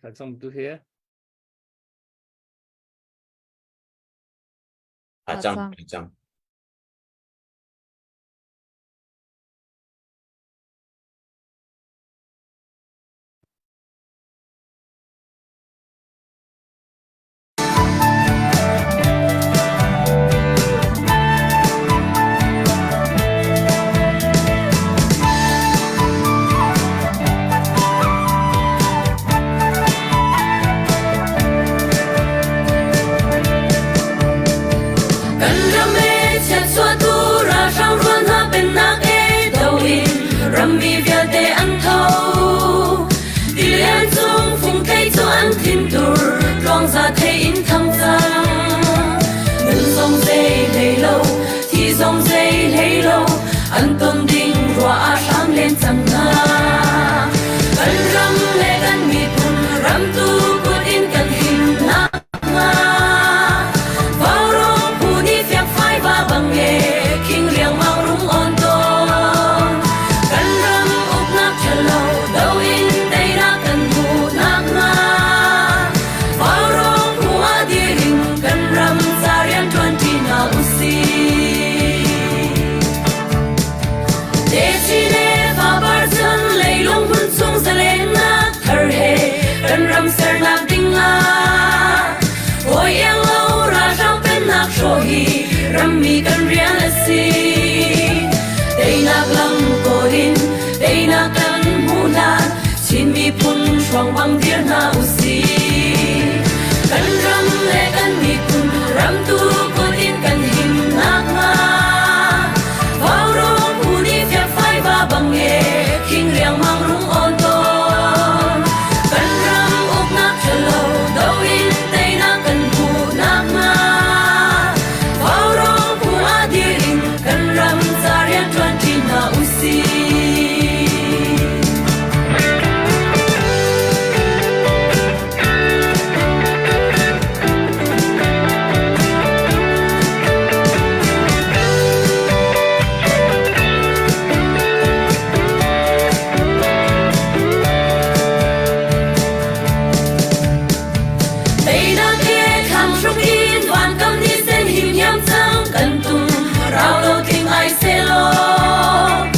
Thlacam tu he. Thlacam, thlacam. Kan ram e chiatchuahtu ralhrang rual hna pennak e do in rammi vialte an tho. Tilian cung fungthei cu an thintur tluangza thei in thang cang. Nun zong zei hlei lo, thi zong zei hlei lo, an ton ding ruah ah hram len cang hna. Kan ram le kan miphun ram tu kut in kan him nak hnga. Vaurawng phu nih fiakfai va bang e, khing riangmang rung on tawn. Kan ram uknak ṭhalo do in teinak kan hmuh nakhnga. Vaurawng phu ah dir in kan ram ca rian ṭuan ṭi hna usih. Techi le fapar cun leilung hmun chung zalennak thar he kan ram sernak ding ah hawi iang lo ralhrang pennak hrawh hi rammi kan rian a si. Teinak lam kawl in teinak kan hmuh hlan Chin miphun hruang bang dir hna usih. Kan ram le kan miphun ram tu kut in kan him nakhnga Vaurawng phu nih fiakfai va bang e khing riangmang rung awn tawn. Kan ram uknak ṭhalo do in teinak kan hmuh nakhnga Vaurawng phu ah dir in kan ram ca rian ṭuan ṭi hna usih. Teinak he thlang in vankam ni sen him hiam cang kan tum rau lo tling ai selaw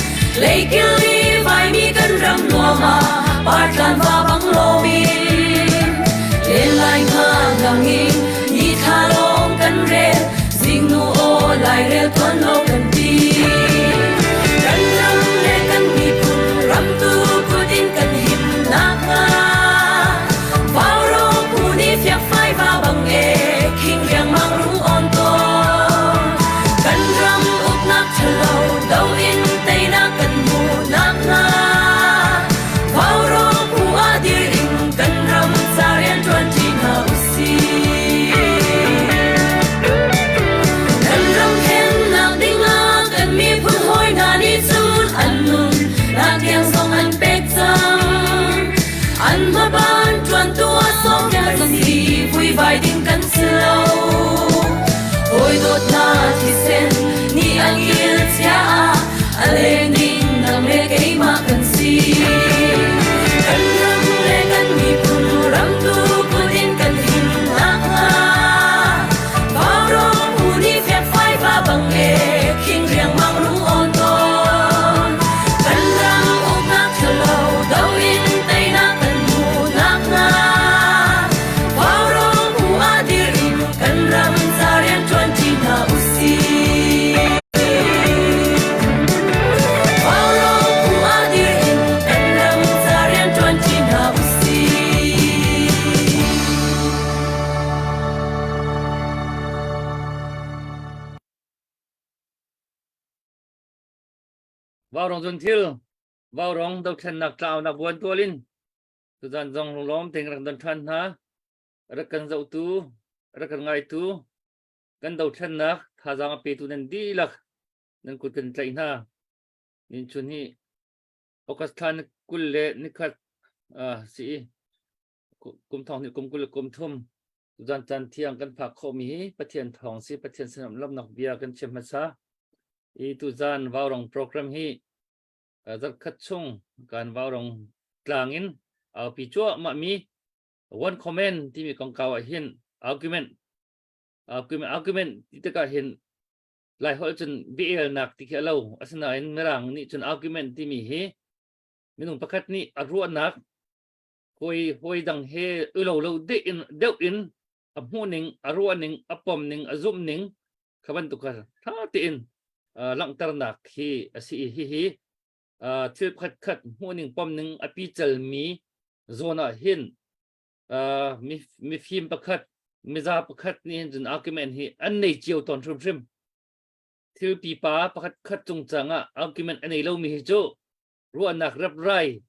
leikil i vaimi kan ram nuam ah partlan va bang lomin len lai nga ngang in ni thla lawng kan rel zingnu aw lai rel tuan lo kan ti kan ram le kan miphun ram tu kut in kan him nakhnga Vaurawng phu nih fiakfai va bang e khing riangmang rung awn tawn. Kan ram uknak ṭhalo do in teinak kan hmuh nakhnga Vaurawng phu ah dir in kan ram ca rian ṭuan ṭi hna usih. Kan ram thlennak dingah kan miphun hawi hna nih cun an nun nak tiang zong an pek cang. An hmaban ṭuantu a sawm kan si vuivai ding kan si lo. Hawi dawtnak thisen nih an kil chia ah a leng ding nang le keimah kan si. Kan ram le kan miphun ram tu kut in kan him nakhnga Vaurawng phu nih fiakfai va bang e khing riangmang rung awn tawn. Kan ram uknak ṭhalo do in teinak kan hmuh nakhnga Vaurawng phu ah dir in kan ram ca rian ṭuan ṭi hna usih. Vaurawng phu ah dir in kan ram ca rian ṭuan ṭi hna usih. Vaurawng zun thil Vaurawng dothlennak tlaunak buan tual in tuzan zong lunglawm tein rak don ṭhan hna rak kan zohtu rak kan ngaitu kan dothlennak thazaang a petu nan dihlak nan kut kan tlaih hna nin chun hi August thla ni 20 le nikhat si kum thong hnih kum 20 le kum thum tuzan caan thiang kan phak khawhmi hi Pathian thawng si Pathian sinah lawmnak bia kan chim hmasa i tuzan vaurong program hi zarkhat chung kan vaurong tlang in aupi cuahmah mi. One comment timi kongkau ah hin argument argument argument ti tikah hin Lai holh cun biaelnak ti khi a lo. Asinain Mirang nih cun argument timi hi minung pakhat nih a ruahnak hawi hawi dang he ulo lo deuh in deuh in a hmuhning, a ruahning, a pomning, a zumhning kha bantuk kha ṭha tein langhternak hi a si i hihi thil pakhatkhat hmuhning pomning a picalmi zawn ah hin mifim pakhat miza pakhat nih hin cun argument hi an nei cio tawn hrimhrim. Thil pipa pakhat khat cungcang ah argument a nei lomi hi cu ruahnak reprai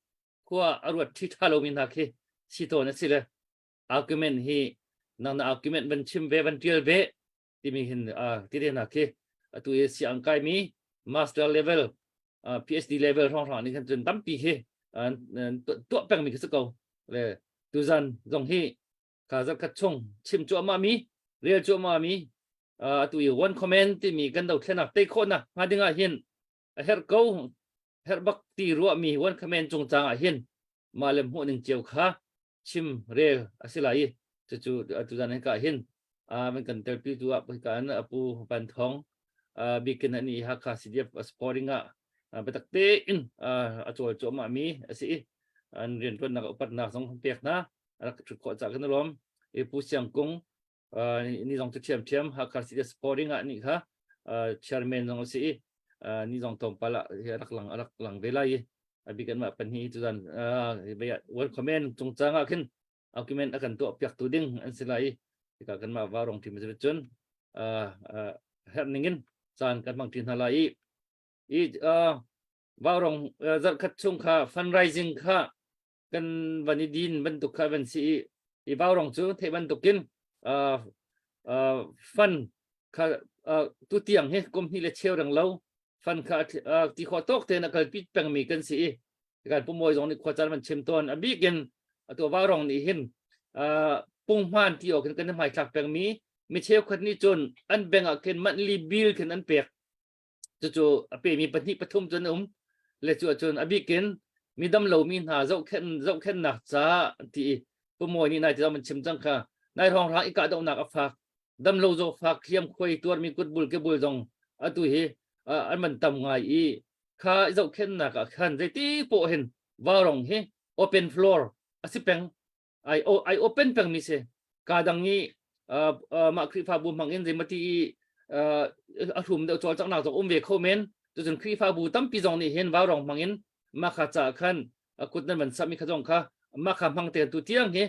khua a ruat ṭhi ṭha lomi hna khi si tawn a si le argument hi nang na argument van chim ve van ṭial ve timi hin ti te hna khi atu i siang kaimi master level PhD level hrawnghrang nih khan cun tampi khi tuah pengmi khi si ko le tuzan zong hi ka zarkhat chung chim cuahmah mi rel cuahmah mi atu i one comment timi kan dothlenak tei khawhnak hnga ding ah hin a herh ko herh bak ti ruahmi one comment cungcang ah hin mah le hmuh ning cio kha chim rel a si lai i cucu tuzan hika hin van kan telpi tu ah hika an apu Van Thong bikin ani Hakha CDF supporting ah biatak tein a cawl cuahmah mi a si i an rianṭuannak upatnak zong kan pek hna rak ṭhut khawh cah kan i lawm i Pu Siang Kung ni zong cu ṭhiamṭhiam Hakha CDF supporting ah ni kha chairman zong a si i ni zong tlawmpal ah rak lang rak lang ve lai i abik anmah pahnih tuzan world comment cungcang ah khin argument a kan tuah piak tu ding an si lai i tikah kanmah varong team cun herh ning in caan kan hmang ṭi hna lai i i varong zarhkhat chung kha fundraising kha kan van i din bantuk kha van si i i vaurong cu theih bantukin fund kha tu tiang hi kum hnih le cheu reng lo fund kha ti khawh tawk tein a kalpi pengmi kan si i kan pumawi zong nih khua caan van chim tawn a bikin atu vaurong nih hin punghman ti awk hin kan hmaithlak pengmi mi cheukhat nih cun an bank ah khin monthly bill khin an pek cucu a pemi pahnih pathum cun a um le cu ahcun a bikin mi dam lomi hna zohkhen zohkhennak ca ti i pumawi nih nai ti man chim cang kha nai hrawng hrang i kahdohnak a fak dam lo zo fak hliam khuai tuarmi kutbul kebul zong atu hi an man tam ngai i kha zohkhennak ah khan zeiti poh hin vaurong hi open floor a si peng ai ai open peng mi si ka dang i mah Khrihfabu hmang in zeimati i a hrum deuh cawlcanghnak zong um ve kho men cucun Khrihfabu tampi zong nih hin vaurong hmang in mah kha ca khan kut nan van sami kha zong kha mah kha hmang te tu tiang hi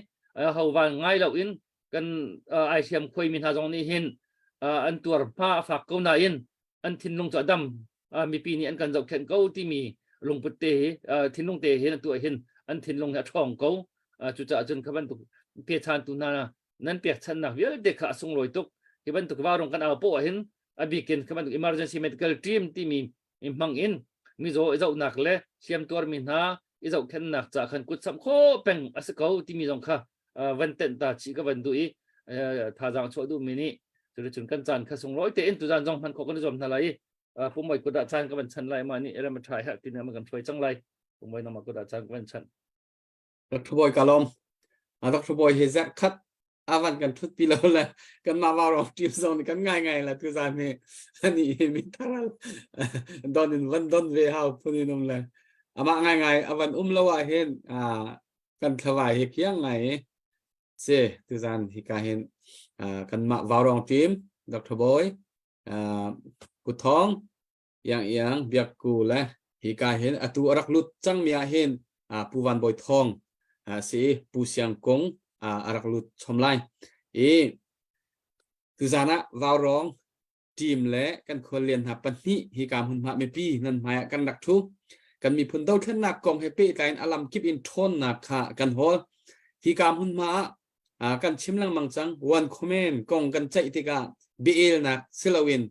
ho van ngai lo in kan ai hriam khuai mi hna zong nih hin an tuar hma a fak ko nain an thinlung cu a dam mipi nih an kan zohkhenh ko timi lungput te hi thinlung te hin atu hin an thinlung hi a ṭhawng ko cucaah cun kha bantuk pechantu hna nan pekchannak vialte kha a sunglawi tuk hi bantuk varung kan au poah hin a bikin kha bantuk emergency medical team timi hmang in mizaw i zohnak le hliamtuarmi hna i zohkhennak ca khan kut samh khawh peng a si ko timi zong kha van tenh ta chih ka van duh i thazaang chuah duhmi nih cuticun kan caan kha sunglawi tein tuzaan zong hman khawh kan i zuam hna lai i pumoi kut ah caan ka van chan lai ma nih rem a ṭha herh ti nih kan hruai cang lai pumoi nama kut ah caan ka van chan Dr. Boy ka lawm. Dr. Boy hi zarh khat avan kan thut pi lo le kan mah vau team zong nih kan ngai ngai la tu zan hi ani hi mi tharal don in van don ve hau phun in um le amah ngai ngai avan um lo ah hin kan thlawai hi kiang ngai si tu zan hi ka hin kan mah vaurong team Dr. Boy Kuthong Iang Iang Biak Ku le hi ka hin atu a rak lut cang mi ah hin Pu Van Bawi Thawng si Pu Siang Kung a rak lut chom lai i tuzan ah Vaurong team le kan khuallian hna pahnih hi ka hmunhma mipi nan hmai ah kan rak thu kan miphun dothlennak kong he pehtlai in alam kip in ṭhawnnak kha kan hawl hi ka hmunhma ah kan chim lengmang cang one comment kong kan ceih tikah biaelnak siloin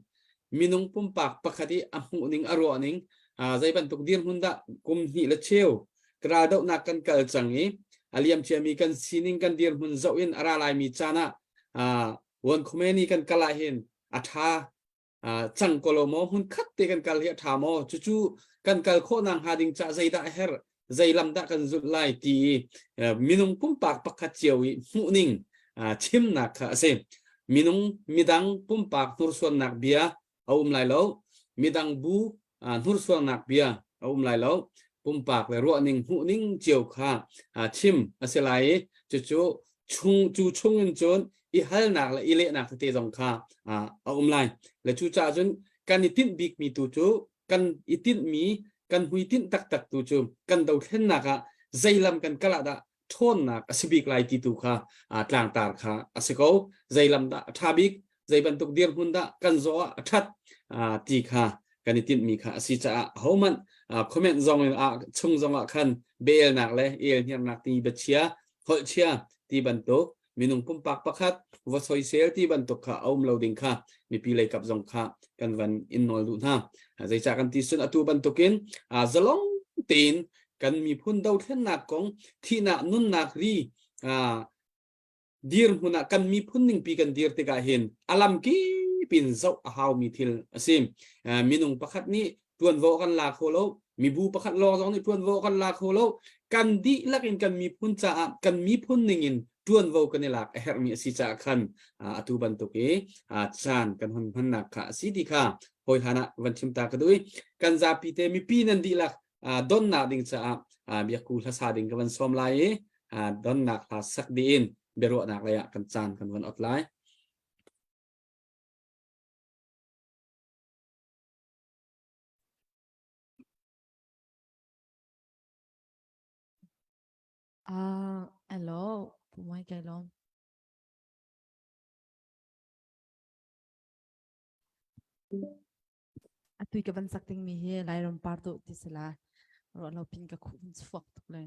minung pumpak pakhat i a hmuh ning a ruah ning zei bantuk dirhmun dah kum hnih le cheu kral dohnak kan kal cang i a liam ciami kan sining kan dirhmun zoh in a ra laimi caan ah one comment i kan kal ah hin a ṭha cang ko lo maw hmun khat te kan kal hi a ṭha maw cucu kan kal khawh nak hnga ding ca zeidah a herh? Zei lam dah kan zulh lai ti i minung pumpak pakhat cio i hmuhning chimnak kha a si. Minung midang pumpak hnursuannak bia a um lai lo. Midang bu hnursuannak bia a um lai lo. Pumpak le ruahning hmuhning cio kha chim a si lai i cucu chung cu chung in cun i halnak le i lehnak tete zong kha a um lai. Le cucaah cun kan i tinh bikmi tu cu kan i tinhmi kan hmuitinh taktak tu cu kan dothlennak ah zei lam kan kal ah dah ṭhawnnak a si bik lai ti tu kha tlangtar kha a si ko. Zei lam dah a ṭha bik, zei bantuk dirhmun dah kan zawh ah a ṭhat ti kha kan i tinhmi kha a si caah hohmanh comment zong in chung zong ah khan belnak le elhniarnak ti biachia holhchia ti bantuk minung pumpak pakhat va soisel ti bantuk kha a um lo ding kha mipi lei kap zong kha kan van in nawl duh hna. Zeicah kan ti sun atu bantukin zalong tein kan miphun dothlennak kong thihnak nunnak ri dirhmun ah kan miphun ningpi kan dir tikah hin alam kip in zoh a haumi thil a si. Minung pakhat nih tuanvo kan la kho lo, mibu pakhat lawng zong nih tuanvo kan la kho lo. Kan dihlak in kan miphun caah kan miphun ning in tuanvo kan i lak a herhmi a si caah khan atu bantuk i caan kan hun hmannak kha a si ti kha hawi hlan ah van chim ta ka duh i kan zapi te mipi nan dihlak donnak ding caah biakku hlasa ding ka van sawm lai i donnak hla sak dih in biaruahnak lei ah kan caan kan van ot lai. Hello, Pu Michael Lawm. Atui ka van sak ding mi hi Lairam par dawh ti si lai. Ruah lo pin ka khuh chuak tuk le.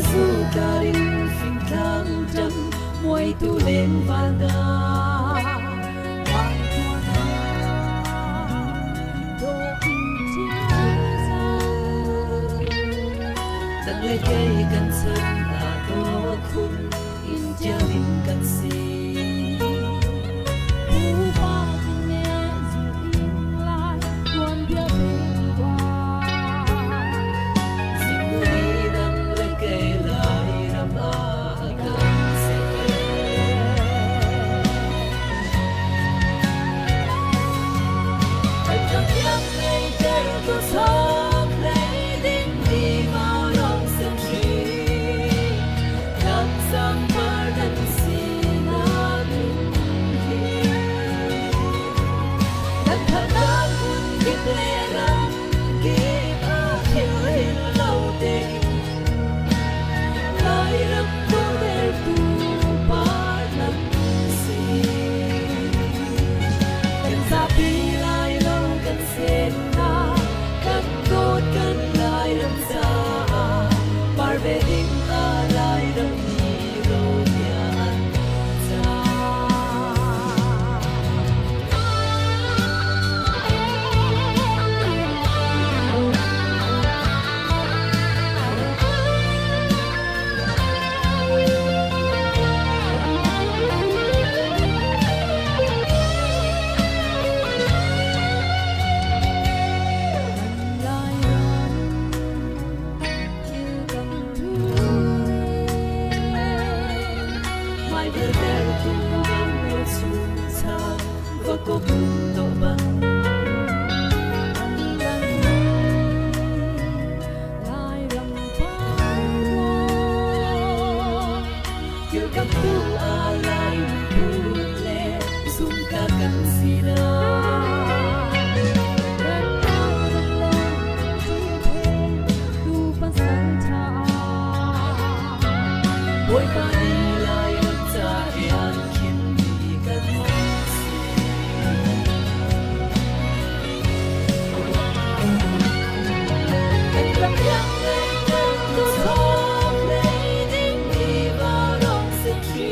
Zu tlarin fingtlang ṭang muaitu len van na Nang le kei kan chan ah khun in tialin kan si. Pupa nge zu ing lai tuan bia pe Zingri nang le kei lai ram ah kan se. Kan ram yang nei ter tu sok lei ding di mau rong sem shi. Kan sang par kan si na ding hi. Kan thanak hun kip le ram kip a thil hin lo te Lai ram tu der tu par nan si. Kan zapi lai lo kan sen na, kan dawt kan lai ram ca par ve ding a lai ram ni ro pian ca. Lai ram thil kan thu mai ver ter tu ram ro chung cha va ko to bang Lai ram par Kil kam tu a lai phun le zum ka kan si na Kan tu pasal tha. Bawipa nih Lairam ca rian khinmi kan si. Kan ram iang lei kan tuthawk lei dingmi vaurawng si ṭhi.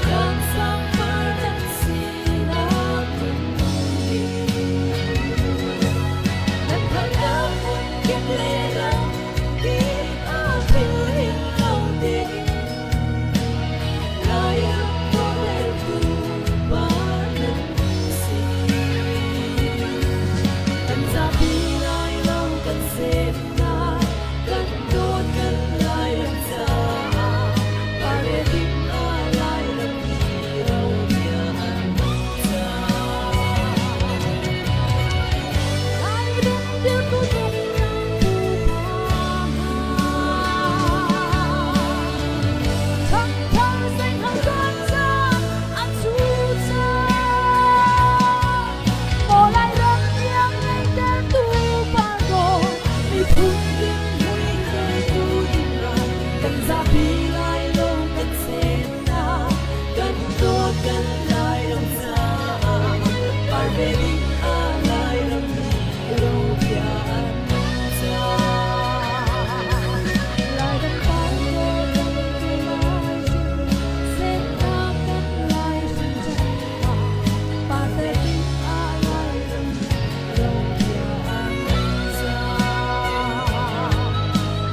Kan sangpar kan sinak hmunpi. Kan phalnak hmun kip le ram kip ah philhin lo ding. Lairam tawlreltu pa nan si. Kan zapi lai lo kan semnak, kan dawt kan Lairam caah, pare ding ah Lairam hi ro bia an cang. Lairam dirtu nung pupa hna. Thangthar seinghal kan cang an cu cang. Maw Lairam iang ngeihtertu pardaw, miphun ding mui hruaitu ding ral, kan zapi lai lo kan semnak, kan dawt kan Lairam caah, par ve ding ah Lairam nih robia an cang. Lairam pardaw kan tu lai hrim, semnak kan lai hrim cang. Parte ding ah Lairam robia an cang.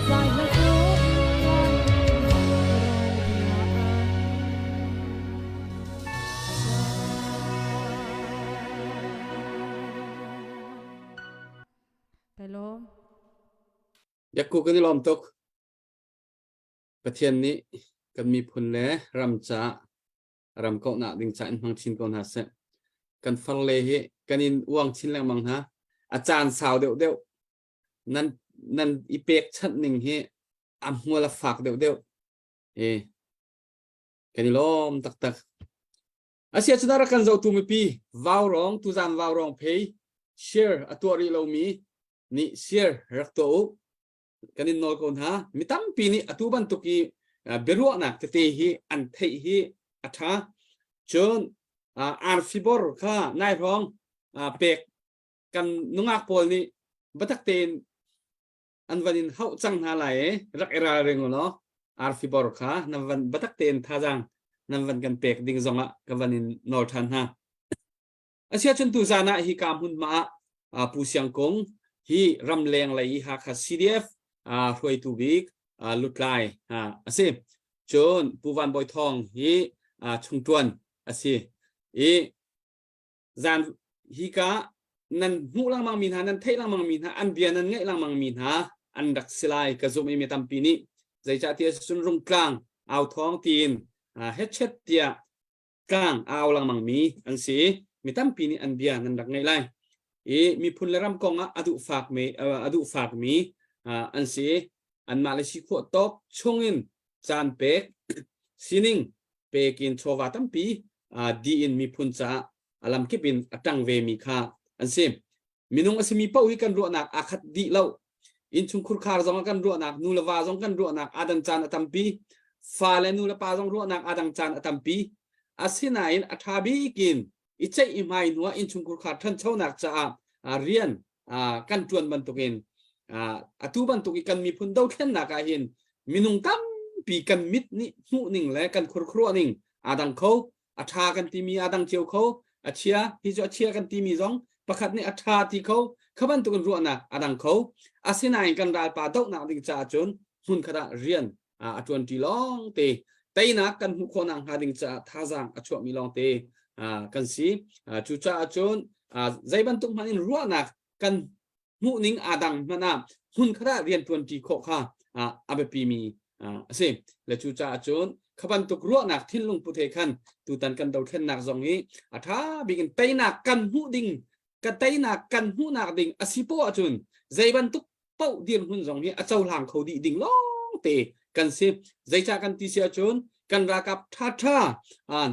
Zai hla dawh in Lairam robia an Kai lawm. Biakku kan i lawm tuk. Pathian nih kan miphun le ram caah ram kauhnak ding ca in hmang chin ko hna seh. Kan farle hi kan in uang chin lengmang hna. A caan sau deuh deuh nan nan i pek chanh ning hi a hmual a fak deuh deuh. E kan i lawm taktak. Asia cun rak kan zohtu mipi vaurong tuzan vaurong phei share a tuah rih lomi nih share rak tuah u. Kan in nawl ko hna. Mi tampi nih atu bantuk i biaruahnak tete hi an theih hi a ṭha. Cun arfi bor kha nai hrawng pek kan nungak pawl nih biatak tein an van in hauh cang hna lai i rak i ralring u law arfi bor kha nan van biatak tein thazaang nan van kan pek ding zongah ka van in nawl ṭhan hna. Asiahcun tuzan ah hika hmunhma ah Pu Siang Kung hi ramleng lei i Hakha CDF hruaitu bik lutlai a si. Cun Pu Van Bawi Thawng hi chungṭuan a si. I zan hika nan hmuh lengmang mi hna nan theih lengmang mi hna an bia nan ngaih lengmang mi hna an rak si lai ka zumh i mi tampi nih zeicahtiah cun rungtlang au thawng tiin hetchet tiah tlang a au lengmang mi an si i mi tampi nih an bia nan rak ngaih lai i miphun le ram kong ah a duh fak mi a duh fak mi an si i anmah le si khawh tawk chungin caan pek sining pekin chawva tampi di in miphun caah a lamkip in a ṭang ve mi kha an si. Minung a simi paoh hi kan ruahnak aa khat dih lo. Innchung khurkhar zong ah kan ruahnak, nu le va zong kan ruahnak aa dan caan a tampi. Fa le nu le pa zong ruahnak aa dang caan a tampi. Asinain a ṭha bik in i ceih i hmai hnu ah innchung khurkhar ṭhanchonak caah rian kan ṭuan bantukin atu bantuk i kan miphun dothlennak ah hin minung tampi kan mit nih hmuh ning le kan khurkhuruah ning aa dang kho a ṭha kan timi aa dang cio kho a chia hi cu a chia kan timi zong pakhat nih a ṭha ti kho kha bantukin ruahnak a dang kho asinain kan ralpa dohnak ding caah cun hmunkhat ah rian a ṭuanṭi lawng te teinak kan hmuh khawhnak hnga ding caah thazaang a chuahmi lawng te kan si cucaah cun zei bantuk hmanh in ruahnak kan hmuhning aa dang hmanh ah hmunkhat ah rian ṭuanṭi khawh kha a biapimi a si le cucaah cun kha bantuk ruahnak thinlung put he khan tutan kan dothlennak zong hi a ṭha bik in teinak kan hmuh ding ka teinak kan hmuhnak ding a si poah ahcun zei bantuk paoh dirhmun zong hi a cohlang kho dih ding lawng te kan si zeicah kan ti si ahcun kan ralkap ṭhaṭha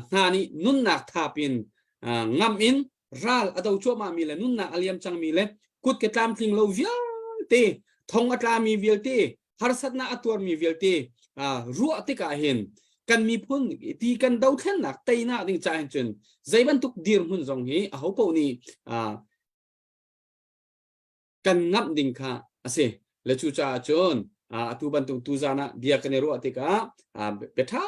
hna nih nunnak thap in ngam in ral a do cuahmah mi le nunnak a liam cangmi le kut ke tlamtling lo vialte thong a tlami vialte. Harsatnak a tuarmi vialte ruah tikah hin kan miphun ti kan dothlennak teinak ding ca hin cun zei bantuk dirhmun zong hi aho paoh nih kan ngamh ding kha a si. Le cucaah cun atu bantuk tuzan ah bia kan i ruah tikah bia ṭha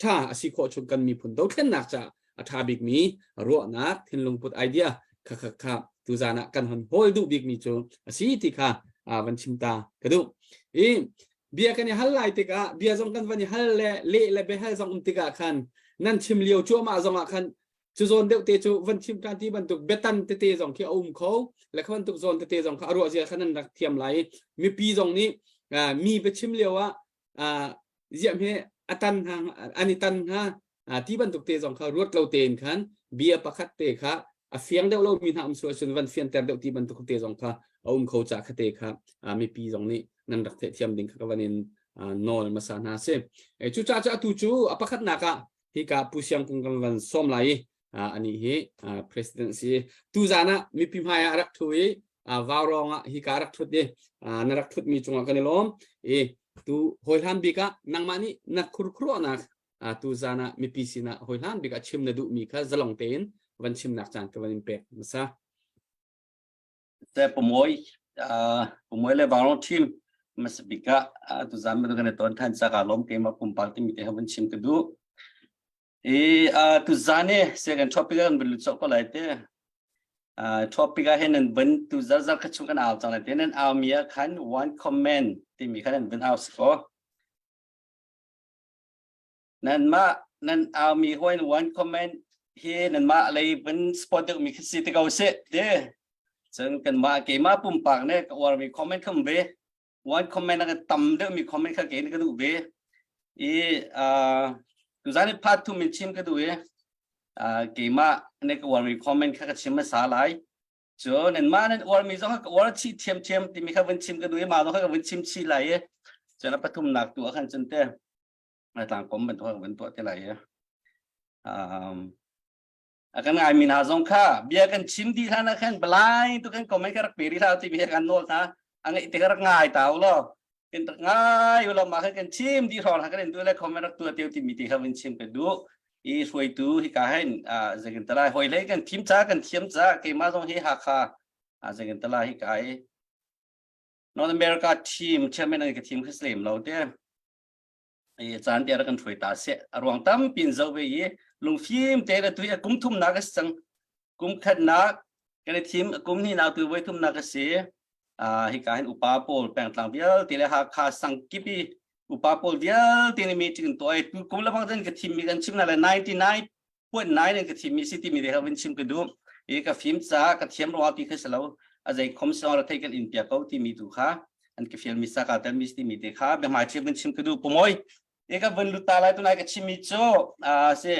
ṭha a si khawh chung kan miphun dothlennak caah a ṭha bikmi ruahnak thinlung put idea kha kha kha tuzan ah kan hon hawl duh bikmi cu a si ti kha van chim ta ka duh. I bia kan i hal lai tikah bia zong kan van i hal le leh le biahal zong um tikah khan nan chim lio cuahmah zong ah khan cu zawn deuh te cu van chim ṭhan ti bantuk biatan tete zong khi a um kho le kha bantuk zawn tete zong kha a ruah zia kha nan rak thiam lai mipi zong nih mi biachim lio ah ziam he a tan hna an i tan hna ti bantuk te zong kha ruat lo tein khan bia pakhat te kha a fiang deuh lo mi hna um sual cun van fianter deuh ti bantuk te zong kha a um kho ca kha te kha mipi zong nih nan rak theih ding kha ka van in nawl hmasa hna si cu ca cu atu cu a pakhatnak ah hika Pu Siang Kung kan van sawm lai i anih hi president si tuzan ah mipi hmai ah rak thu i vaurawng ah hika rak thut i na rak thut mi cungah kan i lawm i tu hawihlan bik ah nangmah nih na khurkhuruahnak tuzan ah mipi sinah hawihlan bik ah chim na duh mi kha zalong tein van chimnak caan ka van in pek hmasa. Te Pamuai Pamuai le Vanglong team hmasa bik ah tuzan bantuk kan i ton than ca kaa lawm keimah pumpak timi te van chim ka duh. I tuzan i second topic ah kan van lut cawk ko lai te. Topic ah hin nan van tu zarzar kha chung kan au cang lai te nan au mi ah khan one comment timi khan nan van au si ko. Nanmah nan aumi hawi one comment hi nanmah lei van support deuh mi khi si te ko seh te. Cun kanmah keimah pumpak ne ka uarmi comment kha um ve. One comment a tam deuh mi comment kha kei ka duh ve. I uh, tuzan i part thum in chim ka duh i uh, keimah ne ka uarmi comment kha ka chim hmasa lai. Cun nanmah nan uarmi zong kha ka uar chih thiamthiam timi kha vun chim ka duh i mah zong kha ka vun chim chih lai i cun a pathumnak tu ah khan cun te tlangkom bantuk kan van tuah te lai i um, a kan ngaimi hna zong kha bia kan chim dih hlan ah khan balai tu kan comment ka rak pe rih hlah ti mi kan nawl hna a ngaih te ka rak ngai ta u law kan rak ngai u law mah khan kan chim dih hrawng kan in tu le comment rak tuah teu ti mi te kha van chim ka duh i hruaitu hi ka hen zengin talai hoi hlei kan thim ca kan thiam ca keimah zong hi Hakha zengin talai hi ka i North America team chairman an ka thim kha lem lo te i caan te rak kan hruai ta seh a ruang tampi in zoh ve i lungfim te le tui a kum thumnak a si cang kum khatnak kan i thim kum hnihnak tu voi thumnak a si hika hin upa pawl pengtlang vialte le Hakha sang kip i upa pawl vialte nih meeting tuah i tu kum lebang cun ka thim mi kan chim na le 99 0.9 in ka thimmi si timi te kha vun chim ka duh i ka fim ca ka thiam ruangah ti kha si lo a zei khom song ra thei kan in pia ko timi tu kha an ka fial mi sa ka tel mi timi te kha biahmai thi vun chim ka duh pomoy e ka vun lut ta lai tunai ka chim mi cu a si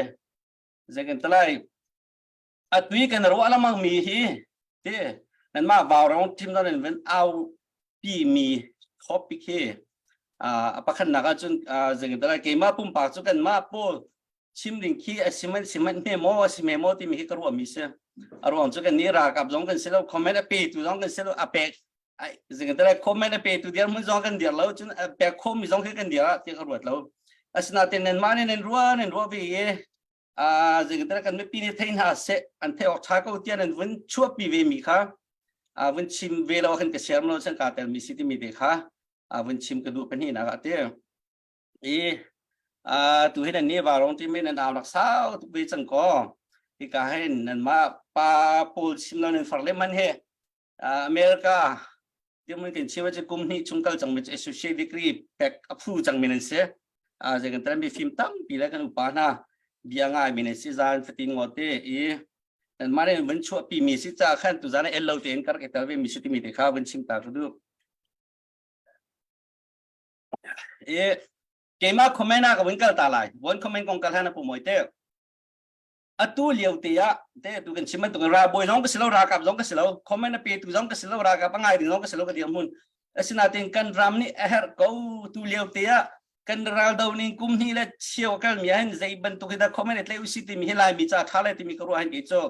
zei kan talai atui kan ruah lamang mi hi te nan ma vau rong team nan in ven au pi mi topic hi a pakhat nak ah cun zei kan talai keimah pumpak cu kan mah pawl chim ding khi a si man si man hme maw a si me maw timi hi ka ruah mi si a ruang cu kan nih ralkap zong kan si lo comment a pe tu zong kan si lo a pek zing te comment a pe tu dir mun zong kan dir lo cun a pek kho mi zong khi kan dir ah ti ka ruat lo asinain nan mah nih nan ruah nan ruah ve i a zing te kan mipi nih thei hna seh an thei awk tha ko tiah nan vun chuahpi ve mi kha a vun chim ve lo khan ka share lo chan ka tel mi si timi te kha a vun chim ka duh pahnih nak ah te i tu hi nan ni varong timi nan au rak sau tuk ve cang ko hika hin nan mah pa pawl chim lo nan far le man he America timun kan chim cu kum hnih chung kal cang mi associate degree pek a phu cang mi nan si zei kan tan mi fim tampi le kan upa hna bia ngai mi nan si zan fatin ngo te i nan mah nih vun chuahpi mi si ca khan tu zan el lo tein kar ke tel ve mi si timi te kha vun chim ta ka duh I keimah comment ah ka vun kal ta lai. Von comment kong kal han a pu moi te. Atu lio te ah te tu kan chim bantuk ra bawi zong ka si lo ralkap zong ka si lo comment a pe tu zong ka si lo ralkap a ngai ding zong ka si lo ka dir mun. Asinain kan ram nih a herh ko tu lio te ah kan raldo ning kum hnih le cheu kal mi hin zei bantuk hi dah comment tlai usi timi hi lai mi ca tha le timi ka ruah hin kei cu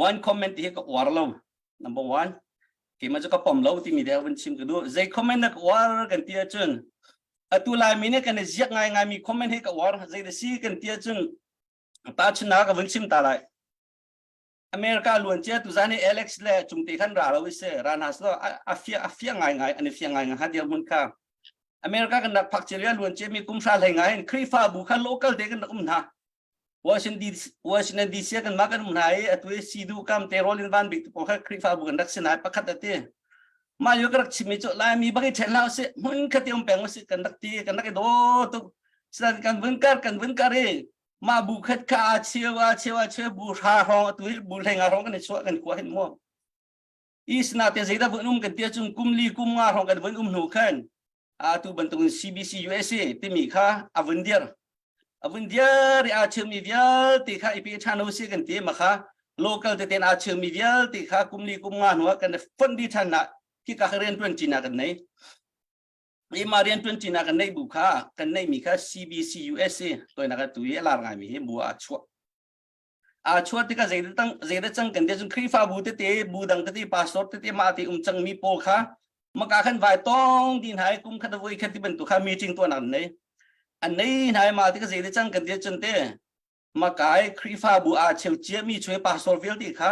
one comment hi ka uar lo number one. Keimah cu ka pom lo timi deuh vun chim ka duh. Zei comment na ka uar kan ti ahcun atu Laimi nih kan i ziak ngaingaimi comment hi ka uar. Zei da si kan ti ahcun tahchunhnak ka vun chim ta lai. America luan cia tuzan hi Alex le Cungte khan ra lo i si ra hna selaw a fia a fia ngaingai an i fia ngaingai ha dirhmun kha America kan rak phak cia lio luan cia mi kum hra hlei ngai in Khrihfabu kha local te kan rak um hna. Washington DC, Washington DC kan mah kan um hna i atu i sidu kam te rolin van bik pawl kha Khrihfabu kan rak si nai pakhat ati. Mah yo ka rak chimmi cu Laimi bak i ṭhen hlah usih hmun khat i um peng usih kan rak ti kan rak i daw tuk. Sinan kan vun kar kan vun kar i mah bu khat kha aa cheu aa cheu aa cheu bu hra hrawng atu hi bu hlei nga hrawng kan i chuah kan kua hin mu. Isna te zeidah vun um kan ti ahcun kum li kum nga hrawng kan vun um hnu khan atu bantukin CBC USA timi kha a vun dir a vun dir i aa cheumi vialte kha i pe ṭhan u si kan ti ma kha local teten aa cheumi vialte kha kum li kum nga hnu ah kan fonh dih ṭhan na khi ka rian ṭuan ṭinak kan nei i ma rian ṭuan ṭinak kan neih bu kha kan neihmi kha CBC USA toinak atu i a lar ngaimi hi bu ah a chuah aa chuah tikah zeidah cang kan ti cun Khrihfabu tete bu dang tete pastor tete mah te um cangmi pawl kha maka khan vai tong din hai kum khat voi khat ti bantuk kha meeting tuah an nei an nei hna ma tikah zeidah cang kan ti cun te makai Khrihfabu aa cheu cia mi chue pastor vialte kha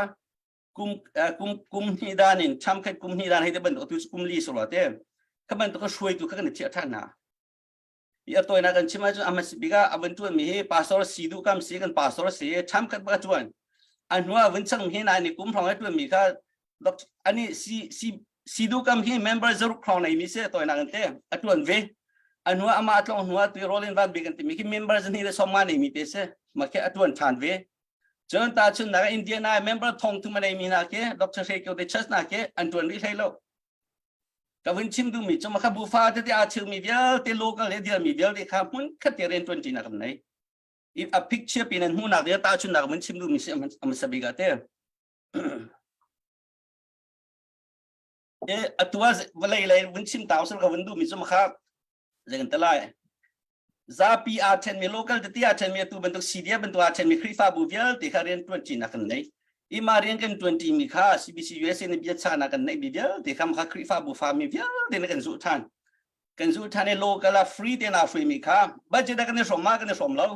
kum kum kum hnih dan in tham khat kum hnih dan hei te bantuk tu kum li so te kha bantuk hruaitu kha kan thiah than hna I a tawinak kan chim ahcun a hmasa bik ah a vun ṭuanmi hi pastor si duh kam si kan pastor si ṭham khat bak a ṭuan. A hnu ah vun changmi hi nai ni kum hrawng a ṭuanmi kha ani si si si duh kam hi member zaruk hrawng neimi si tawinak an te a ṭuan ve. A hnu ah amah tlong hnu ah tu Roland Van Bik an timi khi member zahnih le sawmnga neimi te si mah khi a ṭuan ṭhan ve. Cun tahchunhnak Indiana member thong thum a neimi hna khi Dr. Hre Kio te church hna khi an ṭuan rih hlei lo. Ka vun chim duhmi cu makha bufa tete aa chilmi vialte local he dirmi vialte kha hmun khat te rian ṭuan ṭinak kan nei. A picture pin an hmuhnak ding tahchunhnak vun chim duhmi si a bik ah te. E atu ah vawlei lei vun chim tau sal ka vun duhmi cu makha zei kan ti lai zapi aa ṭhenmi local tete aa ṭhenmi atu bantuk CDF bantuk aa ṭhenmi Khrihfabu vialte kha rian ṭuan ṭinak kan nei ima rian kan ṭuan ṭimi kha CBC USA nih biachahnak kan neihmi vialte kha kha Khrihfabu fami vialte nih kan zulh ṭhan kan zulh ṭhan i local ah free tein aa hruaimi kha budget ah kan i hrawm ma kan i hrawm lo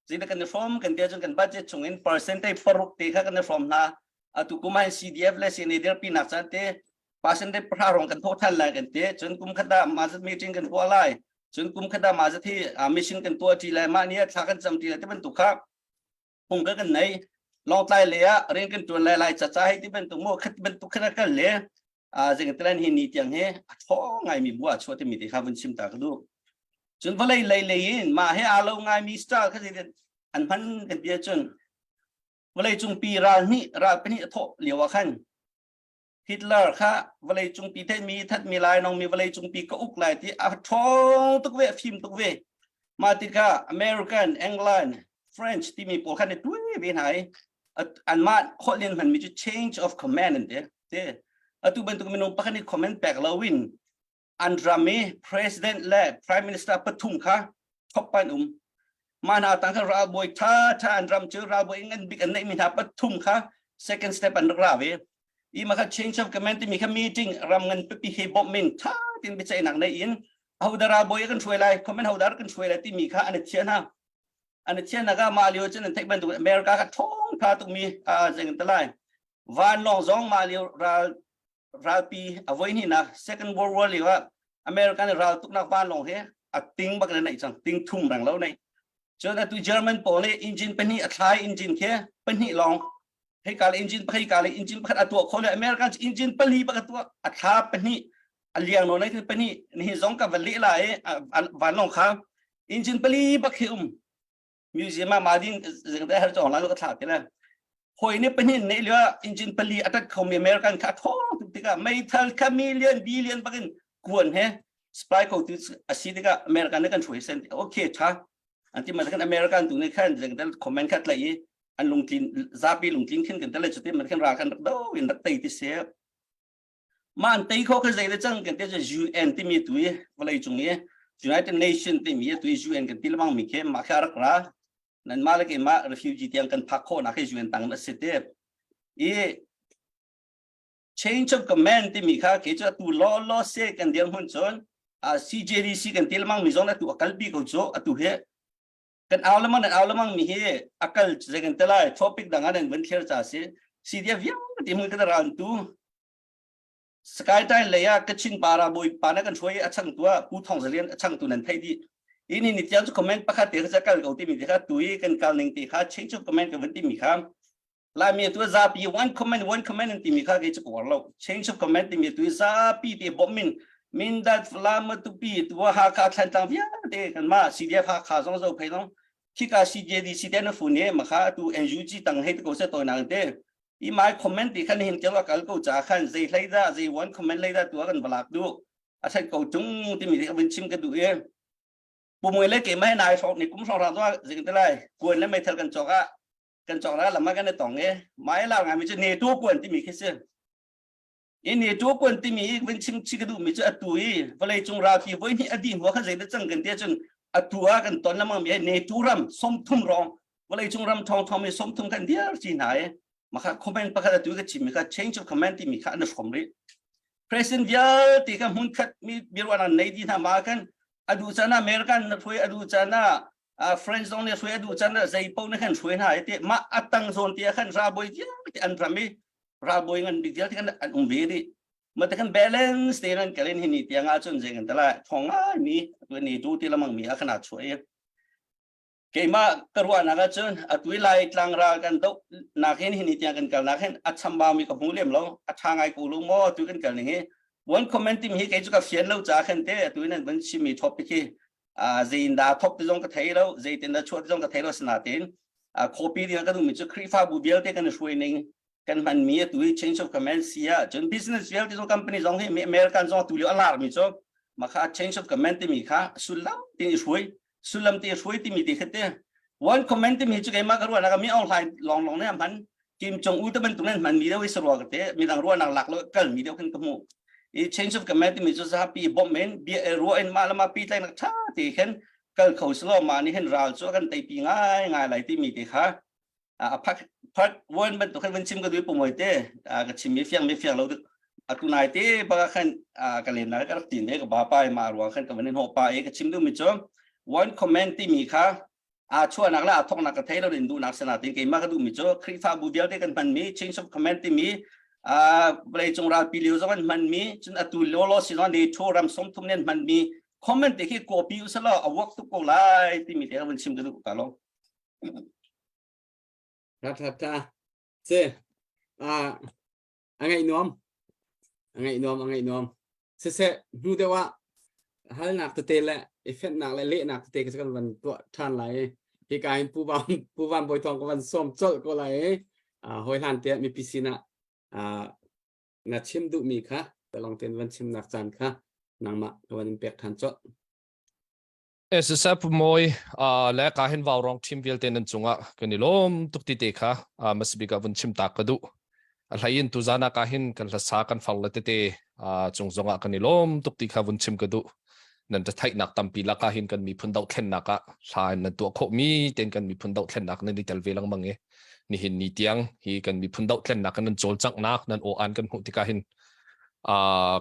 zeidah kan i hrawm kan ti ahcun kan budget chungin percentage paruk te kha kan i hrawm hna atu kum ah CDF le CNA dirpinak caan te percentage pahra rong kan thawh than lai kan ti cun kum khat ah mah zat meeting kan tuah lai cun kum khat ah mah zat hi mission kan tuah ṭi lai mah ni ah thla kan cam ṭi lai ti bantuk kha phung ka kan nei lawngtlai le ah rian kan ṭuan lai lai caca hei ti bantuk mu khat bantuk khan kal le zingtlan hi ni tiang hi a ṭhaw ngaimi bu ah chuah timi te kha vun chim ta ka duh cun vawlei lei lei in mah he aa lo ngaimi style kha an hman kan ti ahcun vawlei cungpi ral hnih ral pahnih a thawh lio ah khan Hitler kha vawlei cungpi theihmi thatmi lai nongmi vawlei cungpi ka uk lai ti a ṭhawng tuk ve a fim tuk ve mah tikah American England French timi pawl khan i tuai ve hna i anmah holh in hmanmi cu change of command an ti te atu bantuk minung pakhat nih comment pek loin an ram i president le prime minister pathum kha thok pan um mah hna tang kha ralbawi tha tha an ram cu ralbawi ngan bik an neihmi hna pathum kha second step an rak ra ve i ma kha change of command timi kha meeting ram ngan pipi he bawmh min tha tin biaceihnak nei in hoda ralbawi kan hruai lai comment hoda kan hruai lai timi kha an thian ha an thian naga ma lio cun an theih bantuk America kha thong tha tukmi a zeng te lai vanlawng zong ma lio ral ralpi a voi hnihnak Second World War lio ah American ral tuknak vanlawng he a ting bak in neih cang ting thum reng lo nei cun atu German pawl nih engine pahnih a thlai engine khi pahnih lawng hei ka le engine hei ka le engine pakhat a tuah kho le American engine pali bak a tuah a thla pahnih a liang no nei pahnih nihin zong ka va leh la i vanlawng kha engine pali bak khi um museum ah madin zing te har chong la ka thla te le hoi ne pahnih ne lio engine pali atat khomi American kha thong tuk tikah meithal kha million billion bakin kuan he supply ko tu asi tikah American ne kan hruai sen okay tha anti ma kan American tu ne khan zing te comment khat lai i an lungtlin zapi lungtlin khin kan te le chuti man khan ra kan rak do in rak tei ti se Ma an tei kho kha zei le cang kan te cu UN timi tu i vawlei cung i United Nation timi tu i UN kan ti lengmang mi khi mah khi a rak ra nan mah le keimah refugee tiang kan phak khawhnak hi UN tang a si te i. Change of command timi kha kei cu atu law law se kan dirhmun cun CJDC kan ti lemang mi zong atu a kalpi ko cu atu hi kan au lemang nan au lemang mi hi a kal zei kan te lai topic dang ah nan vun thlir ca si CDF vialte hmun kan ran tu Skytai lei ah Kachin para bawi pa na kan hruai a chang tu ah Pu Thong Zalian a chang tu nan thei di ini ni tiang cu comment pakhat te kha kal ko ti mi te kha tu i kan kal ning te kha change of command ka vun ti mi kha Laimi tu zapi one comment one comment an timi kha kei cu ka uar lo. Change of comment timi tu zapi te bawmh in Mindat Falam Matupi tu Hakha Thlantlang vialte kan mah CDF Hakha zong zo phei zong khika CJDC te na fun he makha tu NUG tang hei te ko se toy nang te i mai comment ti khan hin kel kal ko cha khan zei hlei da zei one comment hlei da tu kan balak du a set ko tung timi te vun chim ka du e pumoi le ke mai nai hrawk ni kum hrawng rang to zing te lai kuan le meithal kan chok ah kan cawk la lam ah kan i tong i mai la ngai mi cu NATO kuan timi khi si i NATO kuan timi i vun chim chi ka duh mi cu atu i vawlei cung ralpi voi hnih a dih hnu khan zeidah cang kan ti ahcun atu ah kan ton lamang mi NATO ram 30 rong vawlei cung ram thong thong mi 30 kan dir chi hna i makha comment pakhat atu ka chim mi kha change of command timi kha an hrom rih president vialte kha hmun khat mi biaruahnak nei di hna ma kan adu chan American na hruai adu chan French zong nih hruai a duh can zei paoh nih khan hruai hna i ti mah a tang zawn ti ah khan ralbawi vialte an ram i ralbawi ngan bik vialte khan an um ve dih ma te khan balance te nan kalin hi ni tiang ah cun zei kan tala thong ngai mi tu ni tu ti lamang mi a khana chuai keimah ka ruahnak ah cun atui lai tlang ral kan do nak hin hi ni tiang kan kal nak hin a chamba mi ka hmu lem lo a tha ngai ko lu maw tu kan kal ning hi one comment tim hi kei cu ka fian lo cha khan te atu nan van chimi topic hi zein dah thok ti zong ka thei lo zeitin dah chuah ti zong ka thei lo sinain copy ding ka duhmi cu Khrihfabu vialte kan i hruai ning kan hmanmi atu hi change of command si ah cun business vialte zong company zong hi American zong atu lio a lar mi cu makha change of command timi kha sullam tin i hruai sullam ti hruai timi ti kha te one command timi cu keimah ka ruahnak mi Aung Hlaing long long ne hman Kim Jong Un te bantuk nan hman mi deuh i sarua ka te midang ruahnak lak lo kal mi deuh khin ka hmu i change of command timi cu zapi bawmh in bia ruah in mah le mah pi tlai nak tha ti khin kal kho silo ma ni hin ral cu kan tei pi ngai ngai lai timi te kha a phak part one bantuk khan van chim ka dui pumoi te ka chim mi fiang mi fiang lo atu nai te baka khan ka len na ka rak tin ve ka ba pa ma ruang khan ka van in ho pa e ka chim du mi chu one comment ti mi kha aa chuahnak le aa thawknak ka thei lo in duhnak sana tin keimah ka duhmi cu Khrihfabu vialte kan hmanmi change of command timi vawlei cung ralpi lio zong an hmanmi cun atu lolo si zong NATO ram 30 nih an hmanmi comment te khi copy usalaw a work tuk ko lai timi te ka vun chim ka duh ka lo. Tha tha tha. Se a a ngaih nuam a ngaih nuam a ngaih nuam siseh hnu deuh ah halnak tete le i fenhnak le lehnak tete ka kan van tuah ṭhan lai i hika hin Pu Van Pu Van Bawi Thawng ka van sawm colh ko lai i hawi hlan te mipi sinah na chim duhmi kha talong ten van chimnak caan kha nangmah ka van in pek ṭhan colh. SSF mawi le ka hin vau rong team vialte nan cungah kan i lawm tuk ti te kha masbik ah vun chim tak ka duh. A hlei in tuzan ah ka hin kan hlasa kan far le tete cung zongah kan i lawm tuk ti kha vun chim ka duh. Nan theihnak tampi lakah hin kan miphun dohthlennak ah hla in nan tuah khawh mi ten kan miphun dohthlennak nan i tel ve lengmang i nihin ni tiang hi kan miphun dohthlennak nan cawlcanghnak nan aw an kan hmuh tikah hin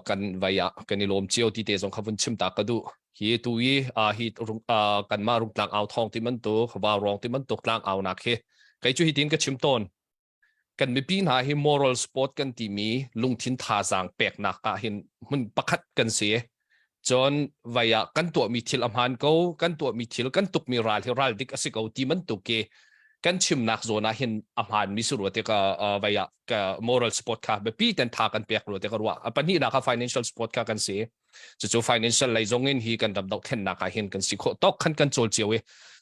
kan vai ah kan i lawm cio ti te zong kha vun chim ta ka duh. Hi tu i hi kanmah rungtlang au thawng ti bantuk vaurawng ti bantuk tlang aunak hi kei cu hitin ka chim tawn. Kan mipi hna hi moral sport kan timi lungthin thazaang peknak ah hin hmun pakhat kan si. Cun vai ah kan tuahmi thil a hmaan ko, kan tuahmi thil kan tukmi ral hi ral dik a si ko ti bantuk ki kan chimnak zawn ah hin a hmaanmi si rua te ka vai ah ka moral support kha biapi ten tha kan pek rua te ka ruah. A pahnihnak ah financial support kha kan si. Cucu financial lei zong in hi kan ram dohthlennak ah hin kan si khawh tawk khan kan cawl cio i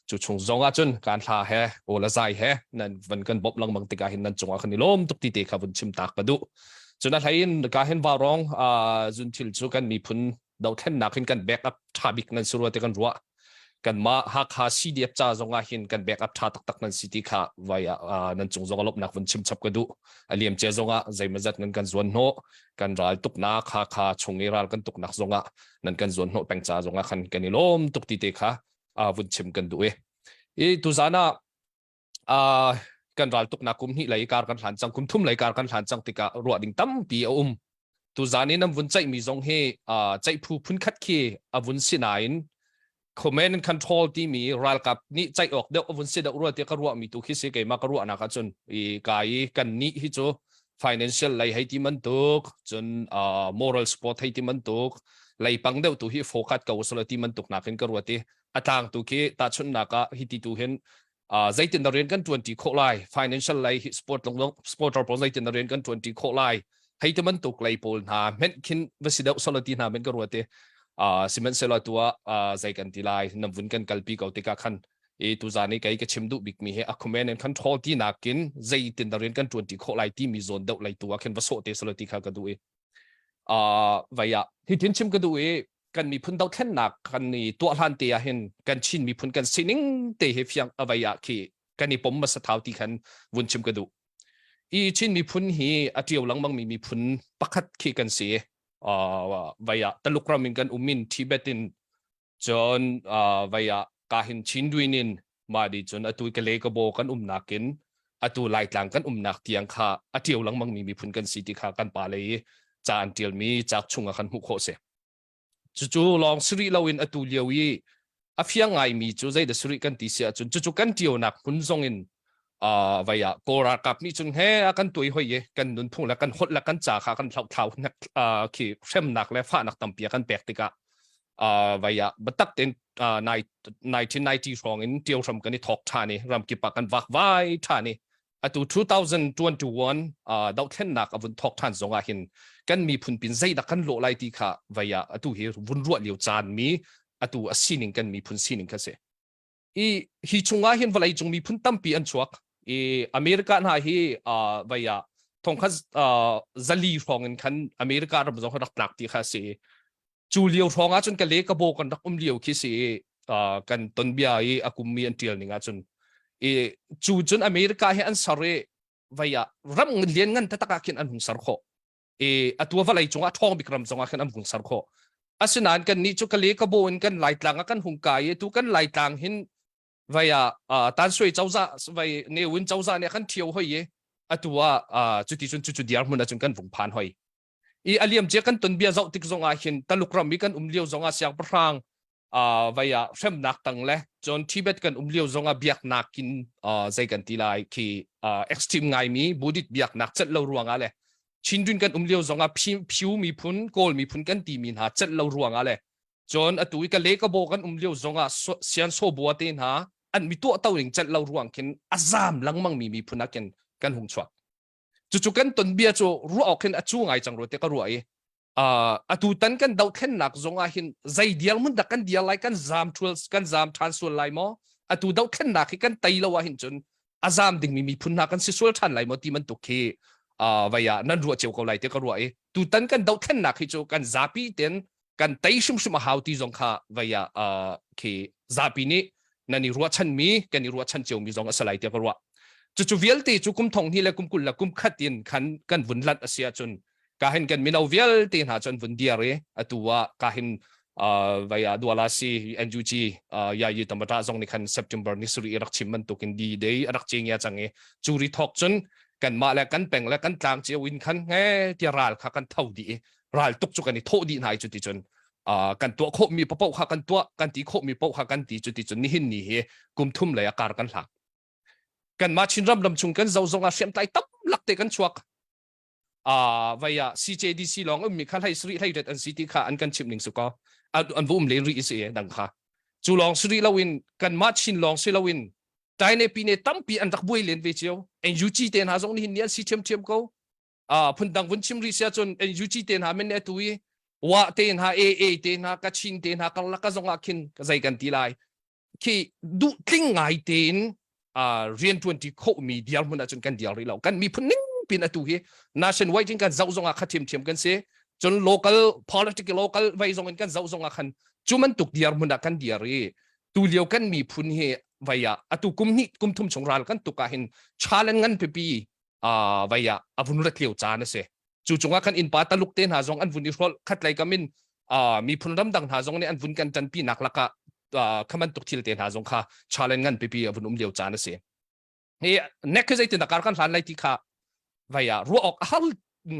cu chung zong ah cun kan hla he aw la zai he nan van kan bawmh lengmang tikah hin nan cungah kan i lawm tuk ti te kha vun chim tak ka duh. Cun a hlei in ka hin vaurawng zun thil cu kan miphun dohthlennak hin kan backup tha bik nan si rua ti kan ruah. Kanmah Hakha CDF ca zong ah hin kan backup tha taktak nan si ti kha vai ah nan cung zong a lawmhnak vun chim chap ka duh. A liam cia zong ah zeimawzat nan kan zuan hnawh kan ral tuknak Hakha chung i ral kan tuknak zong ah nan kan zuan hnawh peng ca zong ah khan kan i lawm tuk ti te kha vun chim kan duh i. I tuzan ah. kan ral tuknak kum hnih lei kar kan hlan cang kum thum lei kar kan hlan cang tikah ruah ding tampi a um tuzan in an vun ceihmi zong hi ceih phu phunkhat khi a vun si nain command and control timi ralkap nih ceih awk deuh a vun si deuh rua tiah ka ruahmi tu khi si keimah ka ruahnak ahcun i ka i kan nih hi cu financial lei hei ti bantuk cun moral support hei ti bantuk leipang deuh tu hi focus ko sala ti bantuk nakin ka ruat i a tlang tu khi tahchunhnak ah hi ti tu hin zeitin na rian kan ṭuanṭi khawh lai financial lei hi sport long sporter pawl zeitin na rian kan ṭuanṭi khawh lai hei ti bantuk lei pawl hna hmenh khin va si deuh solo ti hna men ka ruat i sihmanhsehlaw tu ah zei kan ti lai nam vun kan kalpi ko tikah khan i tuzan i kei ka chim duh bikmi hi a command and control ti nakin zeitin na rian kan ṭuanṭi khawh lai timi zawn deuh lei tu ah khin va sawh te solo ti kha ka duh i vai ah hitin chim ka duh i kan miphun dothlennak kan i tuah hlan te ah hin kan Chin miphun kan sining te hi fiang avai ah khi kan i pom hmasa thau ti khan vun chim ka duh. I Chin miphun hi a ṭio lengmang mi miphun pakhat khi kan si. Uh, vai ah Taluk ram in kan um in Tibet in cun uh, vai ah kahin Chindwin in mah di cun atu Kale ka bo kan umnak in atu Laitlang kan umnak tiang kha a ṭio lengmang mi miphun kan si ti kha kan pa le i ca an ṭialmi cauk chung ah khan hmuh khawh si. Cucu lawng si rih loin atu lio i a fiang ngaimi cu zeidah si rih kan ti si ahcun cucu kan ṭionak hmun zong in uh, vai ah Kawl ralkap nih cun he a kan tuai hoi i kan nunphung le kan holh le kan ca kha kan hlohthlau hnek uh, khi hremnak le fahnak tampi a kan pek tikah uh, vai ah biatak tein uh, 1990 hrawng in ṭio hram kan i thawk ṭhan i ramkip ah kan vakvai ṭhan i atu 2021 uh, dohthlennak a vun thawk ṭhan zong ah hin kan miphun pin zeidah kan lawh lai ti kha vai ah atu hi vun ruah lio caan mi atu a sining kan miphun sining kha si i hi chungah hin vawlei cung miphun tampi an chuak i America hna hi uh, vai ah thongkhat uh, zali hrawng in khan America ram zong rak tlak ti kha si cu lio hrawng ah cun ka le ka bo kan rak um lio khi si i kan ton bia i a kum mi an tial ning ah cun i cu cun America hi an sar i vai ah ram lian ngan taktak ah khin an hung sar khawh i atu vawlei cungah ṭhawng bik ram zongah khin an hung sar khawh asinain kan nih cu ka le ka bo in kan laitlang ah kan hung kai i tu kan laitlang hin vai ah tansui cozah vai Ne Win cozah nih kan ṭhio hoi i atu ah cuti cun cucu diar hmun ah cun kan vung phan hoi i a liam cia kan ton bia zoh tik zong ah hin Taluk ram i kan um lio zong ah siangpahrang uh, vai ah hremnak tang le cun Tibet kan um lio zong ah biaknak in uh, zei kan ti lai khi uh, extreme ngaimi Buddhist biaknak celh lo ruang ah le Chindwin kan um lio zong ah Pyu miphun Kawl miphun kan ti mi hna celh lo ruang ah le cun atu i ka le ka bo kan um lio zong ah sian so bua te hna an mi tuah to ning celh lo ruang khin a zam lengmang mi miphun ah khin kan hung chuak cucu kan ton bia cu ruah awk hin a cu ngai cang rua te ka ruah i uh, atu tan kan dohthlennak zong ah hin zei dirhmun dah kan dir lai kan zam ṭhual kan zam ṭhan sual lai maw atu dohthlennak hi kan tei lo ah hin cun a zam dingmi miphun hna kan si sual ṭhan lai maw ti bantuk khi uh, vai ah nan ruah cio ko lai te ka ruah i tutan kan dohthlennak hi cu kan zapi ten kan tei hrimhrim a hau ti zong kha vei ah uh, khi zapi nih nan i ruahchan mi kan i ruahchan cio mi zong a si lai tiah ka ruah cucu vialte cu kum thong hnih le kum 20 le kum khat in khan kan vun lanh a si ahcun ka hin kan mino vialte hna cu an vun diar i atu ah ka hin uh, vai ah duala si NUG uh, ya yi tamata zong nih khan September ni suri rak chim bantuk in di day rak ching ya chang i cu ri thok cun kan mah le kan peng le kan tlang cio in khan nge tia ral kha kan tho di i ral tuk cu kan i thawh dih hna i cuti cun uh, kan tuah khawhmi paoh kha kan tuah kan ti khawhmi paoh kha kan ti cuti cun nihin ni hi kum thum lei a kar kan hlang kanmah Chinram ram chung kan zo zong ah hriamtlai tam lak te kan chuak uh, vai ah CJDC lawng ummi kha hlei sri hlei ret an si ti kha an kan chimh ning su ko an va um len rih si dang kha cu lawng si rih loin kanmah Chin lawng si loin Taine pine tampi an rak buai len ve cio NUG te hna zong nihin ni an si ṭhiamṭhiam ko uh, phundang vun chim rih sia cun NUG te hna men ne tu i wa te hna AA te hna Kachin te hna karlak ka zong ah khin ka zei kan ti lai khi duh tling ngai tein uh, rian tuan ti kho mi diar hmun ahcun kan diar rih lo kan miphun ning pin atu hi nation wide in kan zoh zong ah kha thiam thiam kan si cun local political local vai zong in kan zoh zong ah khan cu bantuk diar hmun ah kan diar i tu lio kan miphun hi vai ah atu kum hnih kum thum chung ral kan tuk ah hin challenge ngan pipi uh, vai ah a vun rat lio caan a si cu cungah kan innpa taluk te hna zong an vun i hrolh khatlei kam in uh, miphun ramdang hna zong nih an vun kan ṭanpi nak lakah uh, khaman tuk thil te hna zong kha challenge ngan pipi a vun um lio caan a si. Hi nek hi zeitin dah kar kan hlan lai ti kha vai ah ruah awk a har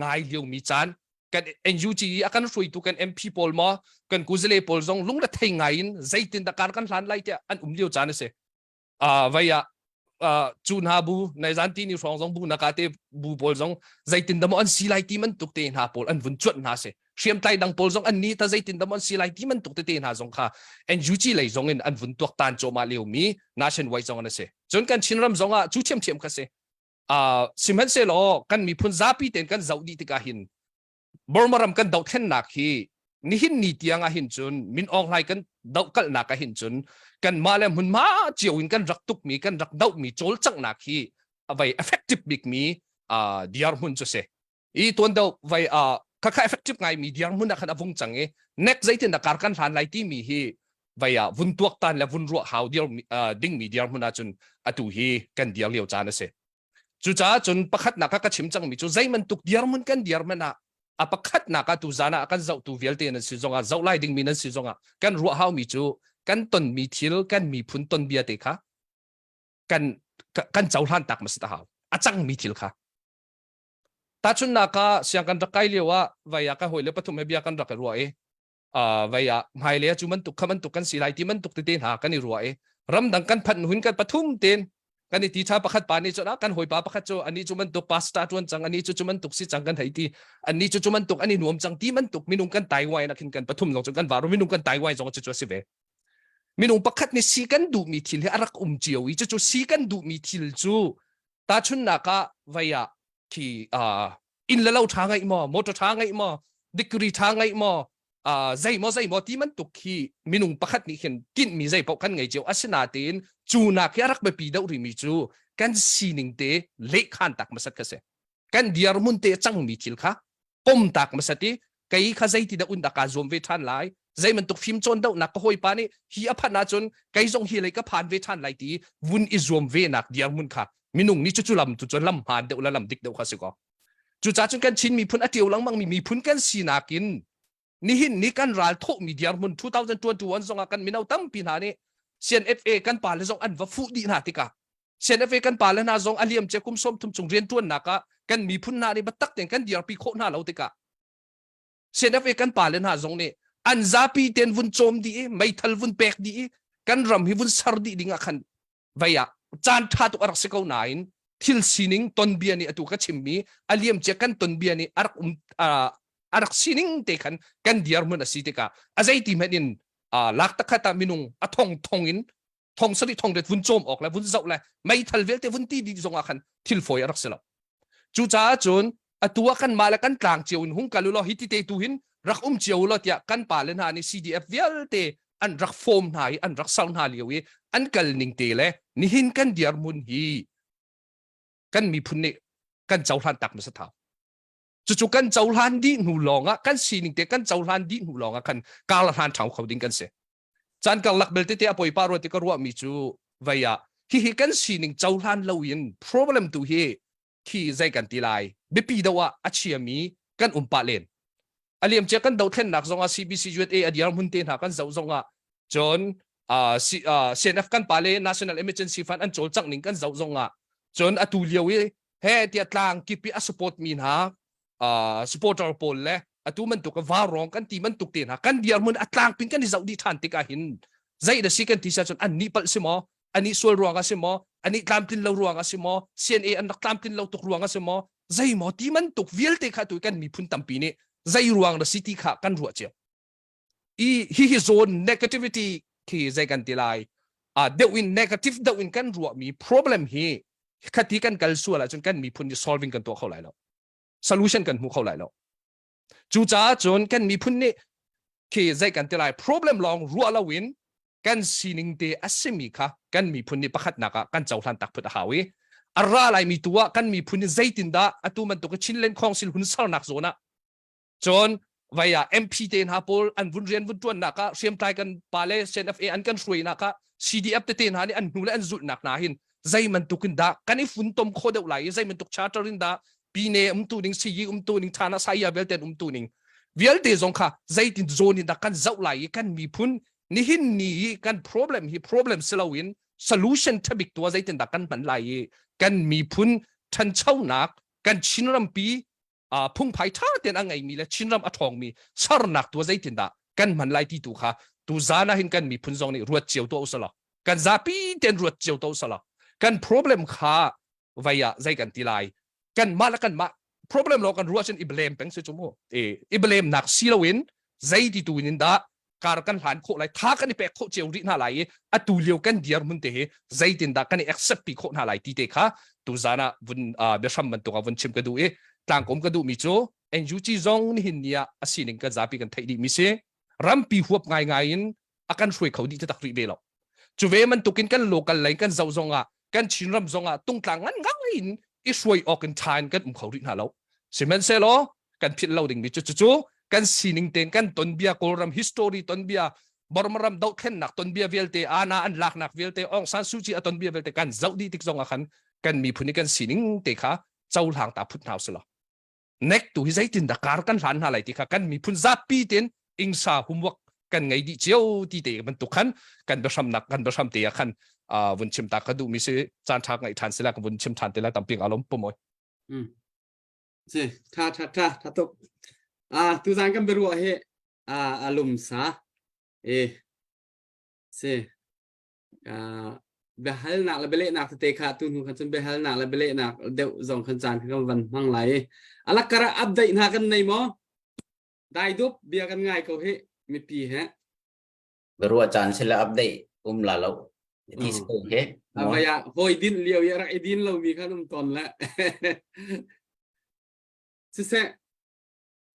ngai lio mi caan kan NUG i a kan hruaitu kan MP pawl maw kan kuzale pawl zong lung le thei ngai in zeitin dah kar kan hlan lai tiah an um lio caan a si. Uh, vai ah uh, cu hna bu nai zan ti ni hrawng zong bu naka te bu pawl zong zeitin dah maw an si lai ti man tuk te hna pawl an vun cuanh hna si hriamtlai dang pawl zong an ni ta zeitin dah maw an si lai ti man tuk te te hna zong kha NUG lei zong in an vun tuak tan cawma lio mi nationwide zong an si cun kan Chinram zong ah cu thiamthiam kha si uh, sihmanhsehlaw kan miphun zapi tein kan zoh dih tikah hin Burma ram kan dohthlennak hi nihin ni tiang ah hin cun Min Aung Hlaing kan dohkalhnak ah hin cun kanmah le hmunhma cio in kan rak tukmi kan rak dohmi cawlcanghnak hi a vai effective bikmi uh, dirhmun cu si i tuan deuh vai uh, khakha effective ngaimi dirhmun ah khan a vung cang i nek zeitin dah kar kan hlan lai timi hi vai ah vun tuaktan le vun ruah hau dir uh, dingmi dirhmun ah cun atu hi kan dir lio caan a si Cucaah cun pakhatnak ah ka chim cangmi cu zeibantuk dirhmun kan dirhmun ah a pakhatnak ah tu zan ah kan zohtu vialte nan si zongah zoh lai dingmi nan si zongah kan ruah haumi cu kan tonmi thil kan miphun ton bia te kha kan kan cohlan tak ma si ta hau a cangmi thil kha tahchunnak ah siang kan rak kai lio ah vai ah ka hawi le pathum he bia kan rak i ruah i vei ah hmailei ah cu bantuk kha bantuk kan si lai ti bantuk tete hna kan i ruah i ramdang kan phanh hun kan pathum ten kan i ti tha pakhat pa nih cun ah kan hawipa pakhat cu ani cu bantuk pastor tuan cang ani cu cu bantuk si cang kan hei ti ani cu cu bantuk ani nuam cang ti bantuk minung kan taiwai na khin kan pathum zong cu kan varu minung kan taiwai zong cu cu si ve minung pakhat nih si kan duhmi thil hi a rak um cio i cucu si kan duhmi thil cu tahchunnak ah vei ah khi inn le lo ṭha ngeih maw motor ṭha ngeih maw degree ṭha ngeih maw uh, zei maw zei maw ti bantuk khi minung pakhat nih khin tinhmi zei paoh kan ngei cio asinatein cu nak hi a rak biapi deuh rihmi cu kan sining te lehkhan tak hmasat kha si kan dirhmun te cangmi thil kha pom tak hmasat i kei kha zeiti dah un dah kaa zuam ve ṭhan lai zei bantuk fim cawn dohnak ka hawipa nih hi a phanh ahcun kei zong hi lei ka phan ve ṭhan lai ti vun i zuam ve nak dirhmun kha minung nih cucu lam tu cun lam hmaan deuh le lam dik deuh kha si ko cucaah cun kan Chin miphun a ṭio lengmang mi miphun kan sinak in nihin ni kan ral thawhmi dirhmun 2021 zongah kan mino tampi hna nih CNFA kan pale zong an va fuh dih hna tikah CNFA kan pale hna zong a liam cia kum 30 chung rianṭuannak ah kan miphun hna nih biatak tein kan dirpi khawh hna lo tikah CNFA kan pale hna zong nih an zapi ten vun cawm dih i meithal vun pek dih i kan ram hi vun ser dih ding ah khan vei ah caan ṭha tuk a rak si ko nain thil sining tonbia nih atu ka chimmi a liamcia kan tonbia nih a rak um a rak sining te khan kan dirhmun a si tikah a zeiti hmanh in lak takhat ah minung a thong thong in thong sarih thong ret vun cawm awk le vun zoh le meithal vialte vun ti dih zong ah khan thil fawi a rak si lo Cucaah cun atu ah kanmah le kan tlang cio in hung kal u law hi ti te tu hin rak um cio u law tiah kan pale hna nih CDF vialte an rak form hna i an rak ser hna lio i an kal ning te le nihin kan dirhmun hi kan miphun nih kan cohlan tak hmasa thau. Cucu kan cohlan dih hnu lawng ah kan sining te kan cohlan dih hnu lawng ah khan karla hlan ṭhang kho ding kan si. Caan karlak belte te a poipa ruat i ka ruahmi cu vei ah hihi kan sining cohlan loin problem tu hi khi zei kan ti lai biapi deuh ah a chiami kan um pah len a liamcia kan dothlennak zong ah CBC USA a dirhmun te hna kan zoh zong ah cun uh, C, uh, CNF kan pale National Emergency Fund an cawlcangh ning kan zoh zong ah cun atu lio i he tiah tlang kip i a support mi hna uh, supporter pawl le atu bantuk vaurawng kan ti bantuk te hna kan dirhmun a tlangpin kan i zoh dih ṭhan tikah hin zei da si kan ti cun an nih palh si maw ani sual ruang a si maw ani tlamtlin lo ruang a si maw CNA an rak tlamtlin lo tuk ruang a si maw zei maw ti bantuk vialte kha tu kan miphun tampi nih zei ruang da si ti kha kan ruah cio i hi hi zone negativity khi zei kan ti lai a deuh in negative deuh in kan ruahmi problem hi khati kan kal sual ahcun kan miphun nih solving kan tuah kho lai lo solution kan hmu kho lai lo cucaah cun kan miphun nih khi zei kan ti lai problem lawng ruah loin kan sining te a simi kha kan miphun nih pakhatnak ah kan cohlan tak phut a hau i a ra laimi tu ah kan miphun nih zeitindah atu bantuk Chinland Council hun sernak zawn ah Cun vai ah MP te hna pawl an vun rian vun ṭuannak ah hriamtlai kan pale CNFA an kan hruainak ah CDF tete hna nih an hnu le an zulhnak hna hin zei bantuk in dah kan i funtom khawh deuh lai i zei bantuk charter in dah pine umtu ning siyi umtu ning thana saya vialte an umtu ning vialte zong kha zeitin zawn in dah kan zoh lai i kan miphun nihin ni i kan problem hi problem si loin solution thabik tu ah zeitin dah kan hman lai i. Kan miphun ṭhanchonak kan Chinrampi phungphai ṭha tein a ngeimi le Chinram a ṭhawngmi sernak tu zeitindah kan hman lai ti tu kha tu zan ah hin kan miphun zong nih ruat cio tuah usalaw kan zapi tein ruat cio tuah usalaw kan problem kha vai ah zei kan ti lai kan mah le kan mah problem lo kan ruah cun i blame peng si cu mu e i blame nak si loin zei ti tu in dah kar kan hlan khawh lai tha kan i pek khawh cio rih hna lai i atu lio kan dir mun te hi zeitin dah kan i accept pi khawh hna lai ti te kha tu zan ah vun biahram bantuk ah vun chim ka duh i tlangkom ka duh mi cu NUG zong nihin ni ah a sining kan zapi kan theih dih mi si rampi huap ngai ngai in a kan hruai kho dih taktak rih ve lo cu ve bantukin kan local lei kan zoh zong ah kan Chinram zong ah tungtlang ngan ngai in i hruai awk in ṭha in kan um kho rih hna lo sihmanhsehlaw kan philh lo dingmi cu cucu kan sining tein kan tonbia Kawlram history tonbia Burma ram dohthlennak tonbia vialte ana an laknak vialte Aung San Suu Kyi a tonbia vialte kan zoh dih tik zong ah khan kan miphun i kan sining te kha cohlang ta phut hna usih nek tu hi zeitin dah kar kan hlan hna lai ti kha kan miphun zapi ten ingsa homework kan ngei dih cio ti te bantuk khan kan biahramnak kan biahram te ah khan vun chim ta ka duh mi si caan tha ngaih than sila ka vun chim than te la tampi alom pumoi mm si tha tha tha tha tuk a tu zan kan biaruah hi a alum sa e si biahalnak le bialehnak tete kha tu hnu khan cun biahalnak le bialehnak deuh zong khan caan kan van hmang lai i alak kar ah update hna kan nei maw dai dup bia kan ngai ko hi mipi he Biaruah caan sila update um la lo ti ko he avaya hoi din lio i rak i din lo mi khan um ton le siseh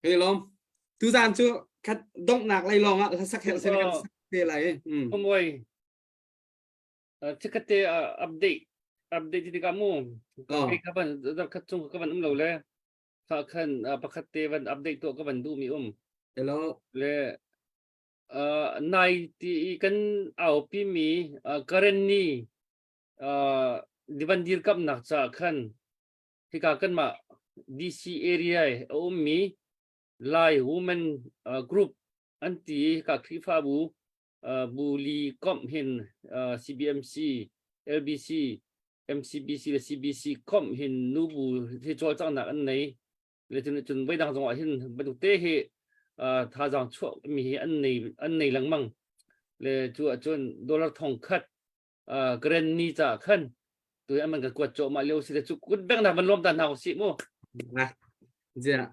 Hei lom. Tuzan cu khat donghnak lei lawng ah hlasak herh sen kan sak te lai. Mm. Omoi. Chikkate update update ti ka mu. Kai ka van dar khat chung ka van um lo le. Kha khan pakhat te van update to ka van du mi um. Hello. Le nai ti kan au pi mi karen ni divan dir kap nak cha khan Hika kanmah DC area i a ummi Lai Women Group an ti i hika Khrihfabu bu li komh hin CBMC, LBC, MCBC le CBC komh hin nubu hi cawlcanghnak an nei. Le cun cun voidang zong ah hin bantuk te hi thazaang chuah mi hi an nei an nei lengmang. Le cu ahcun dollar thong khat Grand ni ca khan tu an kan kuat cawh mah lio si le cu kut beng nak van lawm ta hna usih mu zia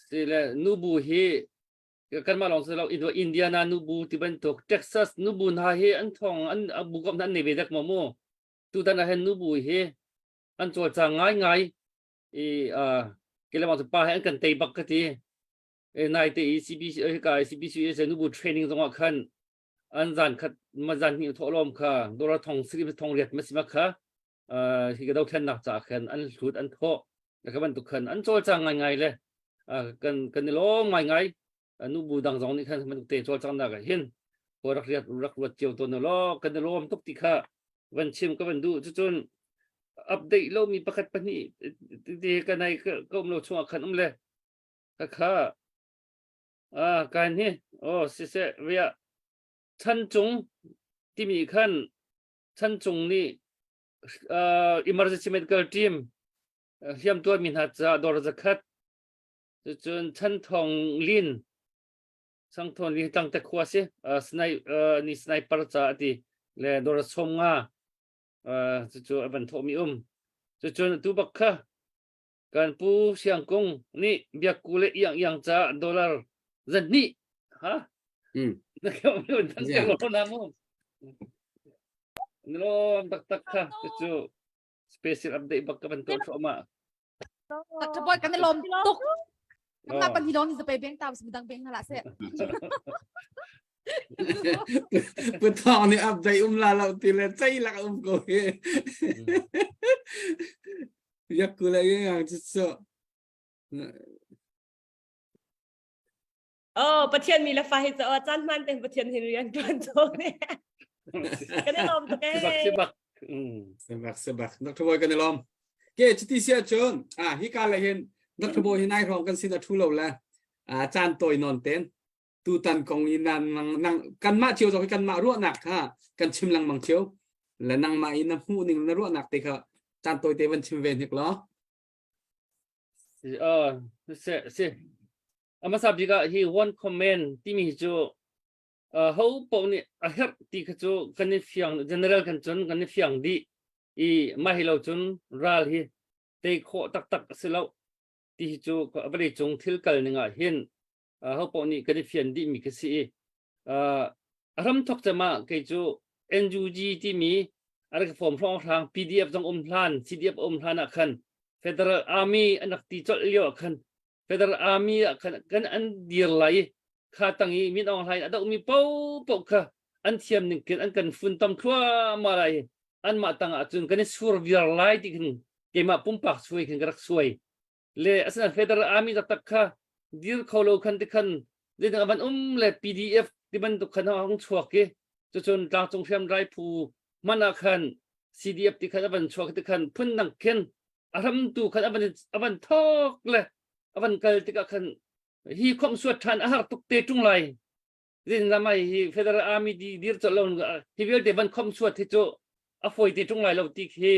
si le nubu hi kan mah lawng si lo Indiana nubu ti bantuk Texas nubu hna hi an thong an bu kom an nei ve dek mo mu tu tan ah hin nubu hi an cawlcang ngai ngai i kelemang pa he an kan tei bak ka ti nai te i CBC ka CBC nubu training zong ah khan an zan khat ma zan hnih thawhlawm kha dollar thong siri thong riat ma sima kha hi ka dothlennak ca khan an hlut an thawh ka bantuk khan an cawlcang ngai ngai le kan kan i lawm ngai ngai nu bu dang zong nih khan bantuk te cawlcang nak ah hin ko rak riat rak ruat cio tawn lo kan i lawm tuk ti kha van chim ka van duh cucun update lo mi pakhat pahnih ti ka nai ka um lo chungah khan um le ka kha Ah, kan hi, oh, siseh, via chan cung timi khan chan cung nih uh, emergency medical team hliam tuarmi hna ca dor zakhat cun chan thong lin sang thong lin tang te khua si uh, sniper uh, ni sniper ca ati le dor som nga uh, cu a van thawhmi um cucun tu bak kha Kan pu Siang Kung nih biakku le iang iang ca dollar zan hnih ha Mm. na keu mi un tan Yeah. lo na mu nilom tak tak kha cu special update bak ka ban to thro ma Tak boy kan lom tuk. Kan ma pan hi lom ni zapai beng ta midang beng hala se. Pathawng nih update um la lo ti le cei lak um ko hi. Yak ku le yang chu chu. Oh, Pathian mi le fa hi cho caan hman ten Pathian hin rian tuan cho ne. Kan i lawm tuk Sebak ee. sebak. Mm. Sebak sebak. Dr. Boy kan i lawm. Ke chiti sia chun. Ah hi ka le hin Dr. Boy hi nai rong kan sin a thu lo le. Ah caan toi non ten. Tutan kong i nan nang nang kanmah cio zong hi kanmah ruahnak kha kan chim lengmang cio. Le nangmah i na hmuh ning na ruahnak te kha Caan tawi te van chim ve hnik law. Si uh si si amasa bik ah hi one comment timi hi cu uh, ho paoh nih a herh ti kha cu kan i fiang general kan cun kan i fiang dih i mah hi lo cun ral hi tei khawh taktak a si lo ti hi cu vawlei cung thil kal ning ah hin uh, ho paoh nih kan i fian dih mi ka si i uh, a ram thok cem ah kei cu NUG timi a rak form hrawng hrang PDF zong um hlan CDF um hlan ah khan Federal Army an rak ti colh lio ah khan Federal Army ah khan kan an dir lai i kha tang i Min Aung Hlaing a dohmi paohpaoh kha an thiam ning khin an kan fun tam thluahmah lai i anmah tang ah cun kan i sur viar lai ti khin keimah pumpak suai khin ka rak suai le asinain Federal Army taktak kha dir kho lo khan ti khan zeitin a van um le PDF ti bantuk khan a hung chuak i cucun tlangcung hriamtlai phu hmanh ah khan CDF ti khan a van chuak ti khan phundang khin a hramtu khan a van a van thok le a van kal tikah khan hi khomh suat ṭhan a har tuk te ṭung lai zin lamai hi federal army di dir chol lo hi vialte van khomh suat hi cu a fawi te ṭung lai lo ti khi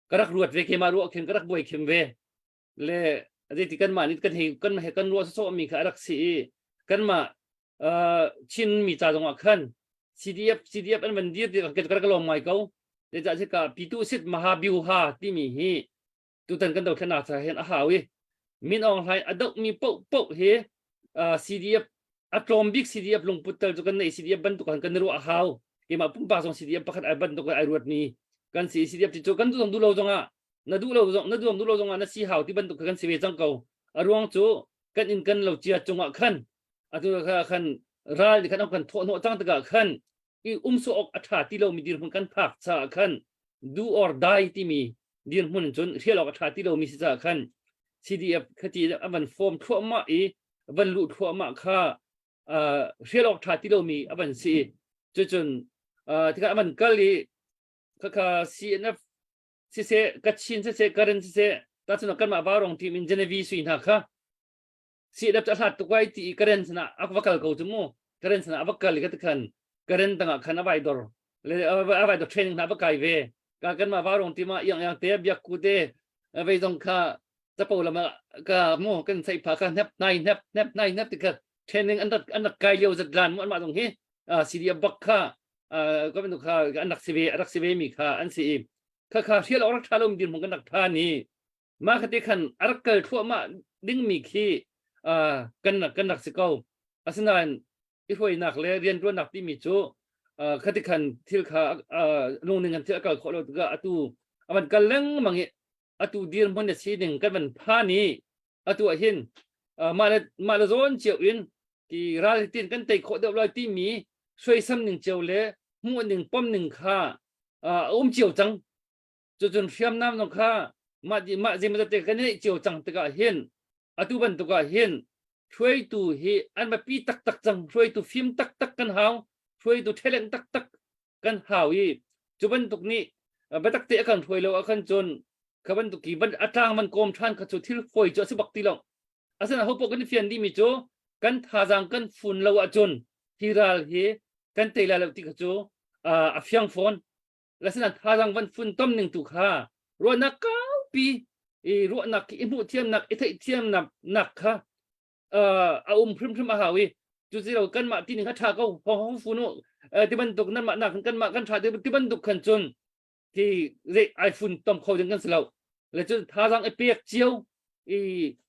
ka rak ruat ve ke ma ruah khin ka rak buai khin ve le zeiti kan mah nih kan hei kan he kan ruah sawsawh mi kha a rak si i kanmah Chin mi ca zongah khan CDF CDF an van dir ti ka rak lawm ngai ko zeicah si ka pitu sit mahabiuha timi hi tutan kan dothlenak ca hin a hau i Min Aung Hlaing a doh mi poh poh hi CDF a tlawm bik CDF lungput tal cu kan nei CDF bantuk kan kan ruah a hau keimah pumpak zong CDF pakhat ai bantuk ai ruat mi kan si CDF ti cu kan duh zong duh lo zongah na duh lo zong na duh duh lo zongah na si hau ti bantuk kan si ve cang ko a ruang cu kan in kan lo cia cungah khan atu kha khan ral nih khan an kan thawh hnawh cang tikah khan i um sawh awk a ṭha ti lomi dirhmun kan phak caah khan do or die timi dirhmun cun hrial awk a ṭha ti lomi si caah khan CDF khati a van form thluahmah i van luh thluahmah kha hrial awk ṭha ti lomi a van si cucun tikah a van kal i khakha CNF siseh Kachin siseh Karen siseh tacun kanmah Varong team in Genevieve sui hna kha CNF cu a hlat tuk ai ti i Karen sinah a va kal ko cu mu Karen sinah a va kal i ka ti khan Karen tangah khan a vai dor le a vai dor training hna va kai ve ka kan ma varong ti ma iang iang te biak ku te vei zong kha capo lama ka mu kan sei pha kha hnep nai hnep hnep nai hnep ti kha training an rak an rak kai lio zat lan mu an mah zong hi CDF bak kha ka bantuk kha an rak si ve rak si ve mi kha an si i kha kha hrial awk rak tha lo mi dirhmun kan rak phan i mah khati khan a rak kal thluahmah dingmi khi kan kan rak si ko asinain i hruainak le rianṭuannak timi cu khati khan thil kha lungning kan thil a kal khawh lo tikah atu a van kal lengmang i atu dirhmun na sining kan van phan i atu ah hin mah le mah le zawn cio in ti ral tin kan tei khawh deuh lai timi suaisam ning cio le hmuh ning pom ning kha a um cio cang Cucun hriamnam zong kha mah mah zeimawzat te kan i cio cang tikah hin atu bantuk ah hin hruaitu hi an biapi taktak cang hruaitu fim taktak kan hau hruaitu talent taktak kan hau i cu bantuk nih biatak te a kan hruai lo ahkhan cun kha bantuk i a tlang man kawm ṭhan kha cu thil fawi cu a si bak ti lo asinain hopoh kan i fian dihmi cu kan thazaang kan fun lo ahcun hi ral hi kan tei lai lo ti kha cu a fiang fawn Lasinain thazaang van funtom ning tu kha ruahnak kaupi i ruahnak i hmuh thiamnak i theih thiamnak nak kha a um hrimhrim a hau i cu si lo kanmah ti ning kha ṭha ko hong hong fun u ti bantuk nanmah nak kanmah kan ṭha ti bantuk khan cun ti zei ai fun tom kho ding kan si lo le cun thazaang i pek cio i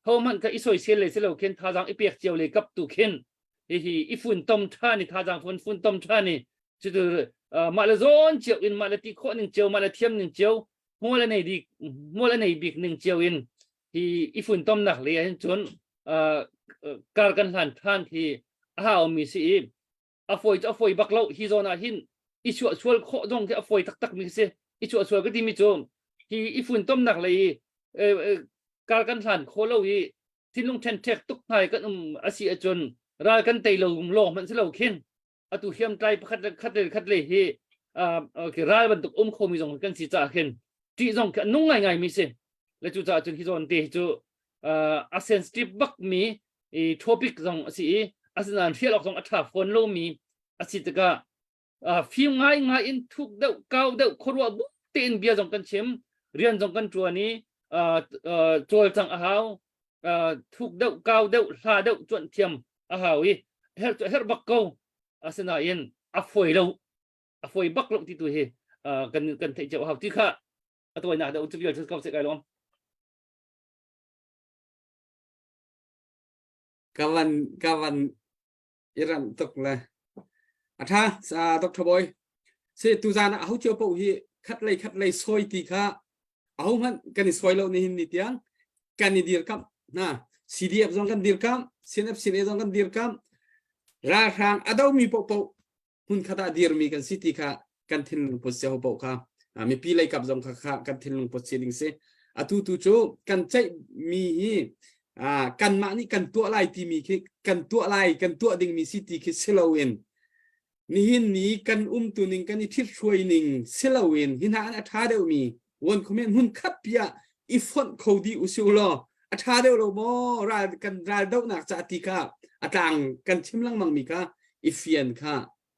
hohmanh kha i soisel le si lo khin thazaang i pek cio le kap tu khin hihi i fun tom ṭhan i thazaang fun fun tom ṭhan i cutu mah le zawn cio in mah le ti khawh ning cio mah le thiam ning cio hmual a nei bik hmual a nei bik ning cio in hi i funtomnak le hin cun kar kan hlan ṭhan hi a haumi si i a fawi cu a fawi bak lo hi zawn ah hin i chuah sual khawh zong khi a fawi taktak mi si i chuah sual ka timi cu hi i funtomnak le i kar kan hlan kho lo i thinlung ṭhenṭhek tuk hnai kan um a si ahcun ral kan tei lo lawng hmanh si lo khin atu hriamtlai pakhat le khat le khat le hi ral bantuk um khomi zong kan si caah khin ṭih zong khi a nung ngaingai mi si le cu caah cun hi zawn te hi cu a sensitive bak mi i topic zong a si i asinain hrial awk zong a ṭha fawn lomi a si tikah fim ngaingai in thuk deuh kau deuh khuaruah bu tein bia zong kan chim. Rian zong kan ṭuan i cawlcangh a hau. Thuk deuh, kau deuh, hla deuh cuanh thiam a hau i herh cu herh bak ko. Asinain a fawi lo. A fawi bak lo ti tu hi kan kan theih cio a hau ti kha a tawinak deuh cu vial cu ko seh kai lawm. Ka van ka van i ramh tuk le a ṭha Dr. Boy si tuzan ah aho cio paoh hi khat lei khat lei sawi ti kha aho hmanh kan i sawi lo nihin ni tiang kan i dirkamh hna CDF zong kan dirkamh CNF CNA zong kan dirkamh ralhrang a domi paohpaoh hmunkhat ah dirmi kan si ti kha kan thinlung put si ho paoh kha mipi lei kap zong kha kha kan thinlung put si ding si atu tu cu kan ceih mi hi kanmah nih kan tuah lai timi khi kan tuah lai kan tuah dingmi si ti khi si loin nihin ni kan umtu ning kan i thithruai ning si loin hi hna an a ṭha deuhmi won comment hmun khat piah i fonh kho dih usih law a ṭha deuh lo maw ral kan ral dohnak ca ti kha a tlang kan chim lengmang mi kha i fian kha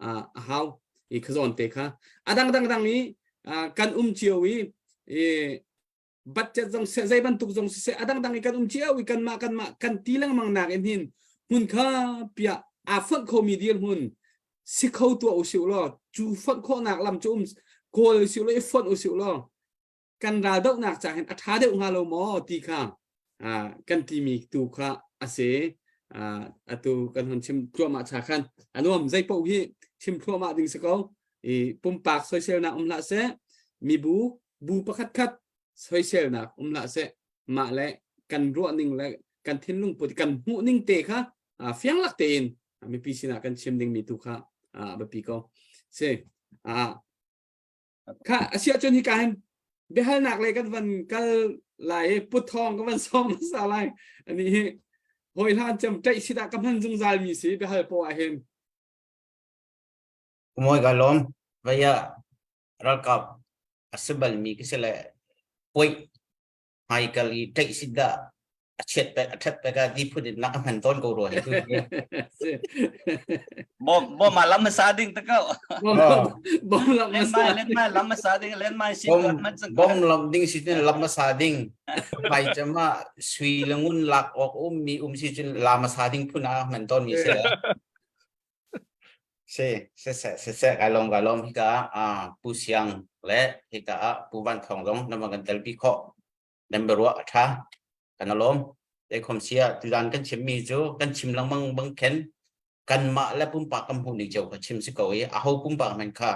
a hau i khazawn te kha a dang dang dang i kan um cio i budget zong seh zei bantuk zong siseh a dang dang i kan um cio i kanmah kanmah kan ti lengmang nak in hin hmun kha piah aa fonh khomi dirhmun si kho tuah usih law cu fonh khawhnak lam cu um kawl usih law i fonh usih law kan ral dohnak ca hin a ṭha deuh hnga lo maw ti kha kan timi tu kha a si atu kan hon chim thluahmah cha khan a nuam zei paoh hi chim thluahmah ding si ko i pumpak soiselnak um hlah seh mibu bu pakhat khat soiselnak um hlah seh mah le kan ruah ning le kan thinlung put kan hmuh ning te kha fiang lak tein mipi sinah kan chim ding mi tu kha a biapi ko si Kha a siah cun hika hin biahalnak lei kan van kal lai i puthawng ka van sawm hmasa lai. Ani hi hawi hlan cem ṭaih si dah ka hman zungzal mi si biahal poah ah hin. Mawi ka lawm. Vaya ralkap a si balmi ka si le puai hmaikal i ṭaih si dah a chiat pek a ṭhat pek ah ti phun in nak a hman tawn ko rua hi tu Bom bom ma lam sa ding ta ko. Bom lam Len mai len mai lam sa ding len mai si Bom man sang bom lam ding si cun lam sa ding hmai cama sui le ngun lak awk um mi um si cun lam sa ding phun ah hman tawn mi si Si, siseh, siseh, kai lawm, kai lawm. Hika ah Pu Siang le hika ah Pu Van Thawng zong nan van kan telpi khawh. Nan biaruah a ṭha. Kan alawm. Zeikhom sia tuzan kan chimmi cu kan chim lengmang bang khin kanmah le pumpak kan hmuh ning cio kha chim si ko i aho pumpak hmanh kha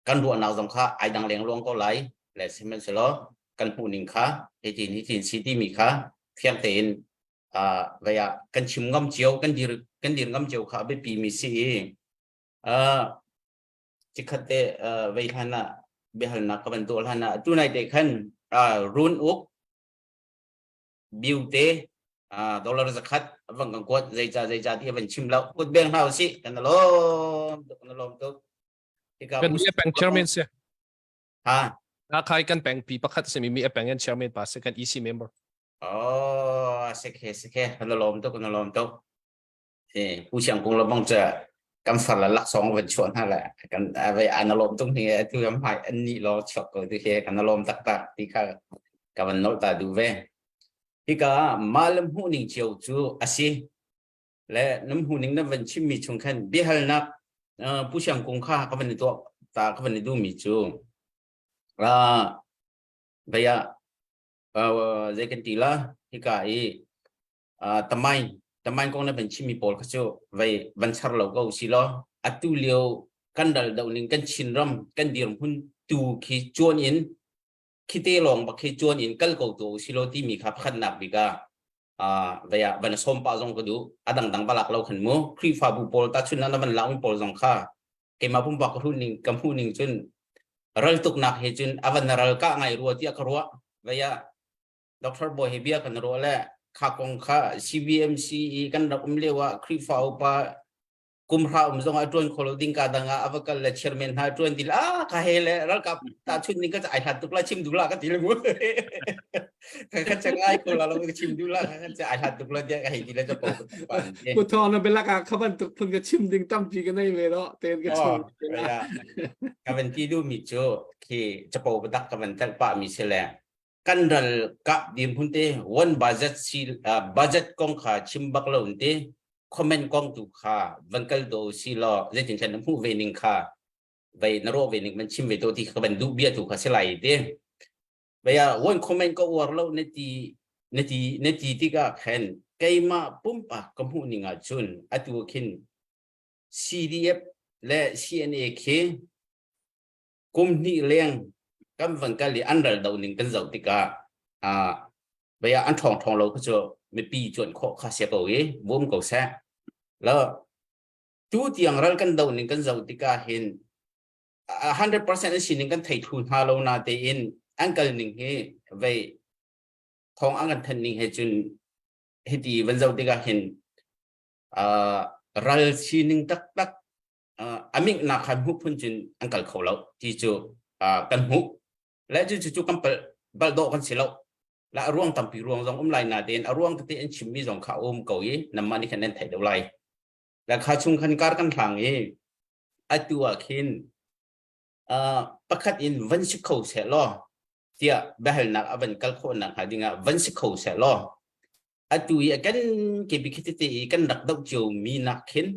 kan ruahnak zong kha ai dang lengluang ko lai le sihmanhsehlaw kan hmuh ning kha hitin hitin si timi kha fiang tein uh, vei ah kan chim ngam cio kan dir kan dir ngam cio kha a biapi mi si i uh, cikhat te uh, vei hlan ah biahalnak ka van tuah hlan ah tu nai te khan uh, run uk biu te uh, dollar zakhat van kan kuat zeica zeica ti van chim lo kut beng hna usih kan lawm tuk kan lawm tuk kan mi peng chairman si ha na khai kan peng pi pakhat simi mi peng en chairman pa se kan EC member Oh, sikhe sikhe kan lawm tuk kan lawm tuk. Si Pu Siang Kung lo bang cu kan far la laksawng van chuah hna le kan vai an lawm tuk ni atu kan hmai an ni lo chuak ko tu he kan lawm taktak ti kha ka van nolh ta du ve. Hika mah le hmuh ning cio cu asi le nam hmuh ning na van chim mi chung khan biahalnak Pu Siang Kung kha ka van i tuah ta ka van i duh mi cu vei ah zei kan ti la hika i tamain tamain kong na van chimmi pawl kha cu vei van char lo ko si law atu lio kan ral do ning kan Chinram kan dirhmun tu khi chuan in khite lawng bak khi chuan in kal ko tu si lo timi kha pakhatnak bik ah vei ah van som pa zong ka duh adang dang balak lo khan mu Khrihfabu pawl ta chun na van laung pawl zong kha keimah pumpak ka ning ka hmuh ning cun ral tuknak he cun a van ral ka ngai rua tiah ka ruah vaya Dr. Boy he bia kan ruah le kha kong kha CBMC i kan rak um lio ah Khrihfa upa Kum hra um zong ah ṭuan kho lo ding ka dang ah a va kal le chairman hna ṭuan ti la ka he le ralkap ta chun ning ka ai hlat tuk la chim duh la ka ti le mu. Ka ka chang ai ko la lo ka chim duh la ka ka ai hlat tuk la dia ka hei ti le cha po. Pu Thawng na belak ah kha bantuk phun ka chim ding tampi ka nei ve lo ten ka chim. Ka van ti duh mi cu khi capo dak ka van telh pah mi si le kan ral kap dirhmun te one budget si budget kong kha chim bak lo te comment kong tu kha van kal do si law zeitin thlen na hmuh ve ning kha vei na ruah ve ning man chim ve to ti kha van duh bia tu kha si lai te Baya one comment ka uar lo na ti na ti na ti tikah khan keimah pumpak ka hmuh ning ah cun atu khin CDF le CNA khi kum hnih leng kan van kal i an ral do ning kan zoh tikah ah baya an ṭhawng ṭhawng lo kha cu mipi cuan khawh kha sia ko i bum ko seh lo tu tiang ral kan do ning kan zoh tikah hin 100% an sining kan thei thlu hna lo na tein an kal ning hi vei thong an kan than ning he cun hiti van zoh tikah hin ral sining taktak aming nak khan hmuh phun cun an kal kho lo ti cu kan hmuh le cu cu kan pal bal dawh kan si lo la ruang tampi ruang zong um lai na tein a ruang tete an chimmi zong kha um ko i namma nih khan nan theih deuh lai la kha chung khan kar kan hlang i atu ah khin uh, pakhat in van si kho seh law tiah biahalnak a van kal khawh nak hnga dingah van si kho seh law atu i kan kepi khitete i kan rak doh cio mi nak khin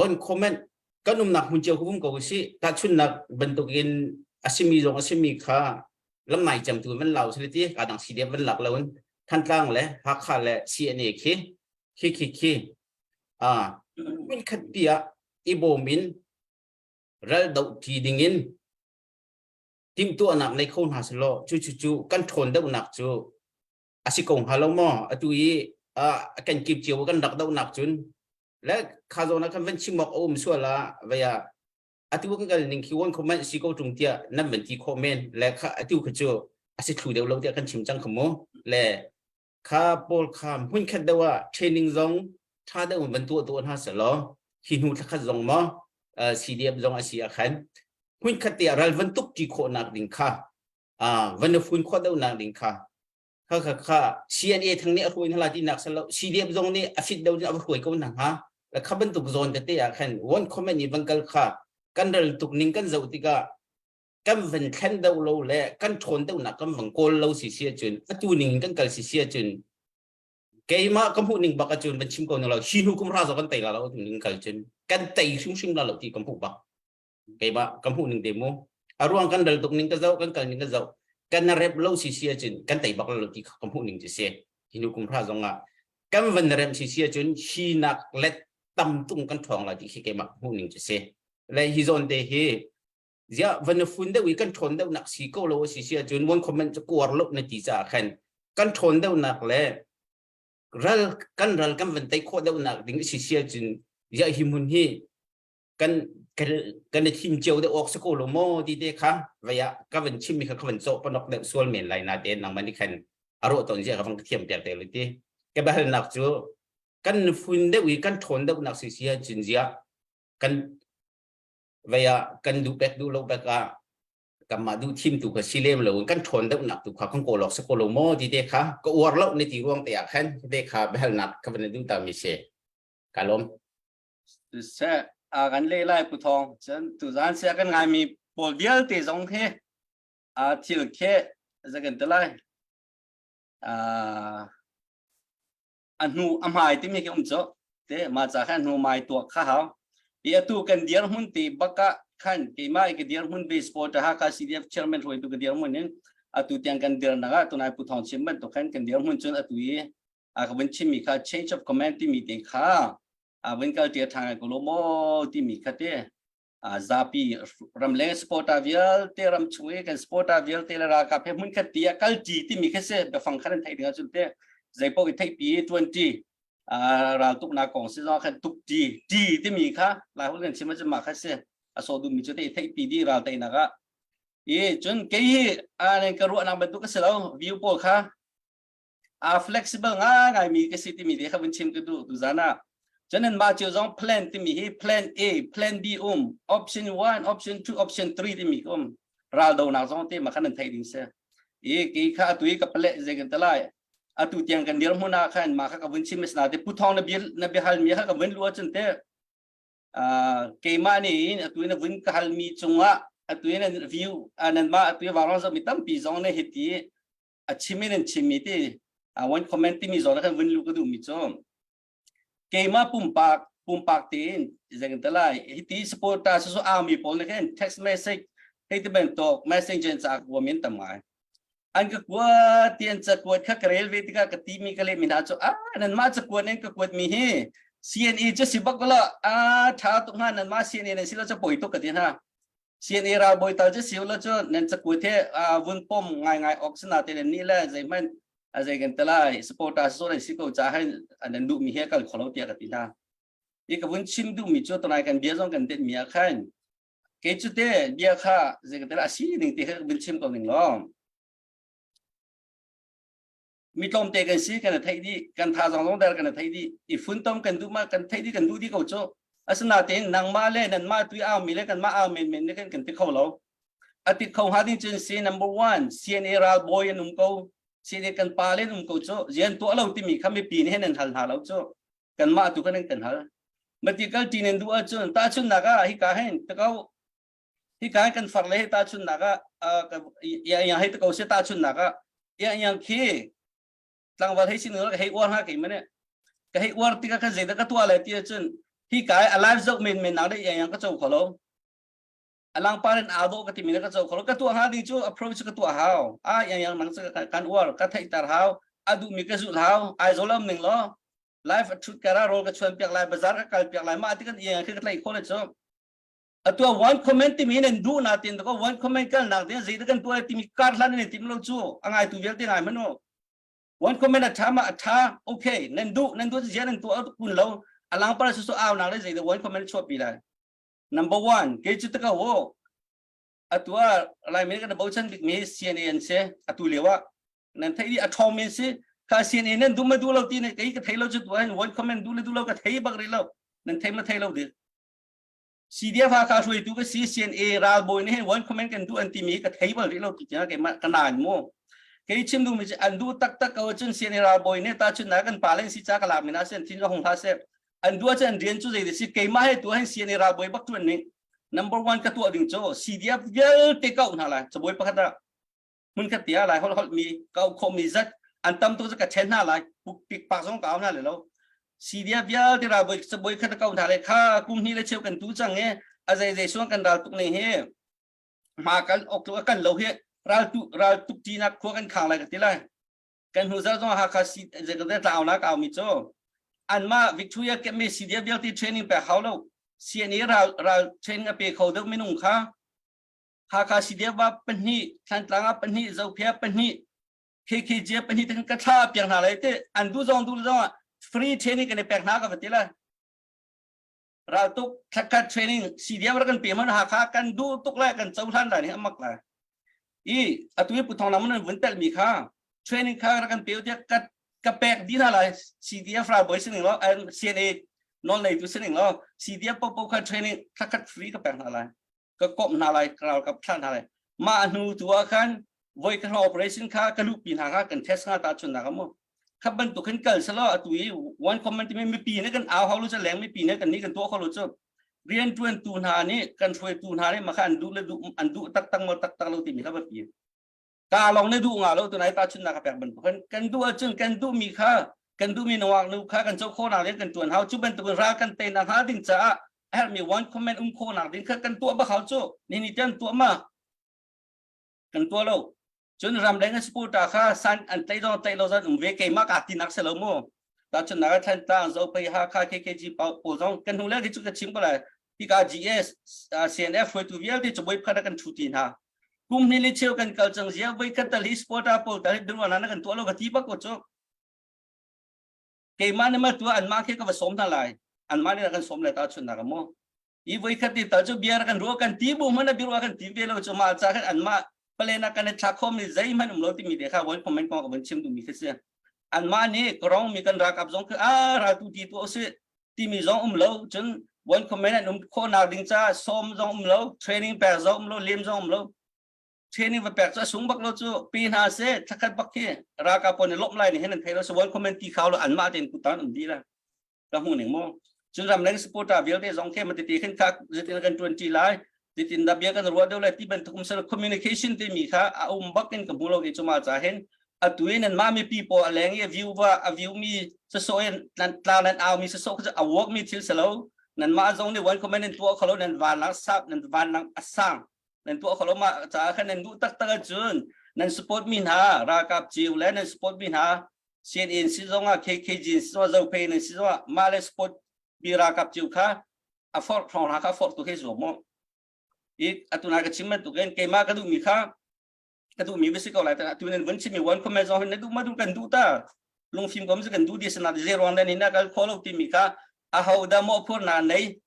one comment kan umnak hmun cio hum ko si tahchunnak bantukin asimi zong asimi kha lamnai cem tu van lau sile ti ka dang CDF van lak loin Thantlang le Hakha le CNA khi khi khi khi a hmun khat pi ah i bawm in ral doh ṭi ding in timhtuahnak nei kho hna selaw cu cu cu kan ṭhawn deuhnak cu a si ko hnga lo maw atu i kan kip cio kan rak dohnak cun le kha zawn ah khan van chim awk a um sual ah vei ah atu kan kal ning khi won comment si ko ṭung tiah nan van ti khawh men le kha atu kha cu a si thlu deuh lo tiah kan chim cang kha mu le kha pawl kha hmunkhat deuh ah training zong ṭha deuh in van tuah tuah hna selaw hi hnu thlakhat zong maw CDF zong a si ah khan hmunkhat te ah ral van tuk ṭi khawhnak ding kha van na fun khawh deuhnak ding kha kha kha kha CNA thang nih a hruai hna lai tinak selo CDF zong nih a fit deuh in a va hruai ko hna hnga kha bantuk zawn tete ah khan one comment i van kal kha kan ral tuk ning kan zoh tikah kan van thlen deuh lo le kan ṭhawn deuhnak kan van kawl lo si si ahcun atu ning in kan kal si si ahcun keimah ka hmuh ning bak ahcun van chim ko ning lo hi hnu kum ra zo kan tei la lo atu ning kal cun kan tei hrimhrim la lo ti ka hmuh bak keimah ka hmuh ning te mu a ruang kan dal tuk ning ka zoh kan kal ning ka zoh kan rep lo si si ahcun kan tei bak lo ti ka hmuh ning ti si hi hnu kum hra zong ah kan van rem si si ahcun hi nak let tam tung kan ṭhawng la ti khi keimah hmuh ning ti si le hi zawn te hi ziah van na fun deuh i kan ṭhawn deuhnak si ko lo a si si ahcun one comment cu kuar lo na ti caah khan kan ṭhawn deuhnak le ral kan ral kan van tei khawh deuhnak ding a si si ahcun ziah hi hmun hi kan kan kan i thim cio deuh awk si ko lo maw ti te kha vei ah ka van chimmi kha ka van cawh panok deuh sual men lai na te nangmah nih khan a rawh tawn zia ka van ka thiam piak te lo ti ka biahalnak cu kan fun deuh i kan ṭhawn deuhnak si si ahcun ziah kan vei ah kan duh pek duh lo pek ah kanmah duh thim tu kha si lem lo kan ṭhawn deuhnak tu kha kan kawl awk si ko lo maw ti te kha ka uar lo ne ti ruang te ah khan te kha biahalnak ka van duh ta mi si ka lawm Seh a kan le lai pu thong cun tuzan sia kan ngai mi pawl vialte zong hi a thil khe zakan te lai a a hnu a hmai timi khi um cu te ma ca khan hnu mai tuak kha hau i atu kan dir hmun te baka khan keimah i ka dir hmun base sport ha ka CDF chairman hruaitu ka dir hmun in atu tiang kan dir nak ah tunai pu thong chim bantuk khan kan dir hmun cun atu i a ka vun chimmi kha change of command timi te kha a vun kal tia ṭha ngai ko lo maw timi kha te zapi ramleng supporter vialte ram chung i kan supporter vialte le ralkap he hmun khat ti ah kal ṭi timi kha si biafang khan an theih ding ahcun te zeipaoh i theihpi 20 raltuknak kong si zong khan tuk ṭi ṭi timi kha lai holh kan chim ahcun mah kha si a sawh duhmi cu te i theihpi dih ral teinak ah i cun kei hi a ka ruahnak bantuk a si lo view pawl kha a flexible ngai mi ka si timi te kha vun chim ka duh tu zan ah. Cun nan mah cio zong plan timi hi plan A, plan B um, option 1, option 2, option 3 timi um. Ral donak zong te ma khan nan theih ding si. I ki kha atu i ka pale zei kan talai. Atu tiang kan dir hmun ah khan ma kha ka vun chim na te pu thong na bia na bia hal mi kha ka vun lu cun te keimah nih atu na vun ka hal mi cungah atu na view nan ma atu warang zo mi tampi zong ne hiti a chim in an chim mi ti one comment timi zong khan vun lu ka duh mi cu keimah pumpak pumpak tein zeng te lai hiti supporter su army pawl ne khan text message hei ti bantuk messenger ca ko min tam ngai an ka kuat tian ca kuat kha ka rel ve tikah ka ti mi ka le mi hna cu a nan mah ca kuat nan ka kuat mi hi CNA cu si bak la a tha tuk hnga nan mah CNA nan si lo cu poi tuk ka ti hna CNA ralbawi tal cu si lo cu nan cakuat he vun pom ngai ngai ok sina te ni le zeihmanh a zei kan telai supporter so nan si ko cha hai nan duh mi he kal kholo tiah ka ti hna i ka vun chim duh mi cu tonai kan bia zong kan det mi ah khan ke cu te bia kha zei kan tela si ning te kha vun chim ko ning lo Mi tlawmte kan si kan theih dih kan thazang zong der kan theih dih i funtom kan duh ma kan theih dih kan duh dih ko cu asinain nangmah le nanmah tui au mi le kanmah au men men ne kan kan ti kho lo ati kho hnga ding cun si number one CNA ralbawi an um ko CNA kan pa le an um ko cu rian tuah lo timi kha mipi nih hin an hal hna lo cu kanmah tu kan kan hal mati kal ti nan duh ahcun tahchunnak ah hika hin takau Hika kan far le tahchunnak ah ya yang hei te ko se tahchunnak ah ya yang khi tlangval hei sin ka hei uar ha kei mane ka hei uar tikah khan zeidah ka tuah lai ti ahcun hi kai alive zoh men men nak le ya yang ka co kholo alang paren aa dawh ka timi ka co kholo ka tuah hnga ding cu approach ka tuah hau a yang yang nang cu kan uar ka theih tar hau a duh mi ka zulh hau ai zolam ning lo life a thut kara rol ka chuan piak lai bazar ka kal piak lai ma ti kan yang khi ka tlai kho le cu Atu one comment timi nan duh na tin ko one comment kal nak ding zei kan tuah timi kar hlan nan tim lo cu a ngai tu vialte ngai manu one comment a tha ma a tha okay nan duh nan duh zia nan tuah kun lo alang par su su aw nak le zei one comment chuah pi lai number one ke chu taka wo atua lai me kan bochan bik mi CNA an se atu lewa nan thei di a thong min si kha CNA nan du ma du lo ti ne kei ka thei lo chu tu one comment du le du lo ka thei bak ri lo nan thei ma thei lo di CDF Hakha hruaitu ka si CNA ralbawi nih one comment kan duh an timi ka thei bal rih lo ti tiang keimah ka naan mu kei chim duhmi cu an duh taktak ko cun CNA ralbawi nih ta cun na kan pa len si ca ka lak mina sen thin hung hla se an duh cun an rian cu zei si keimah he tu hin CNA ralbawi bak tuan ning number one ka tuah ding cu CDF vialte kau hna lai cabuai pakhat ah hmun khat tia lai holh holh mi ka khawh mi zat an tam tuk ka chen hna lai pik pak zong ka au hna le lo CDF vialte ral boi boi khat ka hna le kha kum hni le cheu kan tu chang e a zei zei suang kan ral tuk ning hi ma kan ok tu kan lo hi ral tu ral tuk ti nak khua kan khang lai ka ti lai kan hnu zar zong Hakha si zei ka tlau na ka mi cho an ma Victoria ke mi CDF vialte training pe hau lo CNA ral ral training a pe kho deuh minung kha Hakha CDF ah pahnih, Thantlang ah pahnih, Zophei ah pahnih, KKG ah pahnih te ka thla piak hna lai te an duh zong duh zong ah free training kan i pek hna ka va ti lai. Raltuk thlakhat training CDF rak kan pe man Hakha kan duh tuk lai kan cohlan lai ni amak lai. I atu i puthong lam nan vun tel mi kha training kha rak kan pe tiah ka ka pek di hna lai CDF ralbawi sining lo CNA nawl nei tu sining lo CDF popo kha training thlakhat free ka pek hna lai. Ka komh hna lai ralkap thlah hna lai mah hnu tu ah khan voi ka operation kha ka luhpi hna kha kan test nga ta chun na ka mu kha bantuk hin kal selo atu i one comment mi mipi ne kan au hau lu cha leng mipi ne kan ni kan tuah kho lu chu rian tuan tu hna nih kan hruai tu hna nih makha an duh le duh an duh tak tak mo tak tak lo ti mi kha ba pi Ka lawng na duh nga lo tunai ta chun na ka pek bantuk kan kan duh ahcun kan duh mi kha kan duh mi nawak nu kha kan co kho nak ding kan tuan hau cu bantuk in ral kan te nak hnga ding caah a herh mi one comment um kho nak ding kha kan tuah bak hau cu ni ni tian tuah ma kan tuah lo cun ramleng an supporter kha san an tlai dong tlai lo zan um ve keimah ka ti nak se lo mu ta chun na thlan tlang zo pei ha kha KKG pawl zong kan hnu le ki chu ka chim ko lai hika GS CNF hruaitu vialte cabuai pakhat kan thu ti hna kum hnih le cheu kan kal cang zia voi khat tal hi supporter pawl tal hi biaruahnak na kan tuah lo ka ti bak ko cu keimah nih ma tuah anmah khi ka va sawm hna lai anmah nih kan sawm lai ta chun nak mu i voi khat ti tal cu bia kan ruah kan ti bu hmanh biaruah kan ti ve lo cu mah ca khan anmah palena kan i thla khom ni zeihmanh um lo timi te kha von comment ko ka von chim duhmi khi si anmah nih karong mi kan ralkap zong khi a ral tu ti tu si. Timi zong um lo. Cun one comment an um khawhnak ding caah sawm zong um lo, training pek zong um lo, lem zong um lo. Training va pek cu a sung bak lo cu pe hna seh thlakhat bak khi ralkap pawl nih lawmh lai nih hin an thei lo so one comment ti khau lo anmah tein kutan um dih la ka hmu ning mu cun ramleng supporter vialte zong khi matete khin kha zeitin kan tuan ti lai zeitin dah bia kan ruah deuh lai ti bantuk um sel communication timi kha a um bak in ka hmu lo ke chuma cha hin atu in nan mah mipi pawl a leng i a view va a view mi saso in tla nan au mi saso kha a work mi thil selo nan mah zong nih one comment in tuah kholo nan van lang sap nan van lang asang nan tuah kholo ma ca khan nan duh taktak ahcun nan support mi hna ralkap ciu le nan support mi hna CNN si zong ah KKG si zong ah Zophei nan si zong ah mah le support mi ralkap ciu kha a forh thong hna kha forh tu khi zuam mu i atu na ka chim bantukin keimah ka duh mi kha ka duh mi va si ko lai atu nan vun chim mi one comment zong na duh ma duh kan duh ta lungfim kom kan duh di sana ze ruang nan ina kal kholo ti mi kha a ho da mo phur na nei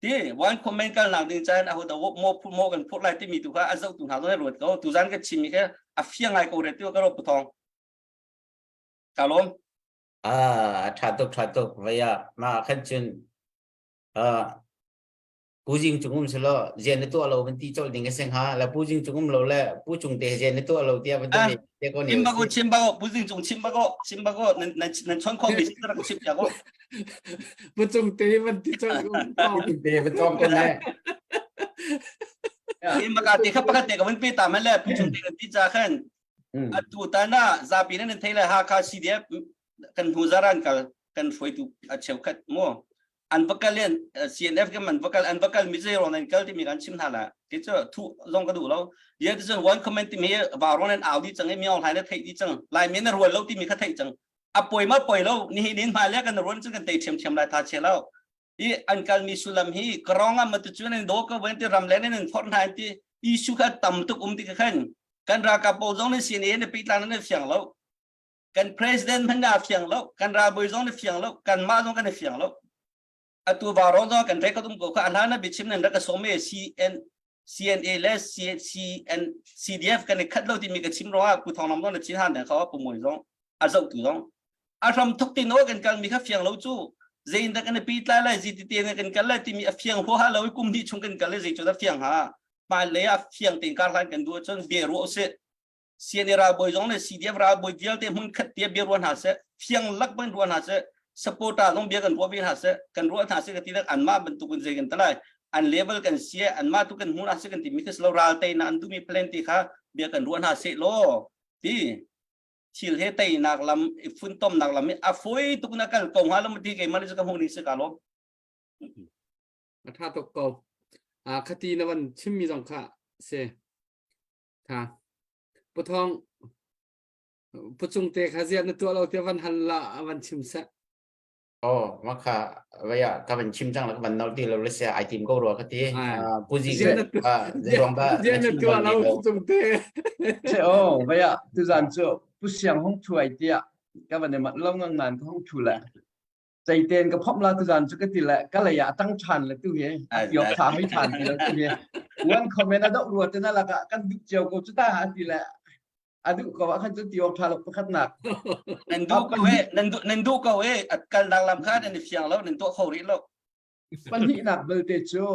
Ti one comment kal nak ding caan aho da mo mo kan phur lai timi tu kha a zoh tu hna zong ruat ko tu zan ka chim mi kha a fiang ngai ko re tu ka ro puthong ka lom. Ah tha tuk tha tuk vaya ma khan chun ah Pu Jing cung um selo zian na tuah lo van ti chol ding a seng ha la Pu Jing cung um lo le Pu Cung te zian na tuah lo tia van te te ko ni chim ba ko chim ba ko Pu Jing cung chim ba ko chim ba ko nan nan nan chon kho mi rak chim ya ko Pu Cung te van ti chol ko Pu Cung te van tom ko ne Chim ba ka te kha pakhat te ka van pe ta man le Pu Cung te kan ti cha khan atu ta na zapi nan thei le Hakha CDF kan hnu zaran kal kan hruaitu a cheukhat mu an va kal in CNF kan man va kal an va kal mi zei ron an kal timi kan chim hna la ti cu thu zong ka duh lo ye ti cun one comment timi va ron an au di cang i mi ong hlai na theih di cang lai mi na rual lo timi kha theih cang a poi ma poi lo ni hi nin hmai le kan ruan cun kan tei thiam thiam lai tha che lo i an kal mi sullam hi karong am tu cun an do ka wen ti ram le nan phor hna ti issue kha tam tuk um ti kha khan kan ralkap pawl zong nan CNA na pitlang nan fiang lo kan president hmanh a fiang lo kan ralbawi zong na fiang lo kan mah zong kan i fiang lo atu varo zong kan record um ko kha a hlan na biachim nan rak ka sawm e CN CNA le CN CDF kan i khat lo timi ka chim ruangah Pu Thawng Lam zong na chin han kha Pu Mawi zong a zoh tu zong a hram thuk tin o kan kal mi kha fiang lo cu zein dah kan pi tlai lai ZTT na kan kal lai timi a fiang huaha lo i kum hnih chung kan kal le zei cu dah fiang ha hmai lei ah fiang tein kar hlan kan duh cun bia ruah usih CNA ralbawi zong le CDF ralbawi vialte hmun khat tia bia ruah hna seh fiang lak ban ruah hna seh supporter zong bia kan ruah ve hna seh kan ruah hna seh ka ti an mah bantuk in zei kan talai an level kan sie an mah tu kan hmu hna seh kan ti mi lo ral te na an duhmi plan ti kha bia kan ruah hna seh law ti thil he teinak lam i funtom nak lam a foi tuk na kal ko hnga lo ti keimah le ka hmuh ning si ka lo A tha tuk ko. A khati na van chimmi zong kha se. Tha. Pu Thawng, Pu Cung te kha ziah na tuah lo tiah van hal la van chim seh. Oh, ma kha vaya ka van chim cang la ka van nol ti lo le sia ai tim ko rua ka ti. Pu Zi Ziah na zeruang ba ziah na tuah lo Pu Cung te. Se oh, vaya tuzan cu Pu Siang hong thu ai tiah ka van i mat lo ngang nan ka hong thu le. Ceiten ka phomh la tuzan cu ka ti le ka lei ah tang ṭhan le tu hi yok tha hei ṭhan ti le tu hi one comment a doh rua te na lakah kan duh cio ko cu ta a ti le a duh ko ah khan cu ti awk ṭha lo pakhatnak nan duh ko e nan duh nan duh ko e at kal nak lam kha nan i fiang lo nan tuah kho rih lo. Pahnihnak belte cu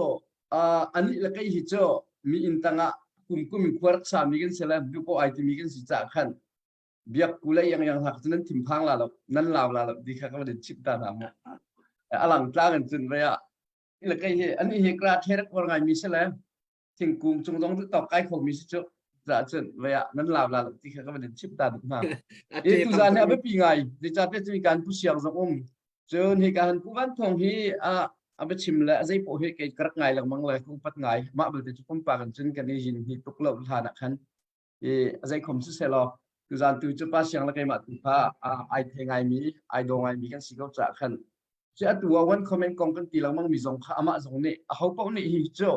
anih le kei hi cu mi inn tangah kum kum in khua rak sami kan si le duh ko ai timi kan si caah khan Biak ku le yang yang hak cu nan thinphang la lo nan lau la lo ti kha ka van in chimh ta hna mu. A lang tlang in cun ve ah le kei hi ani hi kra the rak war ngai mi si le thingkung cung zong cu tok kai kho mi si cu za cun ve ah nan lau la lo ti kha ka van in chimh ta duh hna. I tu zan hi a biapi ngai zeicahtiah cun kan pu siang zong um cun hi ka han pu van thong hi a a biachim le a zei poh hi kei ka rak ngai lengmang le ka upat ngai mah belte cu pumpak in cun kan i yin hi tuk lo hlan ah khan i a zeikhom siselaw tuzan tu cu pa siang le keimah tu kha ai thei ngaimi ai daw ngaimi kan si ko caah khan cu atu ah one comment kong kan ti lengmang mi zong kha amah zong nih aho paoh nih hi cu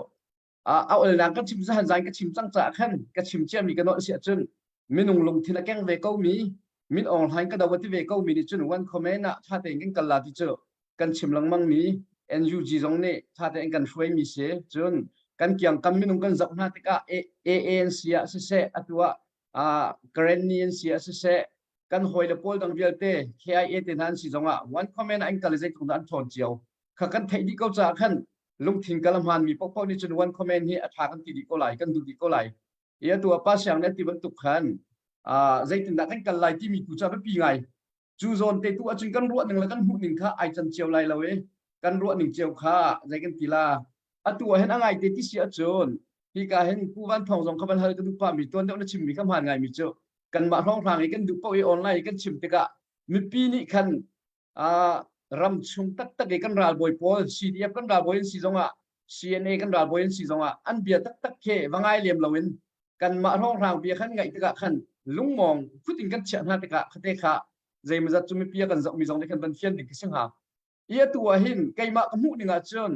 a olnak ka chim zahan zan ka chim cang caah khan ka chim ciami ka nolh si ahcun minung lungthin a keng ve ko mi min Aung Hlaing ka do a ti ve ko mi nih cun one comment ah ṭha tein kan kal la ti cu kan chim lengmang mi NUG zong nih ṭha tein kan hruai mi si cun kan kiangkam minung kan zoh hna tikah AANC ah siseh atu ah Karenni an si ah siseh. Kan hawile pawl dang vialte KIA te hna an si zongah one comment an kal i zeitluk dah an ṭhawn cio kha kan theih dih ko caah khan lungthin kal a hmaanmi paohpaoh nih cun one comment hi a ṭha kan ti dih ko lai, kan duh dih ko lai. I atu ah pa siang nih a ti bantuk khan zeitindah kan kal lai timi tu cu a biapi ngai. Cu zawn te tu ahcun kan ruah ning le kan hmuh ning kha ai can cio lai lo i kan ruah ning cio kha zei kan ti la. Atu ah hin a ngai te ti si ahcun hika hin Pu Van Thawng zong kha van hal ka duh pah mi tuan deuh na chimmi kha hmaan ngai mi cu kanmah hrawnghrang i kan duh paoh i online i kan chim tikah mipi nih khan ram chung taktak i kan ralbawi pawl CDF kan ralbawi an si zongah CNA kan ralbawi an si zongah an bia taktak khi va ngai lem loin kanmah hrawnghrang bia khan ngaih tikah khan lungmawng phut in kan chiah hna tikah khate kha zeimawzat cu mipi a kan zohmi zong nih khan van fian ding khi si hnga. I atu ah hin keimah ka hmuh ning ah cun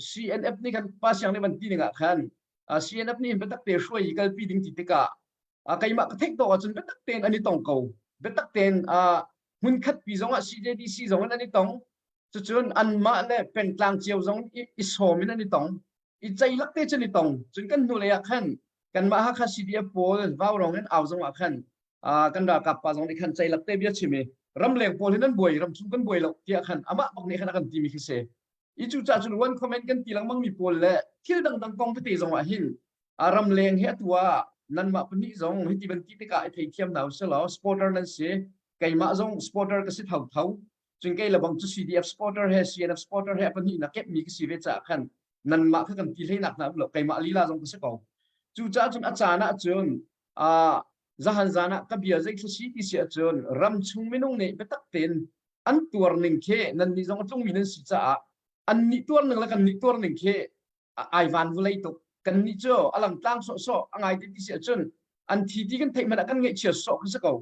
CNF nih khan pa siang nih van ti ning ah khan CNF nih hin biatak te hruai i kalpi ding ti tikah keimah ka theih tawk ahcun biatak tein an i tong ko. Biatak tein hmunkhat pi zong ah CJDC zong in an i tong. Cucun anmah le pengtlang cio zong i sawm in an i tong. I ceilak te cun i tong. Cun kan hnulei ah khan kanmah Hakha CDF pawl vaurong in au zong ah khan kan ralkap pa zong nih khan ceilak te bia chim i ramleng pawl hi nan buai ramchung kan buai lo tiah khan amah bak nih khan a kan timi khi si. I cu cah cun one comment kan ti lengmang mi pawl le thil dangdang kong tete zong ah hin ramleng hi atu ah nanmah pahnih zong hiti ban ti tikah i theithiam hna usih law supporter nan si keimah zong supporter ka si thotho cun kei lebang cu CDF supporter he CNF supporter he a pahnih na kepmi ka si ve caah khan nanmah kha kan ti hleinak hna um lo keimah lila zong ka si ko cu caah cun a caan ah cun zahan zan ah ka bia zei thla si ti si ahcun ram chung minung nih biatak tein an tuar ning khi nan nih zong a tlungmi nan si caah an nih tuar ning le kan nih tuar ning khi ai van vulei tuk kan nih cu a lang tlang sawh sawh a ngai ti si ahcun an thi ti kan theih hmanh ah kan ngaihchia sawh kan si ko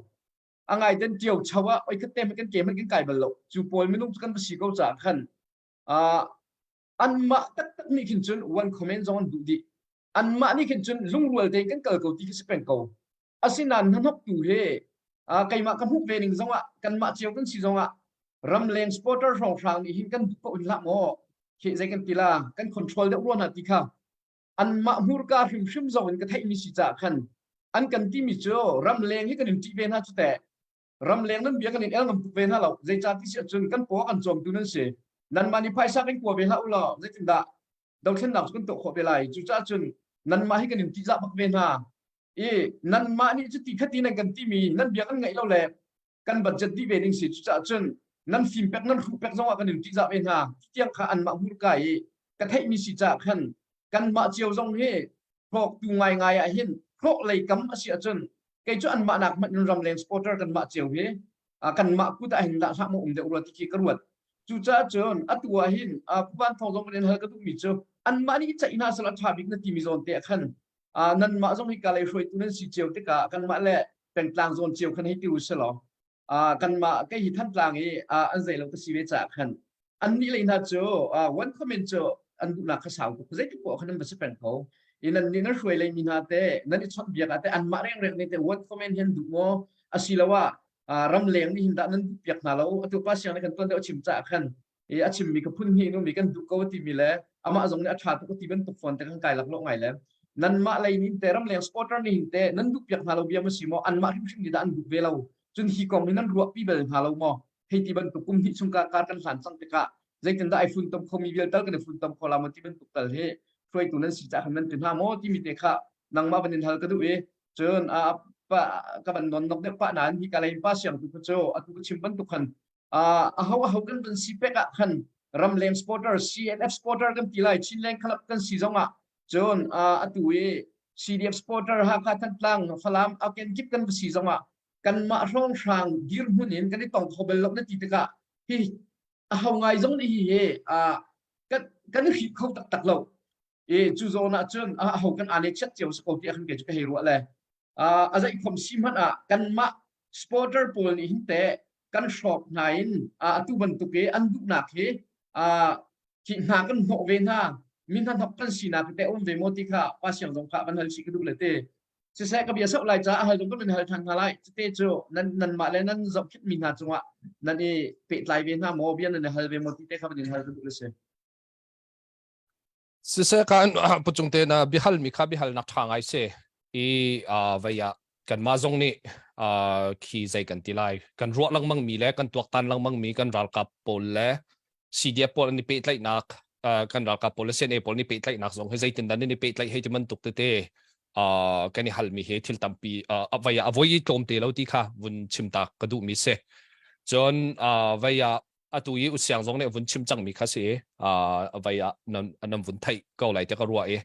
a ngai den tio cho ah oi khat te kan ke hmanh kan kai bal lo cu pawl minung cu kan va si ko caah khan anmah taktak nih khin cun one comment zong an duh dih anmah nih khin cun lungrual tein kan kal ko ti khi si peng ko asinain hnahnok tu hi keimah ka hmuh ve ning zongah kanmah cio kan si zongah ramleng supporter hrawnghrang nih hin kan duh paoh in hlah maw khi zei kan ti la kan control deuh rua hna ti kha anmah hmurka hrimhrim zong in ka theihmi si caah khan an kan timi cu ramleng hi kan in ṭih ve hna cu teh ramleng nan bia kan in el ngam tuk ve hna lo zeicah ti si ahcun kan paw kan cawmtu nan si nanmah nih phaisa kan kua ve hlah u law zeitindah dothlennak cu kan tuah khawh ve lai cucaah cun nanmah hi kan in ṭihzah bak ve hna i nanmah nih cuti khati nan kan timi nan bia kan ngaih lo le kan budget dih ve ding si cucaah cun nan fim pek nan hruh pek zongah kan in ṭihzah ve hna tiang kha anmah hmurka i ka theihmi si caah khan kanmah cio zong hi hlawktu ngaingai ah hin hlawk lei kam a si ahcun kei cu anmah nak hmanh in ramleng supporter kanmah cio hi kanmah kut ah hin dah hlah maw um deuh rua ti khi ka ruat cucaah cun atu ah hin Pu Van Thawng zong kan in hal ka duhmi cu anmah nih i ceih hna sal a ṭha bik na timi zawn te ah khan nanmah zong hi ka lei hruaitu nan si cio tikah kanmah le pengtlang zawn cio khan hei ti u si law kanmah kei hi Thantlang i an zei lo ka si ve caah khan annih lei hna cu one comment cu an duhnak kha sau tuk zeitik poah khan an va si peng ko i nan nih nan hruai lei mi hna te nan i chawnh biak ah te anmah rengreng nih te one comment hi an duh maw asiloah ramleng nih hin dah nan duh piak hna lo atu pa siang nih kan tuan deuh a chim caah khan i a chimmi ka phun hnih numi kan duh ko timi le amah zong nih a ṭha tuk ti bantuk fawn te kan kai lak lo ngai le nanmah lei nin te ramleng supporter nih hin te nan duh piak hna lo bia ma si maw anmah hrimhrim nih dah an duh ve lo cun hi kong hi nan ruah pi bel hna lo maw hei ti bantuk kum hnih chung kar kan hlan cang tikah zeitindah ai funtom khomi vial tal kan i funtom kho la maw ti bantuk tal hi hruaitu nan si caah khan nan ti hna maw timi te kha nangmah van in hal ka duh i cun a pa ka van non nok deuh pa nain hi ka lei pa siang tu cu atu ka chim bantuk khan aho aho kan van si pek ah khan ramleng supporter CNF supporter kan ti lai Chinland Club kan si zong ah cun atu i CDF supporter Hakha Thantlang Falam aken kip kan si zong ah kanmah hrawnghrang dirhmun in kan i tong kho bel lo na ti tikah hi aho ngai zong nih hi hi kan kan hrip kho taktak lo i cu zawn ah cun aho kan ane chiat cio si ko ti khan ke cu ka hei ruah le a zeih khom si hmanh ah kanmah supporter pawl nih hin teh kan hrawk hna in atu bantuk i an duhnak hi khi hna kan hnawh ve hna mi hna hnok kan sinak te um ve maw ti kha pa siang zong kha van hal si ka duh le te siseh ka bia sok lai ca a hal zong kan hal than hna lai cute cu nan nan mah le nan zohkhet mi hna cungah nan i pehtlai ve hna maw bia nan i hal ve maw ti te kha van in hal ka duh le si Siseh kan pucung te na bihal mi kha bihal nak tha ngai se i vei ah. Kanmah zong nih uh, khi zei kan ti lai kan ruah lengmang mi le kan tuaktan lengmang mi kan ralkap pawl le CDF pawl an i pehtlaihnak uh, kan ralkap pawl le CNA pawl an i pehtlaihnak zong hi zeitin dan an i pehtlaih hei ti bantuk tete uh, kan i halmi hi thil tampi uh, avai ah avoi tlawm te lo ti kha vun chim tak ka duh mi si. Cun uh, vai ah atu i usiang zong nih vun chim cang mi kha si uh, vai ah nan nan vun theih ko lai te ka ruah i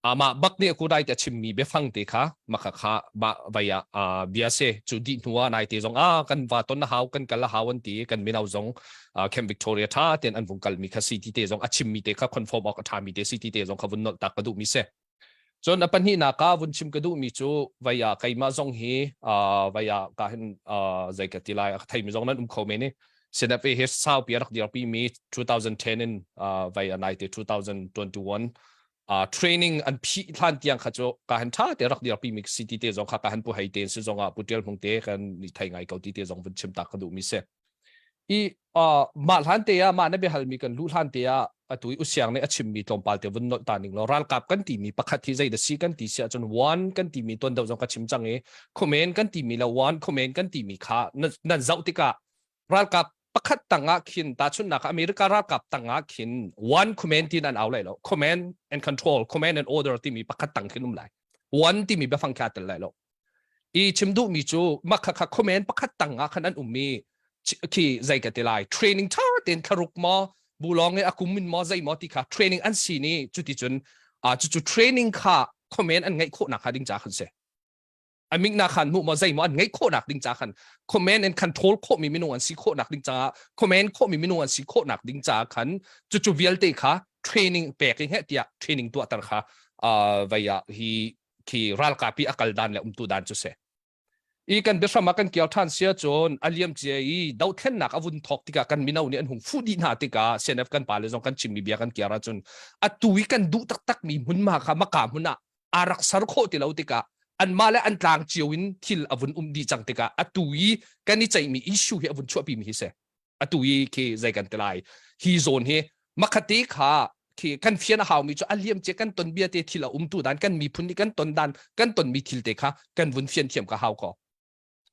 amah bak nih kudai te chimmi biafang te kha maka kha ba vai ah bia se cu dih hnu ah nai te zong a kan va ton hau kan kal hau an ti kan mino zong Camp Victoria tha ten an vung kal mi kha si ti te zong a chimmi te kha confirm awk a tha mi te si ti te zong kha vun nolh tak ka duh mi se. Cun a pahnihnak ah vun chim ka duh mi cu vai ah keimah zong hi vai ah ka hin zei ka ti lai a thei mi zong nan um kho men i CNFA hi saupi a rak dirpi mi 2010 in vai a nai te 2021 uh, training an phih hlan tiang kha cu ka han tha te rak dirpi mi city te zong kha ka han pu hei te si zong ah pu tial hmung te kan ni thai ngai ko ti te zong vun chim ta ka duh mi se i uh, mah hlan te ah mah na biahal mi kan lu hlan te ah atu i usiang nih a chim mi tlawmpal te vun nolh ta ning lo ralkap kan ti mi pakhat hi zei da si kan ti si ahcun one kan ti mi ton do zong ka chim cang i khumen kan ti mi le one khumen kan ti mi kha nan zoh tikah ralkap pakhat tangah khin tahchunhnak America ralkap tangah khin one command tin an au lai lo. Command and control, command and order timi pakhat tang khin um lai. One timi biafang kha tel lai lo. I chim duh mi cu makha kha command pakhat tangah khan an um mi khi zei ka ti lai training tha ten thlaruk maw bulong e akum min maw zei maw ti kha training an si ni cuti cun a cu cu training kha command an ngeih khawh nak kha ding cha khan se. A mingna khan mu maw zei maw an ngeih khawhnak ding ca khan command and control khawhmi minung an si khawhnak ding caah command khawhmi minung an si khawhnak ding caah khan cucu vialte kha training pek i heh tiah training tuahter kha uh, vei ah hi khi ralkap i a kal dan le umtu dan cu se i kan biahram ah kan kial ṭhan sia cun a liam cia i dothlennak a vun thawk tikah kan mino nih an hung fuh dih hna tikah CNF kan pale zong kan chimmi bia kan kiar ahcun atu i kan duh taktakmi hmunhma kha maka hmun ah aa rak ser khawh ti lo tikah anmah le an tlang cio in thil a vun um dih cang tikah atu i kan i ceihmi issue hi a vun chuahpi mi hi si. Atu i khi zei kan ti lai hi zawn hi makhate kha khi kan fian a haumi cu a liam cia kan ton bia te thil a um tu dan kan miphun nih kan ton dan kan tonmi thil te kha kan vun fian thiam ka hau ko.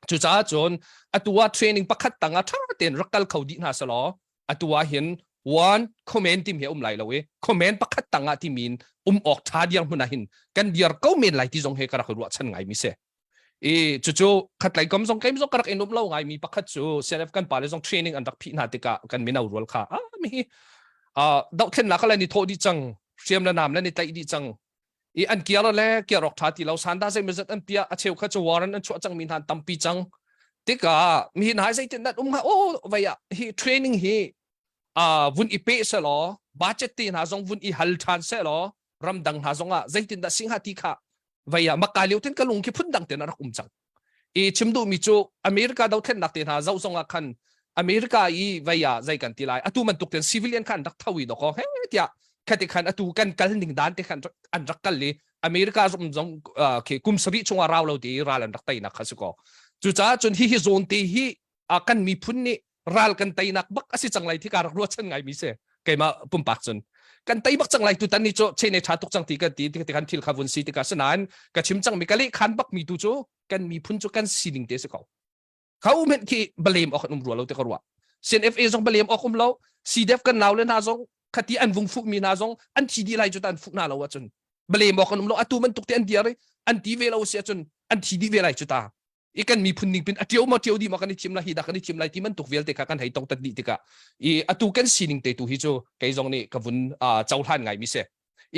Cucaah cun atu ah training pakhat tang ah ṭha tein rak kal kho dih hna selaw atu ah hin one comment tim hi a um lai lo i comment pakhat tang ah timi in um awk ṭha diar hmun ah hin kan diar ko men lai ti zong he ka rak ruahchan ngai mi si. I cucu khatlei kom zong keim zong ka rak in um lo ngai mi pakhat cu CNF kan pale zong training an rak phih hna tikah kan mino rual kha ah mi hi uh, dohthlennak le ni thawh dih cang hriam le nam le ni tlaih dih cang i an kiar le kiar awk ṭha ti lo sanda zeimawzat an piah a cheu kha cu warrant an chuah cangmi hna tampi cang tikah mi hna zeitin nan um hnga o vei ah hi training hi uh, vun i pe selaw budget te hna zong vun i hal ṭhan selaw ramdang hna zong ah zeitin dah singha ti kha vei ah maka lio tin ka lung khi phun dang ten a rak um cang. I chim duhmi cu America dothlennak te hna zoh zong ah khan America i vei ah zei kan ti lai atu bantuk ten civilian khan rak tho i doko he tiah khati khan atu kan kal ning dan te khan an rak kal i America zong zong khi kum sarih chungah rau lo ti ral an rak teinak kha si ko. Cucaah cun hi hi zawn te hi kan miphun nih ral kan teinak bak a si cang lai thi ka rak ruahchan ngai mi si. Keimah pumpak cun kan tei bak cang lai tu tan ni cu chene tha tuk cang ti kan ti ti kan thil kha vun si tikah sinain ka chim cang mi ka leh khan bak mi tu cu kan miphun cu kan sining te si ko. Kho men khi balem ok an um rua lo te ka ruah. CNFA zong balem ok um lo. CDF kan nau le hna zong khati an vung fuh mi hna zong an thi dih lai cu ta an fuh hna lo ahcun balem ok an um lo. Atu bantuk te an diar i an ti ve lo si ahcun an thi dih ve lai cu ta. I kan miphun ning pin a ṭio maw ṭio dih maw kan i thim lai hi dah kan i thim lai ti bantuk vialte kha kan hei tong tat dih tikah i atu kan sining te tu hi cu kei zong nih ka vun cohlan ngai mi si.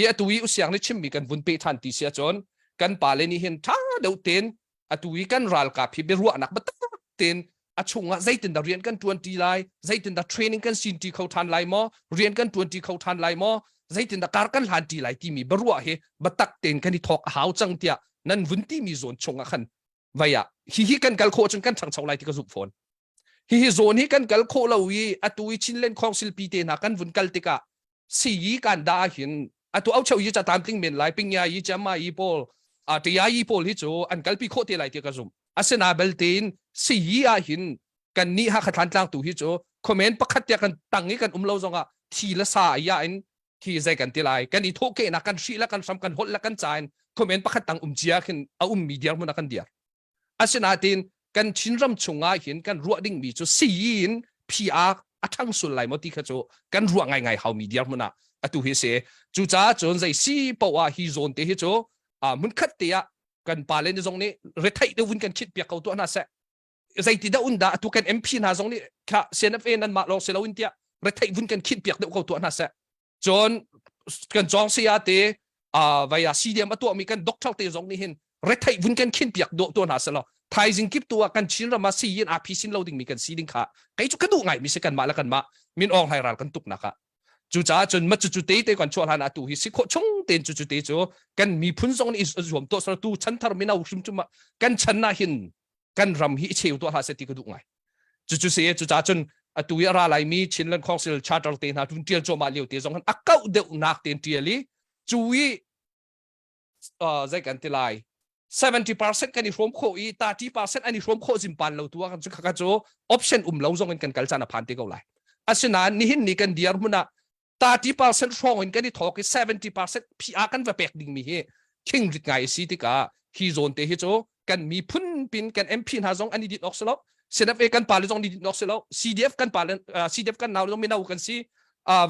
I atu i usiang nih chimmi kan vun pe ṭhan ti si ahcun kan pale nih hin ṭha deuh tein atu i kan ralkap hi biaruahnak biatak tein a chungah zeitindah rian kan ṭuanṭi lai, zeitindah training kan sinṭi kho ṭhan lai maw, rian kan ṭuanṭi kho ṭhan lai maw, zeitindah kar kan hlanṭi lai timi biaruah hi biatak tein kan i thawk a hau cang tiah nan vun timi zawn chungah khan vai ah hihi kan kal khawh cun kan ṭhangcho lai ti ka zumh fawn. Hihi zawn hi kan kal khawh lo i atu i Chinland Council pi te hna kan vun kal tikah siyi kan da hin atu au cheu yi cha tam tling men lai pingya yi chama yi pawl a tia yi pawl hi cu an kalpi khawh te lai ti ka zumh. Asina beltein siyi ah hin kan nih ha khathlan tlang tu hi cu comment pakhat tia kan tang i kan um lo zongah thi la sa ya in khi zei kan ti lai kan i thawh ke na kan hri la kan hram kan holh la kan cha in comment pakhat tang um chia khin a um mi diar mun kan diar. Asinain kan Chinram chungah hin kan ruah dingmi cu sii in PR a ṭhang sul lai maw ti kha cu kan ruah ngaingai haumi dirhmun ah atu hi si. Cucaah cun zei si poah hi zawn te hi cu hmunkhat te ah kan pale ni zong nih retheih deuh vun kan khit piak ko tuah hna seh. Zeiti dah un dah atu kan MP hna zong nih kha CNFA nan mah lawng si loin tiah retheih vun kan khit piak deuh ko tuah hna seh. Cun kan cawng saya te vaya CDM a tuahmi kan doctor te zong nih hin retheih vun kan khin piak dawh tuah hna selaw thaizing kip tu ah kan Chin ram ah si in aa phisin lo dingmi kan si ding kha kei cu ka duh ngai mi si kanmah le kanmah min awng hlai ral kan tuk nak ah. Cucaah cun ma cucu te te kan chuah hlan ah tu hi si khawh chung tein cucu te cu kan miphun zong nih zuam tuah selaw tu chanthar mino hrim cu kan chan na hin kan ram hi i cheu tuah hlah seh ti ka duh ngai. Cucu si cucaah cun atu i a ra laimi Chinland Council Charter te hna tun tial cuahmah lio te zong han a kauh deuhnak tein tial i cu i zei kan ti lai 70% kan i hrawm khawh i 30% an i hrawm khawh zimpan lo tu ah kan cu khaka cu option um lo zong in kan kal caan a phan te ko lai. Asinain nihin ni kan dir hmun ah 30% hrawng in kan i thawk i 70% PR kan va pek dingmi hi khing rit ngai si tikah hi zawn te hi cu kan miphun pin kan MP hna zong an i dit awk si lo. CNFA kan pale zong ni dit awk si lo. CDF kan pale CDF kan nau zong mino kan si.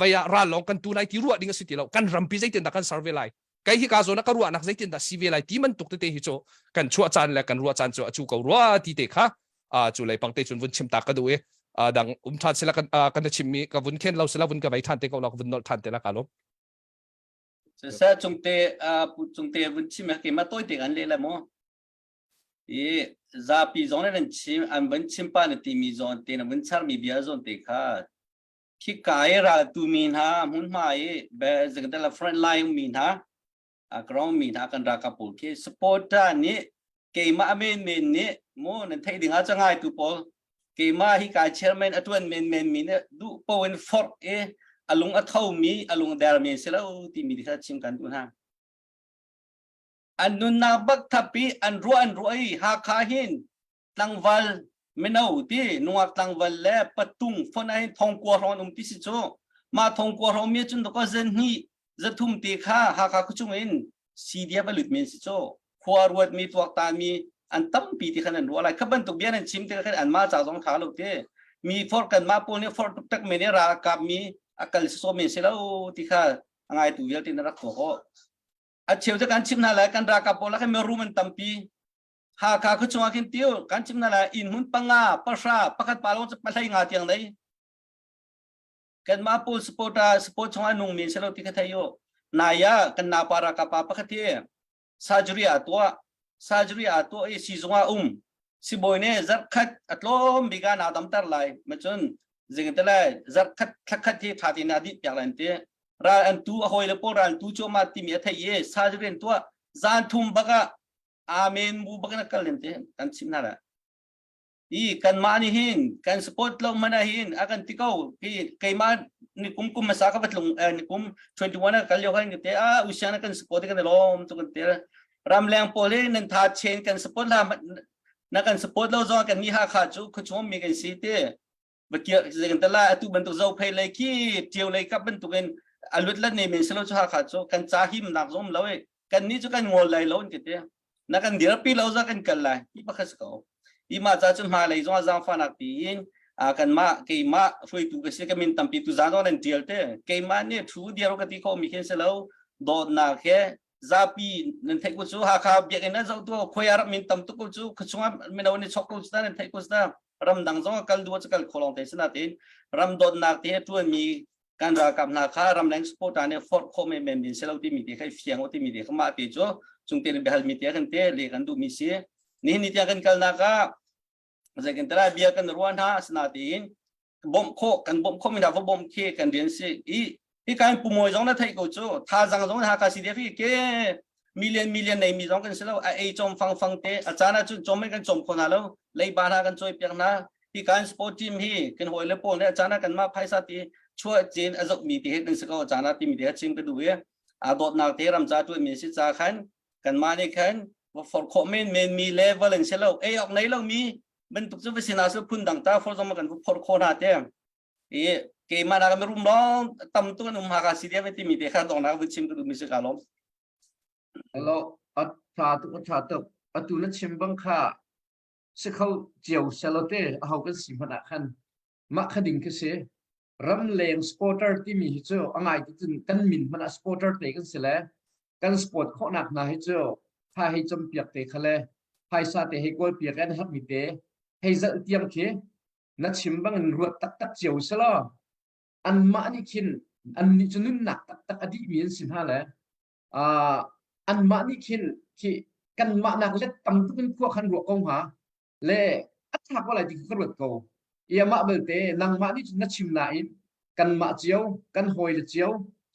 Vaya ral lawng kan tu lai ti ruah ding a si ti lo. Kan rampi zeitin dah kan survey lai? Kai hi ka zawn ah ka ruahnak zeitin dah si ve lai ti man tuk tete hi cu kan chuah caan le kan ruah caan cu a cu ko rua ti te kha cu lei pang te cun vun chim ta ka duh i dang um than sila kan kan chim mi ka vun khen lo sila vun ka vei than te ko la ka vun nol than te la ka lo. Sa cungte pu cungte vun chim ke ma toy te kan le la mo i zapi zong ne nan chim an vun chim pa na ti mi zon te na vun char mi bia zon te kha khi kai ral tu mi hna hmunhma i be zingdala front line mi hna ground mi hna kan ralkap pawl khi supporter nih keimah men men nih mu nan theih ding ah cangai tu pawl keimah hi kai chairman a tuan men men mi nih duh po in fork i alung a tho mi alung der mi si lo ti mi kha chim kan duh hna. An nunnak bak thapi an ruah an ruah i Hakha hin tlangval mino ti nungak tlangval le patung fon ai thongkua hrawng an um ti si cu. Mah thongkua hrawng mi cun ko zen hnih zathum te kha Hakha khuachung in CDF a lut men si cu. Khua ruat mi tuak ta mi an tampi ti khan an ruah lai. Kha bantuk bia nan chim te khan an ma ca zong tha lo ti. Mi for kan ma pawl nih for tuk tak men i ralkap mi a kal so men si lo ti kha a ngai tu vialte na rak tuah ko a cheu te kan chim hna lai kan ralkap pawl khan mi rum an tampi. Hakha khuachung ah khin tiu kan chim na lai inn hmun panga pahra pakhat pa lawng pahlei nga tiang dei kanmah pawl supporter support chungah nung mi selo ti kha thei u. Naya kan na para ka pa pakhat hi surgery a tuah surgery a tuah i sizung ah um sibawi ne zarkhat a tlawm bika na damter lai ma cun zing te lai zarkhat thlakhat hi tha ti na dit piak lai ti ral an tu a hoi le pawl ral tu chu ma ti mi a thei i surgery an tuah zan thum baka amen bu bak na kal len te kan chim hna la i kan mah nih hin kan support lo mana hin a kan ti ko hi keimah ni kum kum masa ka batlung ni kum 21 a kal yo kan te a usiana kan support kan lom tu kan te ramleng pawl hi nan tha chen kan support la na kan support lo zong kan ni ha kha chu khuchum mi kan si te Bakia tala atu bantuk zo phei lei khi ṭio lei kap bantukin alut lan ne men selo chu Hakha cu kan ca him nak zom lo e kan ni cu kan ngol lai lo an ti te na kan dirpi lo za kan kal lai hi pakhat ko hi ma ca cu hma lei zong zang fa nak tiin a kan ma keimah hruaitu ka si ka min tampi tu zan nan tial te keimah nih thu diar ka ti kho mi khin selo dawtnak he zapi nan theih ko cu Hakha biakinn na zoh tu khoi arab min tam tuk ko cu khuchung mino ni chok ko cu nan theih ko cu ramdang zong a kal duh cu kal kho lawng te sina tin ram dawtnak te tuan mi kan ralkap hna kha ramleng supporter nih forh khawh men men din selo ti mi te khai fiang ti mi te kha mah te cu chung te behal mi te kan te le kan duh mi si ni ni tiang kan kalnak ah zei kan tala bia kan ruah hna asina tiin bawmh khawh kan bawmh khawh mi hna va bawmh khi kan rian si i hi kan pumawi zong na theih ko cu thazang zong Hakha CDF hi ke million million nei mi zong kan si lo. A ei chom fang fang te a caan ah cun chom in kan chom kho hna lo. Leiba hna kan cawi piak hna. Hi kan sport team hi kan hawi le pawl nih a caan ah kan mah phaisa ti chuah cin a zoh mi ti he kan si ko. A caan ah ti mi te chim ka duh i a dawtnak te ram ca tuan mi si ca khan kan mah nih khan va for khawh men men mi le valen si lo. Ei ok nei lo mi bantuk cu va sina su phun dang ta for zong kan phor kho hna te. I keimah nak mi rum lawng tam tu kan um Hakha CDF ti mi te kha dong nak vun chim ka duh mi si ka lawm. Hello, a tha tuk a tha tuk. Atu na chim bang kha. Si kho cio selaw te aho kan si hmanh ah khan mah kha ding khi si. Ramleng supporter timi hi cu a ngai ti cun kan min hmanh ah supporter te kan si le kan sport khawhnak hna hi cu tha hei campiak te kha le phaisa te hei kawl piak an herhmi te hei zalh tiang khi na chim bangin ruat taktak cio selaw anmah nih khin annih cu nunnak taktak a dihmi an si hna le uh, anmah nih khin khi kanmah nak let tam tuk in khua khan ruah ko hnga le a tha ko lai ti ka ruat ko ia mah belte nangmah nih na chim nain kanmah cio kan hawi le cio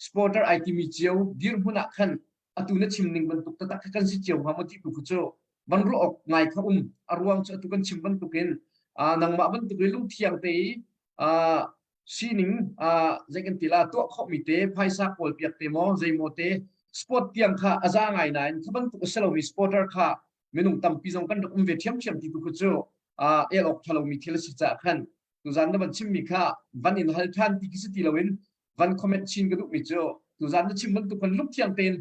supporter ai timi cio dirhmun ah khan atu na chim ning bantuk taktak kha kan si cio hnga maw ti tu khu cu van ruah awk ngai kha um a ruang cu atu kan chim bantukin nangmah bantuk i lungthiang te i sining zei kan ti la tuah khawhmi te phaisa kawl piak te maw zei maw te sport tiang kha a za ngai nain kha bantuk a si lomi sporter kha minung tampi zong kan rak um ve ṭhiamṭhiam ti tu khu cu el awk ṭha lomi thil a si caah khan tuzan na van chimmi kha van in hal ṭhan ti khi si ti loin van comment chin ka duhmi cu tuzan na chim bantuk khan lungthiang tein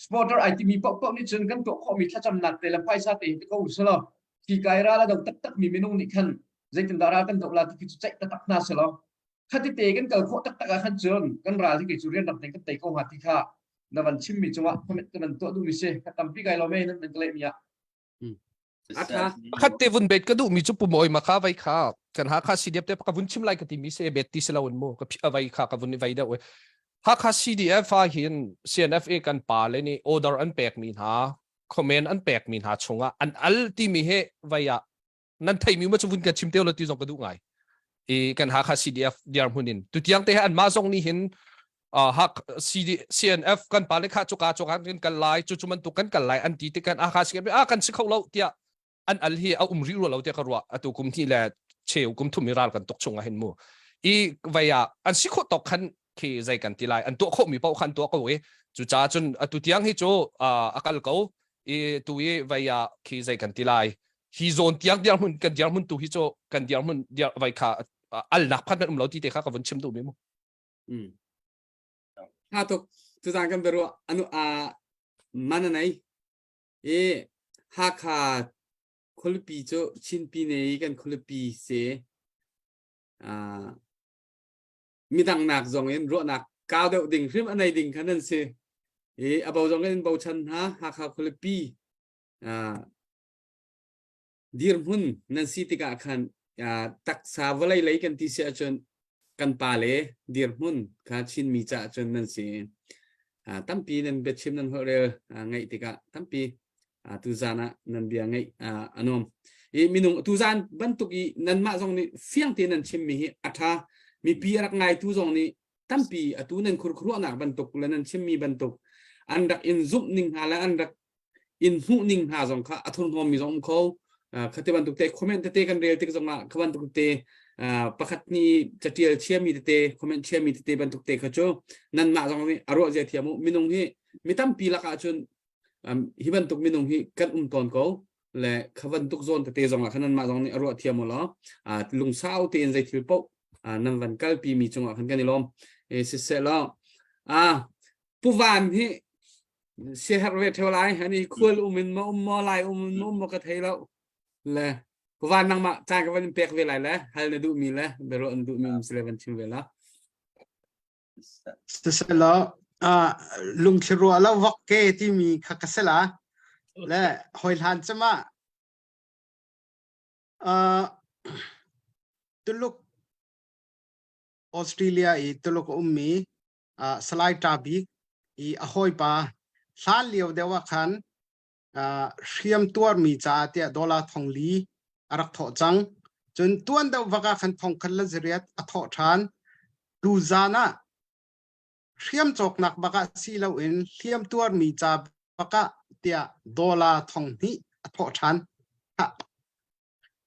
sporter ai timi paohpaoh nih cun kan tuah khawhmi thlacamnak te le phaisa te hi ko selaw khi kai ral a do taktak mi minung nih khan zeitindah ral kan doh la ti khi cu ceih taktak hna selaw khati te kan kal khawh taktak ah khan cun kan ral hi kei cu rian ram te kan tei ko hnga ti kha na van chimmi cungah comment ka van tuah duhmi si ka tampi kai lo me nan nan ka leh mi ah Pakhat te vun bet ka duh mi cu pumawi ma kha vai kha kan Hakha CDF te ka vun chim lai ka ti mi se bet ti si lo in mu ka vai kha ka vun i vai deuh Hakha CDF ah hin CNFA kan pa le nih order an pek mi hna comment an pek mi hna chungah an al ti mi he vai ah nan thei mi ma chu vun kan chim te lo ti zong ka duh ngai i kan Hakha CDF diar hmun in tutiang te an ma zong nih hin hak CD CNF kan pa le kha chuka chuka kan kal lai chu chu man tu kan kal lai an ti te kan Hakha CNF a kan si kho lo tiah an al hi a um ri ru lo tiah ka ruah atu kum hnih le cheu kum thum i ral kan tuk chung ah hin mu i vaya an si kho tok khan khi zei kan ti lai an tuah khawh mi paoh khan tuah ko i cucaah cun atu tiang hi cu a kal ko i tu i vaya khi zei kan ti lai hi zawn tiang dirhmun kan dirhmun tu hi cu kan dirhmun dir vai kha alnak phat um lo ti te kha ka vun chim duh mi mu mm ha tuk tuzan kan beru anu a mana nei e Hakha khualipi cu Chinpi ne kan khualipi se a midang nak zong in ruahnak kau deuh ding hrim anei ding khan an si i abo zong in bochan hna Hakha khualipi dirhmun nan si tikah khan taksa vawlei lei kan ti si ahcun kan pa le dirhmun kha Chinmi caah cun nan si. Tampi nan biachim nan holhrel ngaih tikah tampi tuzan ah nan bia ngaih a nuam. I minung tuzan bantuk i nanmah zong nih fiang tein nan chimmi hi a ṭha. Mipi a rak ngaitu zong nih tampi atu nan khurkhuruahnak bantuk le nan chimmi bantuk an rak in zumh ning hna le an rak in hmuh ning hna zong kha a thurhnawm mi zong um kho khate bantuk te comment tete kan rel tik zong ah kha bantuk te pakhat ni catial chiami tete comment chiami tete bantuk te kha cu nanmah zong nih a ruah zia thiam u minung hi mi tampi lakah cun hi bantuk minung hi kan um tawn ko le kha bantuk zawn tete zong ah khan nanmah zong nih a ruah thiam u law lungsau tein zei thil paoh nan van kalpi mi cungah khan kan i lawm e siseh law a puvan hi siaherh ve theo lai ani khual um in ma um maw lai um in ma um maw ka thei lo le van nangmah caan ka van in pek ve lai le hal na duh mi le biaruah na duh mi um sile van chim ve la Siselaw lungthli ruah lo vok ke timi kha ka sela le hoi hlan cema Tuluk Australia i Tuluk a ummi Salai Ṭa Bik i a hawipa hlan lio deuh ah khan hriam tuarmi caah tiah dollar thong li a rak thawh cang. Cun tuan deuh vak ah khan thong khat le zariat a thawh ṭhan. Tu zan ah hriam cawknak bak ah si loin hliam tuarmi ca bak ah tiah dollar thong hnih a thawh ṭhan.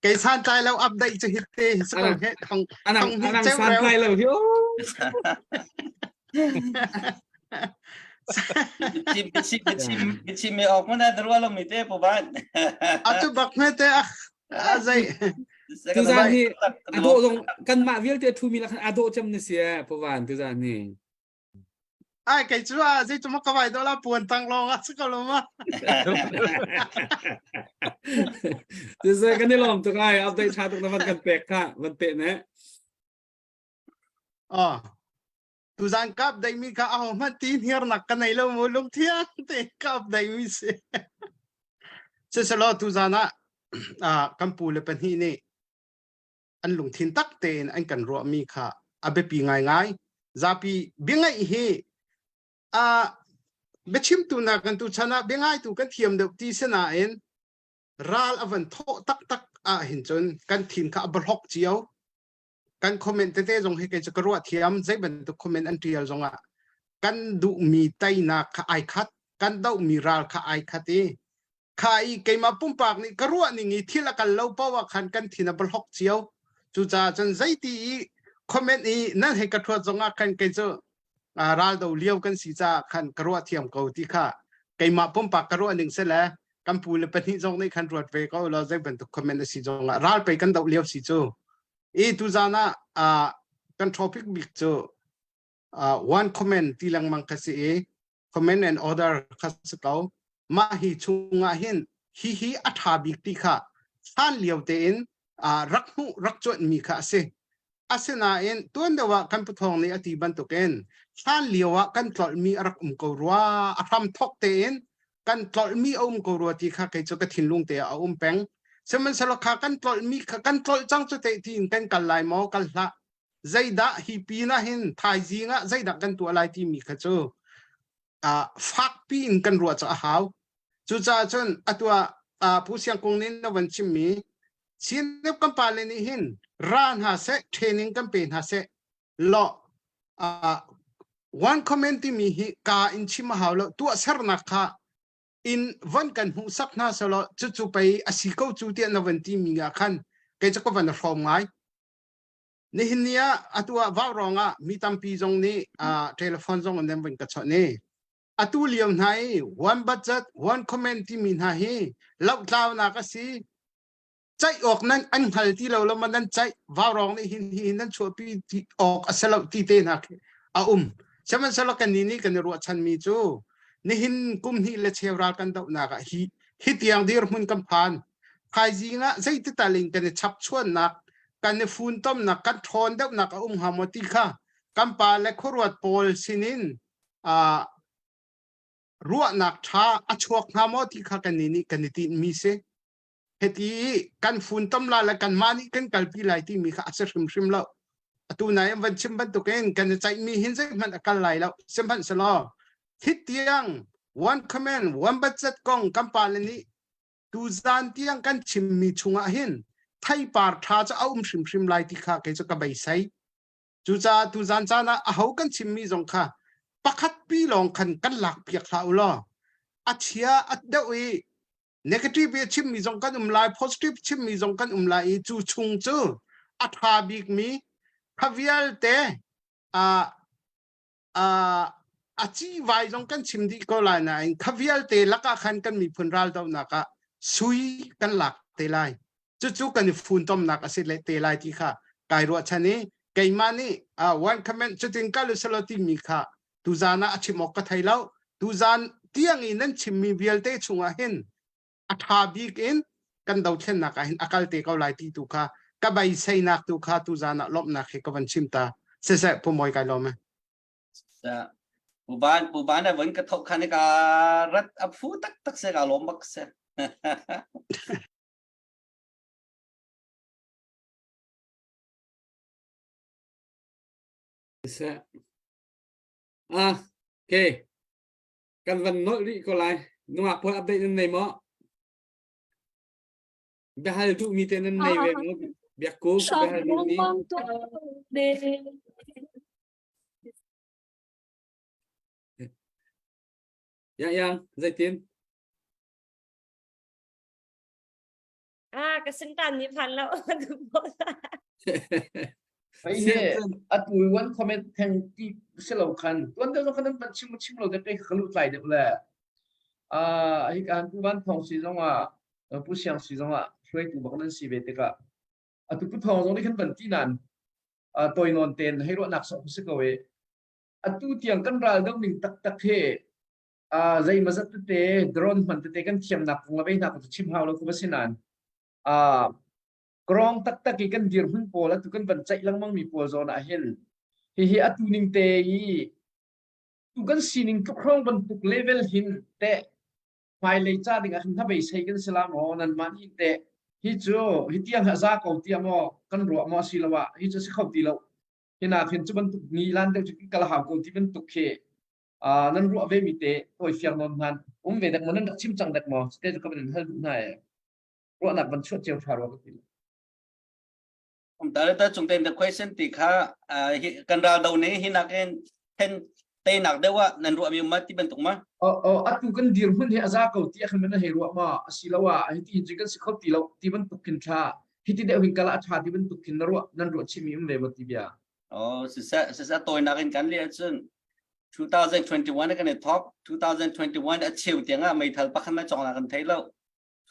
Kei santlai lo update cu hitte hi si ko he thong anang thong anang ceu reu. santlai lo hi Bichim bichim bichim bichim me ok mana darwa lo mi te pu ban. Atu bak me te ah a zei tuzan hi ado zong kanmah vialte thu mi lakhan ado cem na si eh pawan tuzan hi. Ai kei cu ah zei cu ma ka vai do la puan tang lawng ah si ko lo ma. Ti kan i lawm tuk ai update tha tuk na van kan pek kha van pe ne. Oh. Tuzan kap dai mi kha aho hmanh ti hniarnak ka nei lo mu lungthiang te kap dai mi si. Siselaw tuzan ah ah kan pu le pahnih nih an lungthin tak tein an kan ruahmi kha a biapi ngaingai. Zapi biangaih hi a biachimtu nak kan tu chan ah biangaitu kan thiam deuh ti sinain ral a van thawh taktak ah hin cun kan thin kha a blok cio. Kan comment tete zong hi kei cu ka ruah thiam zei bantuk comment an tial zong ah kan duhmi teinak kha ai khat kan dohmi ral kha ai khat i kha i keimah pumpak nih ka ruah ning i thil a kal lo paoh ah khan kan thin a blok cio cucaah cun zeiti i comment i nan hei ka thuat zong ah khan kei cu ral do lio kan si caah khan ka ruah thiam ko ti kha keimah pumpak ka ruah ning si le kan pu le pahnih zong nih khan ruat ve ko law zei bantuk comment a si zong ah ral pei kan doh lio si cu i tuzan ah kan topic bik cu one comment ti lengmang kha si i comment and order kha si ko mah hi chungah hin hi hi a ṭha bik ti kha hlan lio tein rak hmuh rak cuanh mi kha a si asinain tuan deuh ah kan puthawng nih a ti bantukin hlan lio ah kan tlolhmi a rak um ko rua a hram thok tein kan tlolhmi a um ko rua ti kha kei cu ka thinlung te ah a um peng sihmanhsehlaw kha kan tlolhmi kha kan tlolh cang cu te tiin kan kal lai maw kal hlah zeidah hi pin ah hin thaizing ah zeidah kan tuah lai timi kha cu uh, fakpi in kan ruah cu a hau cucaah cun atu ah uh, Pu Siang Kung nih na van chimmi CNF kan pale nih hin ra hna seh training kan pe hna seh law uh, one comment timi hi ka in chim a hau lo tuah sernak kha in van kan hmuhsak hna selaw cucu pei a si ko cu tiah na van timi ah khan kei cu ka van hrawm ngai Nihin ni ah atu ah vaurawng ah mi tampi zong nih uh, telephone zong an van ka chawnh i atu lio hna i one budget one comment timi hna hi lohtlaunak a si ceih awk nan an hngal ti lo lo ma nan ceih vaurawng nih hin hi nan chuahpi ti awk a si lo ti te hna khi a um sihmanhsehlaw kan nih nih kan i ruahchan mi cu nihin kum hnih le cheu ral kan dohnak ah hi hi tiang dirhmun kan phan thaizing ah zeiti tal in kan i chapchuannak kan i funtomnak kan ṭhawn deuhnak a um hnga maw ti kha kan pa le khuaruat pawl sinin uh, ruahnak ṭha a chuak hnga maw ti kha kan nih kan i tinhmi si hiti kan funtom la le kanmah nih kan kalpi lai timi kha a si hrimhrim lo atu nai an van chim bantukin kan i ceihmi hin zeihmanh a kal lai lo sihmanhsehlaw hitiang one comment one budget kong kan pa le nih tuzan tiang kan chimmi chungah hin theipar ṭha cu a um hrimhrim lai ti kha kei cu ka beisei. Cucaah tuzan caan ah aho kan chimmi zong kha pakhat pi lawng khan kan lak piak hlah u law a chia a deuh i negative i a chimmi zong kan um lai positive chimmi zong kan um lai i cu chung cu a ṭha bikmi kha vialte uh, uh, a civai zong kan chim dih ko lai nain kha vialte lakah khan kan miphun raldohnak ah sui kan lak te lai cucu kan i funtomnak a si le te lai ti kha kai ruahchan i keimah nih uh, one comment cutin kal uselaw timi kha tuzan ah a chim awk ka thei lo tuzan tiang i nan chimmi vialte chungah hin a ṭha bik in kan dothlennak ah hin a kal te ko lai ti tu kha ka beiseinak tu kha tuzan ah lawmhnak he ka van chim ta siseh pu mawi kai lawm e Puban puban a van ka thok khan ka rat a phu tak tak se ka lawm bak se. Siseh. Ah, okay. Kan van nolh rih ko lai. Nungak pawl update nan nei maw? Biahal duhmi te nan nei ve maw? Biakku, biahal duhmi. Yang yang, zeitin? Ah, ka sintan nih phan lo. Hei hi atu one comment theng ti si lo khan tuan deuh zong khan nan van chim chim lo de kai ka lu tlai deuh le ah hi kan pu van thong si zong ah pu siang si zong ah hruaitu bak nan si ve tikah atu pu thong zong nih khan van ti nan toi non ten hei ruahnak sok si ko e. Atu tiang kan ral do ning taktak hi uh, zeimazat tete drone hman tete kan thiamnak kong le vei hna cu chim hau lo ku va si nain uh, krong taktak i kan dirhmun pawl atu kan van ceih lengmang mi pawl zawn ah hin hihi atu ning te i tu kan sining tluk hrawng bantuk level hin te hmailei ca ding ah khan hnabeisei kan si la maw nanmah nih teh hi cu hi tiang hi a za ko tiah maw kan ruah maw asiloah hi cu si kho ti lo hina khin cu bantuk ni lan deuh cu kal hau ko ti bantuk khi nan ruah ve mi te tawi fiang nawn hman um ve dek maw nan rak chim cang dek maw te cu ka van in hal duh hna e ruahnak van chuah cio tha rua ka ti Um ta ta chung ten the question ti kha kan ral do ne hi nakin then teinak deuh ah nan ruah mi ma ti bantuk ma o o atu kan dirhmun hi aza ko ti khan nan hei ruah ma asiloah hi ti hin kan si kho ti lo ti bantuk khin tha hi ti deuh hin kala a tha ti bantuk khin na ruah nan ruah chimi um ve ma ti bia oh sisa sisa toinak in kan le cun 2021 kan i thok 2021 a cheu tiangah meithal pakhat ma chong na kan thei lo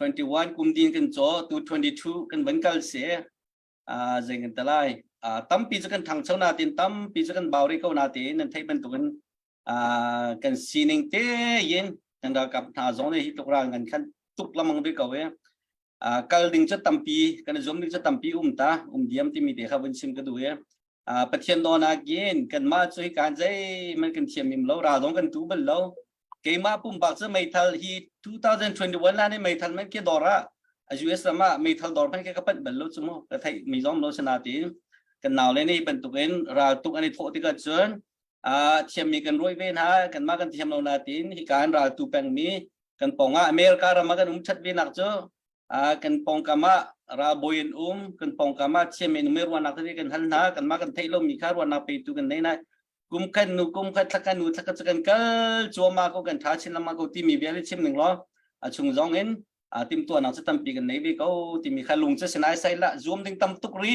21 kum din kan caw tu 22 kan van kal si uh, zei kan talai uh, tampi cu kan thangcho na tin tampi cu kan bau ri ko na tin nan theih bantukin uh, kan sining te yin kan ralkap hna zong nih hi tluk ral ngan khan tuk lamang ve ko e uh, kal ding cu tampi kan zum ding cu tampi um ta um diam timi te kha vun chim ka duh e uh, pathian dawnak in kan mah cu hi kan zei man kan thiam im lo ra dong kan tu bal lo keimah pumpak cu meithal hi 2021 la ni meithal man ke dor ah US ram ah meithal dor man ke ka panh bal lo chu mu ka theih mi zong lo sana ti kan nau le nih bantukin ral tuk an i thawh tikah cun a thiammi kan ruai ve hna kan mah kan thiam lo na tin hi kan ral tu peng mi kan pong ah America ram ah kan um that ve nak cu a kan pongkam ah ralbawi in um kan pongkam ah thiam in um ruahnak tete kan hal hna kan mah kan theih lo mi kha ruahnak petu kan nei na kum khat nu kum khat thla khat nu thla khat kan kal cuahmah ko kan tha chin lengmang ko timi vial chim ning law a chung zong in a timtuahnak cu tampi kan nei ve ko timi kha lung cu sinai sai la zuam ding tam tuk ri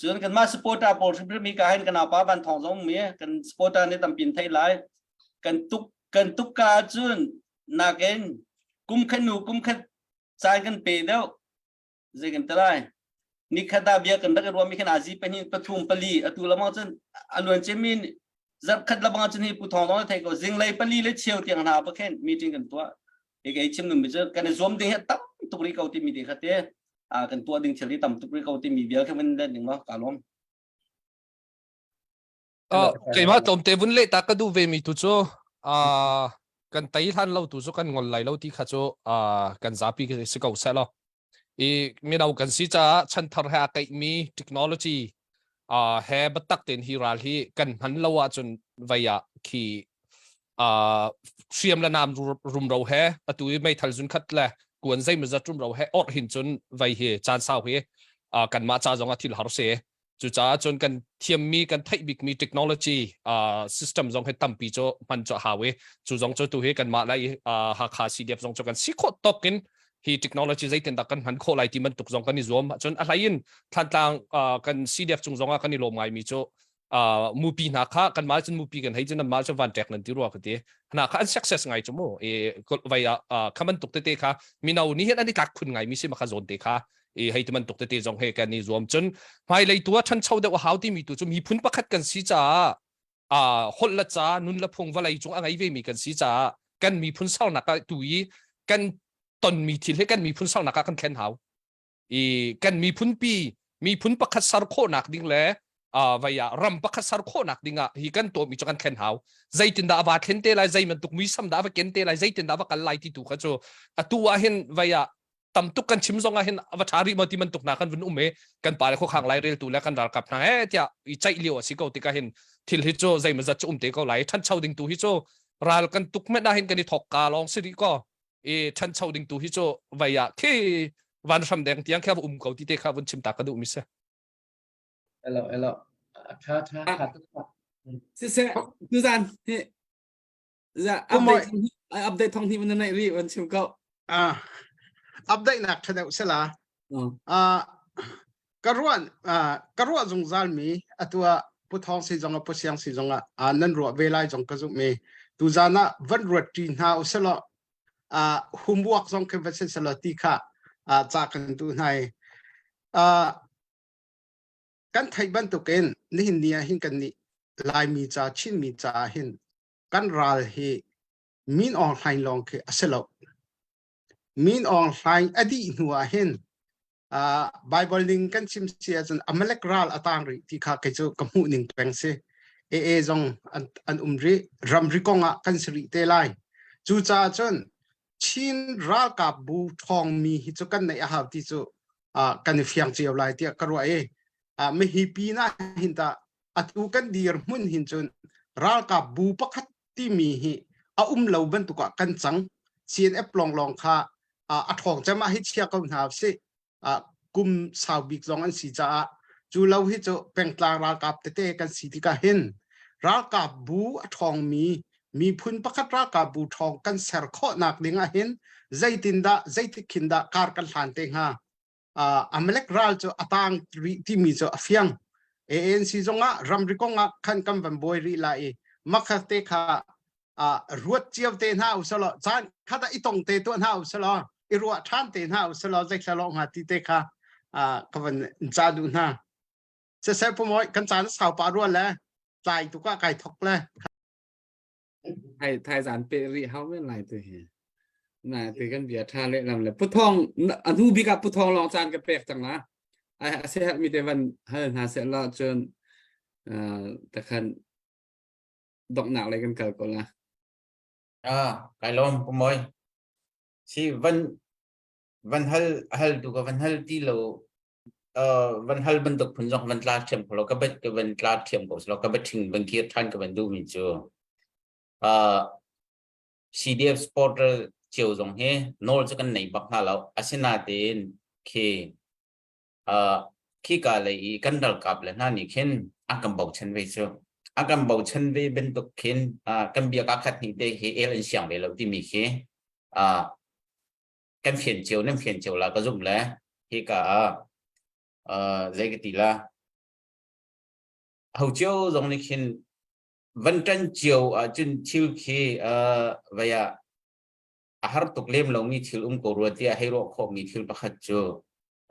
cun kan mah supporter pawl hrimhrim hi ka hin kan apa van thong zong mi kan supporter nih tampin thei lai kan tuk kan tuk ka cun nakin kum khat nu kum khat caan kan pe deuh zei kan ti lai nikhat ah bia kan rak i ruahmi khan azi pahnih pathum pali atu lamang cun a luan cemi zarhkhat labang cun hi pu thong dong thei ko zinglei pali le cheu tiang hna pa khen meeting kan tuah e kei chim num mi cu kan i zuam ding hi tam tuk ri ko ti mi te kha te a kan tuah ding thil hi tam tuk ri ko ti mi vial kha van let ning lo ka lawm Keimah tlawmte vun leh ta ka duh ve mi tu cu kan tei hlan lo tu cu kan ngol lai lo ti kha cu kan zapi si ko seh law. I mino kan si caah chanthar he a keihmi technology he biatak tein hi ral hi kan hman lo ahcun vei ah khi hriam le nam rumro he atu i meithal zun khat le kuan zeimawzat rumro he orh hin cun vei hi caan sau hi kanmah ca zong ah thil har si. Cucaah cun kan thiammi kan theih bikmi technology uh, system zong hi tampi cu hman cu a hau i cu zong cu tu hi kanmah lai uh, Hakha CDF zong cu kan si khawh tawk in hi technology zeitindah kan hman khawh lai ti bantuk zong kan i zuam ahcun a hlei in Thantlang uh, kan CDF cung zong ah kan i lawm ngaimi cu uh, mupi hna kha kanmah cun mupi kan hei cun nanmah cu van ṭek nan ti rua ka ti hna kha an success ngai cu mu i vai ah kha bantuk tete kha mino nih hin an i tlak khun ngai mi si ma kha zawn te kha i hei ti bantuk tete zong he kan i zuam cun hmailei tu ah ṭhancho deuh a hau timi tu cu miphun pakhat kan si caah a holh le ca nun le phung vawlei cung a ngei ve mi kan si caah kan miphun sernak ah tu i kan tonmi thil hi kan miphun sernak ah kan thlen hau i kan miphun pi miphun pakhat ser khawhnak ding le uh, vai ah ram pakhat ser khawhnak ding ah hi kan tuahmi cu kan thlen hau zeitindah a va thlen te lai zei bantuk muisam dah a va ken te lai zeitindah a va kal lai ti tu kha cu atu ah hin vai ah tam tuk kan chim zong ah hin va ṭha rih maw ti bantuk hna kan vun um i kan pa le khuakhang lai reltu le kan ralkap hna he tiah i ceih lio a si ko tikah hin thil hi cu zeimawzat cu um te ko lai ṭhancho ding tu hi cu ral kan tuk met ah hin kan i thok ka lawng si rih ko i ṭhancho ding tu hi cu vai ah khi van hram deng tiang kha um ko ti te kha vun chim ta ka duh mi si Hello, hello. Tha tha tha tuk. Siseh, tuzan hi Za update update thong hi man nei ri van chim ko. Ah update nak tha deuh sela. Ah ka ruan ka ruah zungzal mi atua pu thong si zong pu siang si zong ah nan ruah ve lai zong ka zumh mi tu zan ah van ruat ṭi hna uselaw homework zong khin van selaw ti kha ca kan tu hnai kan theih bantukin nihin ni ah hin kan nih. Laimi ca Chinmi caah hin kan ral hi Min Aung Hlaing lawng khi a si lo. Min Aung Hlaing a dih hnu ah hin uh, Bible ning kan chim si ahcun Amalek ral a tang rih ti kha kei cu ka hmuh ning peng si. AA zong an, an um rih. Ramri kong ah kan si rih te lai. Cucaah cun Chin ralkap bu ṭhawngmi hi cu kan neih a hau ti cu uh, kan i fiang cio lai tiah ka ruah i uh, mihi pin ah hin tah atu kan dir hmun hin cun ralkap bu pakhat timi hi a um lo bantuk ah kan cang. CNF lawnglawng kha a ṭhawng cem ah hi chia ko hna usih. Kum sau bik zong an si caah cu lo hi cu pengtlang ralkap tete kan si tikah hin ralkap bu a ṭhawngmi miphun pakhat ralkap bu ṭhawng kan ser khawhnak ding ah hin zeitindah zeitik khin dah kar kan hlan te hnga? Amalek ral cu a tang rih timi cu a fiang. ANC zongah ramri kongah khan kan van buai rih la i makha te kha ruat cio te hna usalaw caan khat ah i tong te tuah hna usalaw i ruah ṭhan te hna usalaw zeithla lawng hnga ti te kha ka van ca duh hna. Siseh pumoi kan caan sau pah rua le tlai tuk ah kai thok le. Thai thai zan pe rih hau men lai tu hi. Na ti kan bia tha le lam le puthong a hnu bik ah puthong lawng caan ka pek cang la. A se herh mi te van hal hna se la cun takhan donghnak lei kan kal ko la. Ah, kai lawm pumoi. Si van van hal hal tu ka van hal ti lo uh, van hal bantuk phun zong van tla thiam ko lo ka bet ka van tla thiam ko lo ka bet thing van kir than ka van du mi cu uh, CDF supporter cio zong hi nawl cu kan nei bak hna lo asinatein khi uh, khi ka lei i kan ralkap le hna nih khin an kan bochan ve cu an kan bochan ve bantuk khin uh, kan bia ka khat ni te hi el an siang ve lo timi khi uh, kan fian cio nan fian cio la ka zum le hi ka ah uh, zei ka ti la ho cio zong nih khin van ṭan cio ahcun thil khi uh, vei ah a har tuk lem lomi thil um ko rua tiah hei ruah khawhmi thil pakhat cu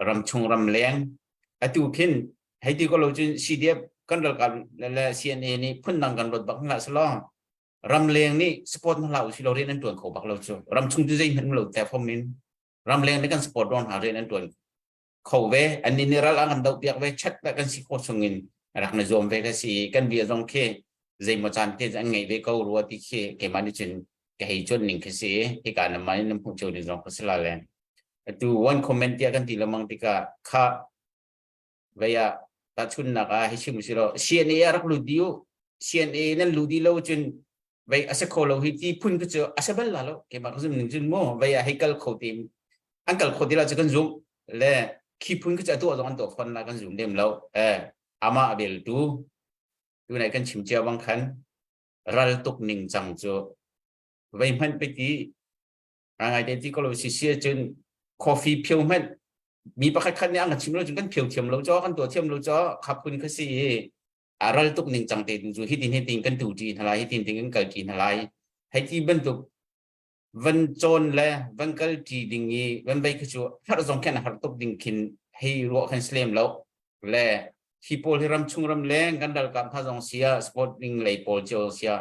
ramchung ramleng atu khin hei ti ko lo cun CDF kan ralkap le CNA nih phundang kan ruat bak hlah selaw ramleng nih support hna hlah usih law rian an ṭuan kho bak lo cu ramchung cu zeihmanh um lo te fom in ramleng nih kan support ruang hna rian an ṭuan kho ve an nih ral an kan doh piak ve chat le kan si khawh chung in rak na zuam ve ka si kan bia zong khi zeimaw caan te an ngei ve ko rua ti khi keimah nih cun ka hei cuan ning khi si hika na mah in hmuh cio ding zong ka si la le atu one comment tiah kan ti lemang tikah kha vei ah tahchunnak ah hei chim si lo CNA ah rak lut diu CNA nan lu di lo cun vei a si kho lo hi ti phun ku cu a si bal la lo keimah ka zum ning cun mu vei ah hei kal kho ti an kal kho ti la cu kan zum le khi phun ku cu atu zong an tuah khon la kan zum lem lo eh ama a bel tu tu nai kan chim cia bang khan ral tuk ning cang cu vei hmanh pe ti ngai te ti ko lo si si cun coffee phio hmanh mi pakhat khat nih an kan chim lo cun kan phio thiam lo cho kan tuah thiam lo cho kha phun kha si i a ral tuk ning cang te tu cu hitin hitin kan tu ṭi hna lai hitin tin kan kal ṭi hna lai hei ti bantuk van cawn le van kal ṭi ding i van vei khi cu har zong khin har tuk ding khin hei ruah khan slem lo le hi pawl hi ram chung ram leng kan ralkap hna zong sia sport ding lei pawl cio sia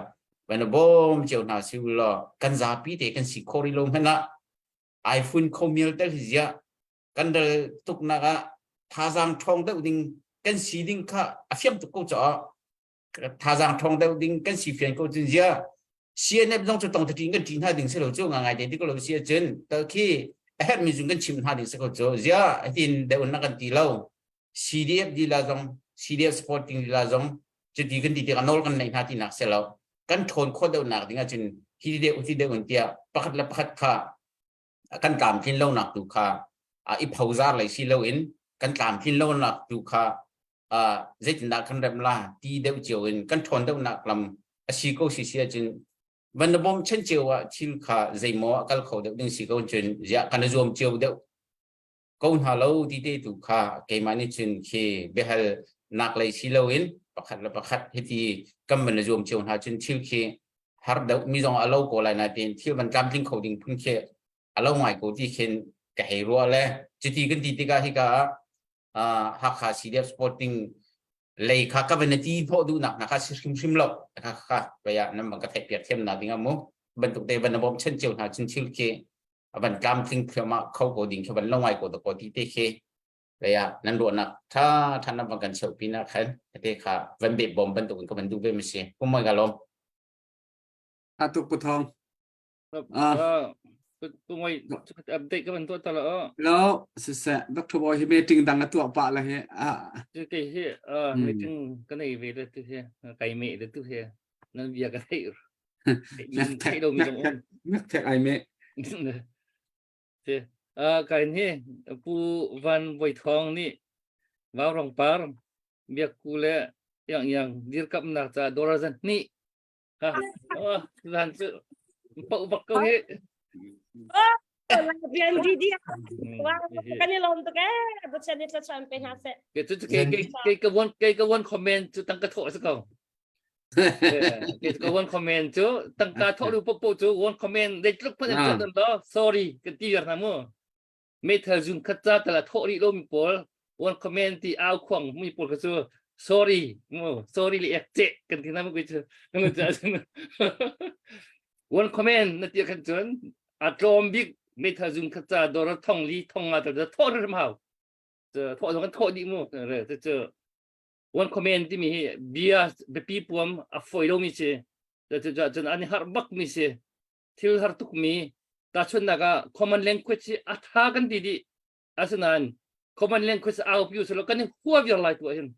van bawm cio hna si law kan zapi te kan si kho ri lo hmanh ah iPhone kho mial tel hi zia kan ral tuknak ah thazaang ṭhawng deuh ding kan si ding kha a fiam tuk ko caah thazaang ṭhawng deuh ding kan si fian ko cun zia CNF zong cu tong ṭi kan ṭi hna ding si lo cu nga ngai te ti ko lo si ahcun tal khi a herhmi zung kan chim hna ding si ko cu zia hitin deuh na kan ti lo CDF lila zong CDF supporting lila zong cuti kan ti tikah nawl kan neih hna tinak si lo kan ṭhawn khawh deuhnak ding ahcun hi deuh hi deuh in tiah pakhat le pakhat kha kan tlamtlin lonak tu kha i phozar lei si loin kan tlamtlin lonak tu kha zeitindah kan remh la ti deuh cio in kan ṭhawn deuhnak lam a si ko si si ahcun van na bawm chen cio ah thil kha zeimaw a kal kho deuh ding si ko cun ziah kan i zuam cio deuh ko hna lo ti te tu kha keimah nih cun khi biahal nak lei si loin pakhat le pakhat hiti kan van i zuam cio hna cun thil khi har deuh mi zong a lo ko lai nain thil van tlamtling kho ding phun khi a lo ngai ko ti khin ka hei ruah le cuti kan ti tikah hika ah Hakha CDF Sporting. Lei kha ka van ti hnawh duhnak hna kha si hrimhrim lo. Kha kha vaya nan bang ka theih piak thiam na ding amu. Bantuk te van na bawm chen cio hna cun thil khi van tlamtling thluahmah kho ko ding khi van lo ngai ko da ko ti te khi vaya nan ruahnak tha tha nan van kan cheuh pin ah khan te kha van be bom bantuk in ka van duh ve mi si. Pumoi ka lom. Atuk puthong. Ah. Pumoi update ka van tuah ta la. Lo siseh Dr. Boy hi meeting dang a tuah pah la hi. Ah. Ke hi meeting ka nei ve le tu hi kai me le tu hi nan bia ka thei. Thei lo mi zong um. Mek thek ai me. Te kai hi Pu Van Voi Thong nih Vau Rong Par biak ku le yang yang dirkamnak ca dollar zan hnih Ha, oh, zan cu pau bak ko hi. Rian di di. Kan i lawm tuk eh. Pathian nih thluachuah pe hna seh. Ke cu ke ke ke ka one ke ka one comment cu tangka thawh a si ko. Ke ka one comment cu tangka thawh lu popo cu one comment zeitluk hmanh an cun lo sorry kan ti viar hna mu. Meithal zun khat ca tala thawh rih lomi pawl one comment ti au khuang mi pawl kha cu sorry mu sorry le ek ce kan ti na mu cu one comment na ti khan cun a tlawm bik meithal zun khat ca dor thong li thong nga tal thawh rim hau thawh zong kan thawh dih mu re cu one comment timi hi bia biapi puam a foi lomi si cun an i harh bak mi si thil har tukmi tahchunhnak ah common language hi a tha kan ti dih asinain common language au pi usilo kan i hua viar lai tu ahhin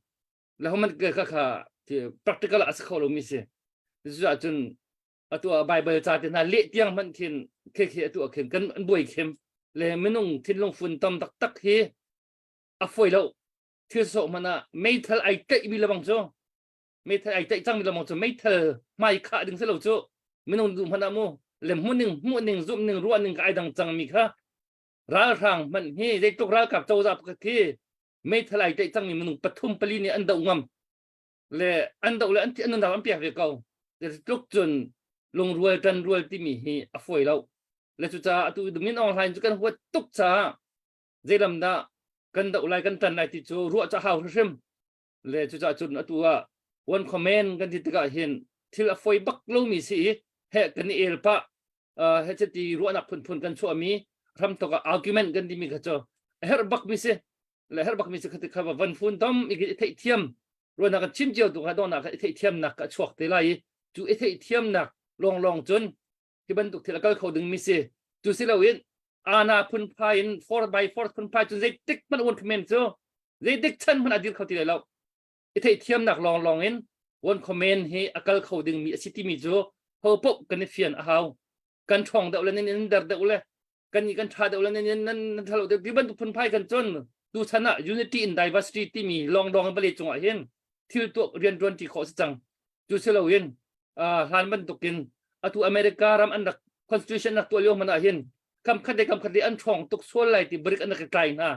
le homan ka kha practical a si kho lomi si cucaah cun atu ah bible ca te hna leh tiang hmanh khin khi khi atu ah khin kan an buai khem le minung thinlung fun tam taktak hi a foi lo thil sawh hmanh ah meithal ai tlaih mi lebang cu meithal ai tlaih cang mi lamong cu meithal hmai khah ding si lo cu minung duh hmanh ah mu le hmuhning hmuhning zumhning ruahning ka ai dang cang mi kha ralhrang hmanh hi zeitluk ralkap cozah pakhat khi meithal ai tlaih cang mi minung pathum pali nih an doh ngam le an doh le an an nunnak an pek ve ko tluk cun lungrual tan rual timi hi a fawi lo le cucaah atu min Aung Hlaing cu kan huat tuk caah zeilam dah kan doh lai kan tan lai ti cu ruah ca hau hrim Le cucaah cun atu ah one comment kan ti tikah hin thil a foi bak lomi si i he kan i el pah he ti ruahnak phunphun kan chuahmi hramthok ah argument kan timi kha cu a herh bakmi si le herh bakmi si khati kha van fun tom i theih thiam ruahnak kan chim cio tu kha dawhnak kha i theih thiamnak ka chuak te lai i cu i theih thiamnak lawnglawng cun hi bantuk thil a kal kho dingmi si cu si loin ana phunphai in 4 by 4 phunphai cun zeitik hmanh one comment cu zeitik chan hmanh a dir kho ti lai lo i theihthiamnak lawnglawng in one comment hi a kal kho dingmi a si timi cu ho poh kan i fian a hau kan ṭhawng deuh le nan in der deuh le kan nih kan ṭha deuh le nan nan nan ṭha lo deuh ti bantuk phunphai kan cun tu chan ah unity in diversity timi lawngdawng in vawlei cungah hin thil tuah rian ṭuan ṭi khawh si cang cu si loin hlan bantukin atu America ram an rak constitution rak tuah lio hmanh ah hin kam khat le kam khat le an ṭhawng tuk sual lai ti brik an rak i tlai hna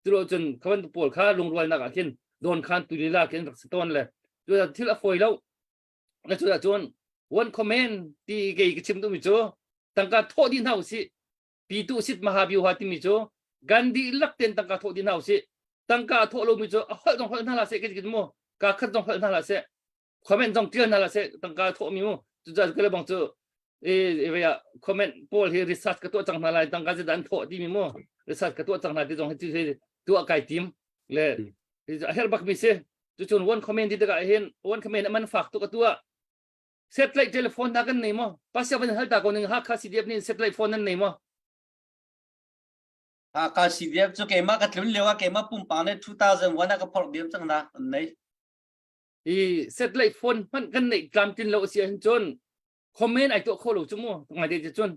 culo cun khavan pawl kha lungrualnak ah khin don khan tu lila khin rak si tawn le cu thil a fawi lo na cu cun one comment ti kei ka chim duhmi cu tangka thawh dih hna usih pitu sit mahabyu ha timi cu Gandhi lak ten tangka thawh dih hna usih tangka a thawh lomi cu a holh zong holh hna hlah seh ka mu ka khat zong holh hna hlah seh comment zong tial hna hlah seh tangka thawh mi mu cu cu le bang cu e ah comment pawl hi research ka tuah cang hna lai tangka zeidah an thawh timi mu research ka tuah cang hna ti zong hi tuah kai tim le a herh bak mi si cucun one comment ti tikah hin one comment a man fak tuk a tuah satellite telephone hna kan nei maw pastor van hal ta ko ning Hakha CDF nih satellite phone nan nei maw Hakha CDF cu keimah ka tlun lio ah keimah pumpak nih 2001 ah ka phorh diam cang na an nei i satellite phone hmanh kan neih tlamtlin lo a si ahcun cun comment ai tuah kho lo cu mu ngai te cun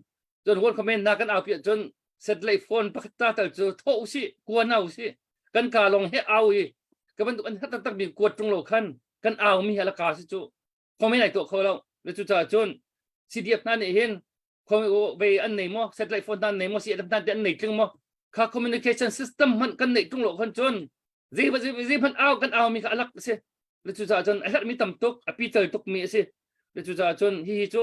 cun word comment na kan au piah cun satellite phone pakhat ta tal cu thawh usih kua na usih kan ka long he au i ka bantuk an hat tak mi kuat tung lo khan kan au mi he la ka si cu comment ai tuah kho lo le cu caah cun CDF hna nih hin ve an nei maw satellite phone hna an nei maw CDF hna an nei tling maw kha communication system hmanh kan neih tung lo khan cun zei zei hmanh au kan au mi kha alak a si le cu caah cun a herh mi tam tuk a pical tuk mi a si le cu caah cun hihi cu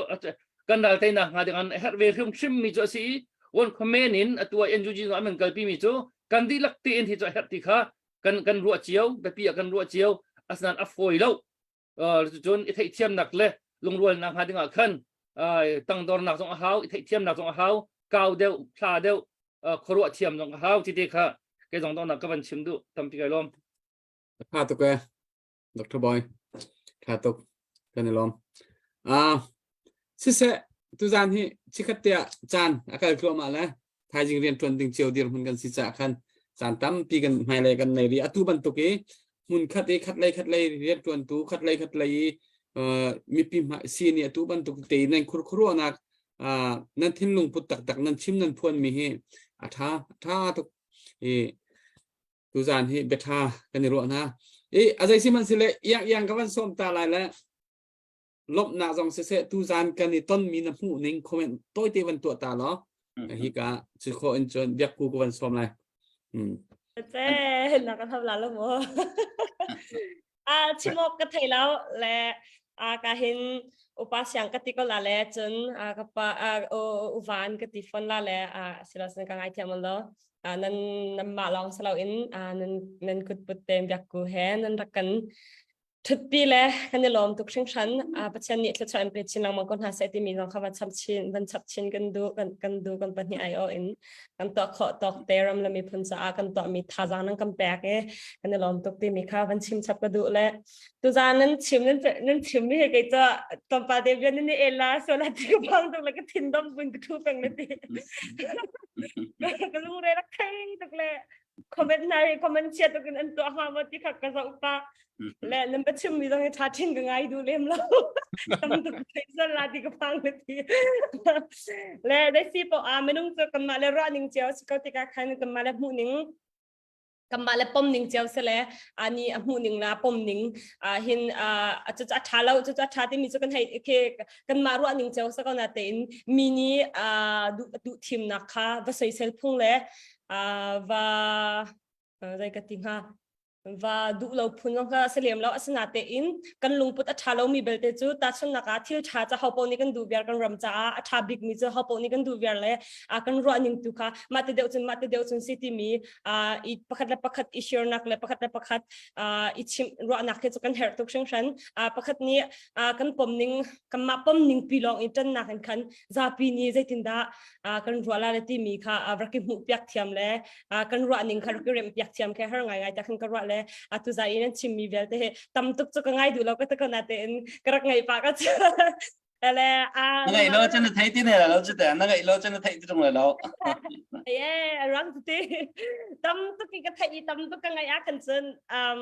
kan ral teinak hnga ding an a herh ve hrim hrim mi cu a si i one comment in atu ah NUG an kan kalpi mi cu kan dihlak tein hi cu a herh ti kha kan kan ruah cio biapi ah kan ruah cio. Asinain a fawi lo. Cun i theihthiamnak le lungrualnak hnga dingah khan tangdornak zong a hau, i theihthiamnak zong a hau, kau deuh, thla deuh, khuaruah thiam zong a hau ti te kha kei zong donghnak ka van chim duh. Tampi kai lawm. Tha tuk e. Dr. Boy. Tha tuk. Kan i lawm. Ah, siseh tuzan hi chikhat te ah caan a kal tluahmah le thaizing rian ṭuan ding cio dirhmun kan si caah khan caan tampi kan hmailei kan nei rih. Atu bantuk i hmun khat i khat lei khat lei rian ṭuantu khat lei khat lei i mipi sin i atu bantuk te nan khurkhuruahnak nan thinlung put taktak nan chim nan phuan mi hi a ṭha a ṭha tuk i tuzan hi biaṭha kan i ruah hna. I a zei sihmanhsile iang iang ka van sawm ta lai le lawmhnak zong siseh tuzan kan i tonmi na hmuh ning comment tawite van tuah ta law hi ka cu khawh in cun biakku ka van sawm lai. Hmm. Te na kan hab la lo mo. A chimok ka thei lo le a ka hin upa siang ka ti ko la le cun a ka pa a uvan ka ti fon la le a silo sin ka ngai thiam lo nan nan mah lawng silo in nan nan kut put te biakku he nan rak kan Ṭhutpi le kan i lawm tuk hringhran. Pathian nih thluachuah in pe chin lengmang ko hna seh timi zong kha van chap chin van chap chin kan duh kan kan duh kan pahnih ai awh in kan tuah khawh tawk te ram le miphun caah kan tuahmi thazaang nan kan pek i kan i lawm tuk timi kha van chim chap ka duh le tuzaan nan chim nan nan chim mi he kei cu tlawmpal te bia nan i el la so la ti ka phang tuk le ka thin dom buin ka ṭhu peng na ti ka lungre rak thei tuk le comment hna hi comment chia tuk in an tuah hnga maw ti kha ka zoh pa le nan pa chim mi zong hi tha thin ka ngai duh lem lo tam tuk thei sal la ti ka phang le ti le dai si po a minung cu kanmah le ruah ning cio si ko tikah khan kanmah le hmuh ning kanmah le pom ning cio se le ani a hmuh ning la pom ning a hin a cu a tha lo cu a tha timi cu kan hei ke kanmah ruah ning cio sa ko na tein mi nih duh duh thimnak kha va soisel phung le va zei ka ti hnga va duh lo phun zong kha si lem lo asina tein kan lungput a ṭha lomi belte cu tahchunhnak ah thil ṭha ca ho paoh nih kan duh viar kan ram caah a ṭha bikmi cu ho paoh nih kan duh viar le kan ruah ning tu kha mah te deuh cun mah te deuh cun si timi i pakhat le pakhat i share-nak le pakhat le pakhat i chimh ruahnak hi cu kan herh tuk hringhran pakhat nih kan pom ning kanmah pom ning pi lawng i ṭannak in khan zapi nih zeitindah kan ruah la le timi kha rak i hmuh piak thiam le kan ruah ning kha rak i remh piak thiam khe har ngai ngai ta khan ka ruah le atu zai in an chimmi vialte hi tam tuk cu ka ngai duh lo ka ta na tein ka rak ngai pa ka chu le a ngai lo cun na thei ti ne lo cu te na ngai lo cun na thei ti tung lo ye rang ti tam tuk ka thei i tam tuk ka ngai a khan cun um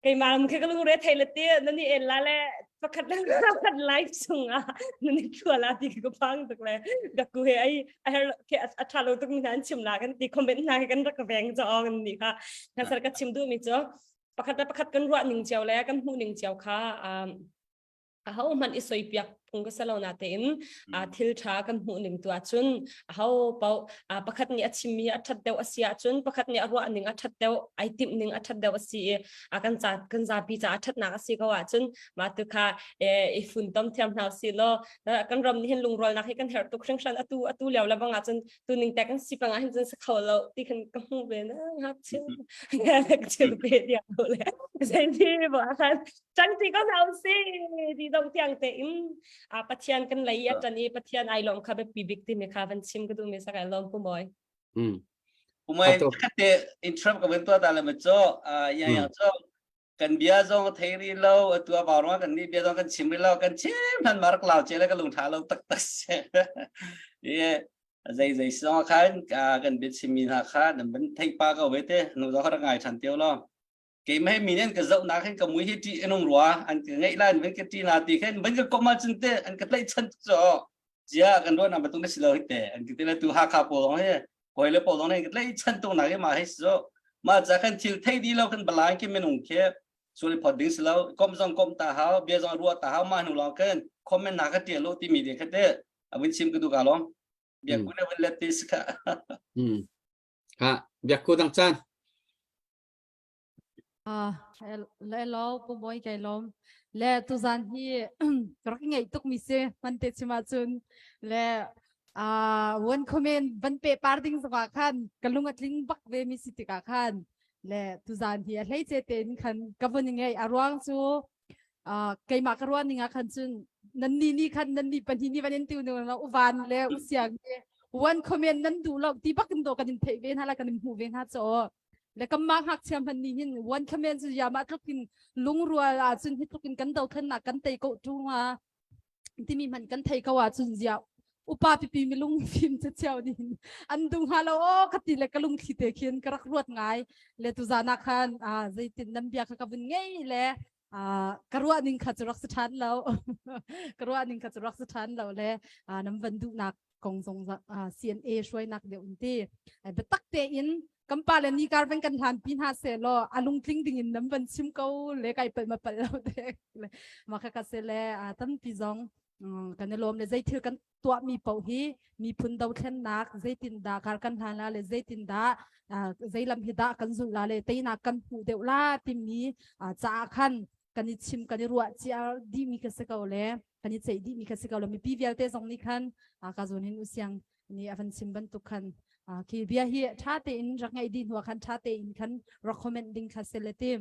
keimah lam khi ka lungre thei le ti nan i el la le pakhat le pakhat live chungah nan i thua la ti ka phang tuk le dakku he ai a her ke a tha lo tuk mi hna an chim la kan ti comment hna khi kan rak veng cho ong ni kha kan sar ka chim duh mi chu pakhat le pakhat kan ruah ning cio le kan hmuh ning cio kha um aho hmanh i soipiak phung ka selo na tein thil tha kan hmuh ning tu ahcun aho pau pakhat nih a chimmi a that deuh a si ahcun pakhat nih a ruah ning a that deuh ai timh ning a that deuh a si i a kan ca kan zapi ca a thatnak a si ko ahcun mah tu kha i funtom thiam hna si law kan ram nih hin lungrualnak hi kan herh tuk hringhran atu atu lio le bang ahcun tu ning tek kan si pang ah hin cun si kho lo ti khan ka hmu ve na ngak chim ngak chim pe dia le zei ti bo khan Ṭangṭi ko hna usih ti dong tiang tein a Pathian kan lei a ṭan i Pathian ai lawm kha biapi bik timi kha van chim ka duhmi sak ai lawm pu Mawi. Mm. Umai khatte interrupt ka van tua ta le ma cho ya ya cho kan bia zong thei ri lo atu a bawrong kan ni bia zong kan chim ri lo kan chim han marak lau che le ka lung tha lo tak tak se ye zei zei song khan kan bia chim mi hna kha nan ban thei pa ko ve te nu zo kha ngai than teo lo keimah mi nih an ka zohnak hin ka mui hi ṭih an um rua an ka ngeih lai an ka ṭih na ti khin van ka kom ahcun te an ka tlaihchan cu zia kan ruah na bantuk na si lo hi te an ti le tu Hakha pawl zong hi hawi le pawl zong nih ka tlaihchan tuk nak hi mah hi si zo mah ca khan thil thei di lo kan balai khi minung khi suri phot ding si lo kom zong kom ta hau bia zong ruah ta hau mah hnu lawng khan comment na ka ṭial lo timi ding kha te a vun chim ka du ka long bia ku na vun let ti si kha ha bia ku dang chan Ah, le lo pu Bawi kai lawm. Le tuzan hi ka rak ngeih tuk mi si man te chim ahcun le ah one comment van pe par ding zongah khan ka lung a tling bak ve mi si tikah khan. Le tuzan hi a hleice tein khan ka vun ngei a ruang cu keimah ka ruah ning ah khan cun nan ni ni khan nan ni pahnih ni van in tiu nu la uvan le usiang ni one comment nan duh lo ti bak in do kan in theih ve hna la kan in hmuh ve hna cho le kan mah ngakchia hman ni hin one comment cu ya mah tluk in lungrual ah cun hi tluk in kan dothlen nak kan tei ko tu nga timi hmanh kan thei ko ahcun zia upa pipi mi lungfim cu cio nih an duh hnga lo aw ka ti le ka lungthli te khin ka rak ruat ngai le tuzan ah khan zeitin nan bia kha ka vun ngei le ka ruah ning kha cu rak si ṭhan lo ka ruah ning kha cu rak si ṭhan lo le nan van duhnak kong zong CNA hruainak deuh in ti biatak tein kan pa le ni kar van kan hlan pi hna se law a lungtling ding in nan van chim ko le kai palh ma palh lo te ma kha ka se le tampi zong kan i lawm le zeithil kan tuahmi paoh hi miphun dothlennak zeitin dah kar kan hlan la le zeitin dah zeilam hi dah kan zulh la le teinak kan hmuh deuh la timi caah khan kan i chim kan i ruah cia dihmi ka si ko le kan i ceih dihmi ka si ko le mipi vialte zong nih khan ka zawn hin usiang nih a van chim bantuk khan khi bia hi ṭha tein rak ngaih dih hnu khan ṭha tein khan rak comment ding kha si le ti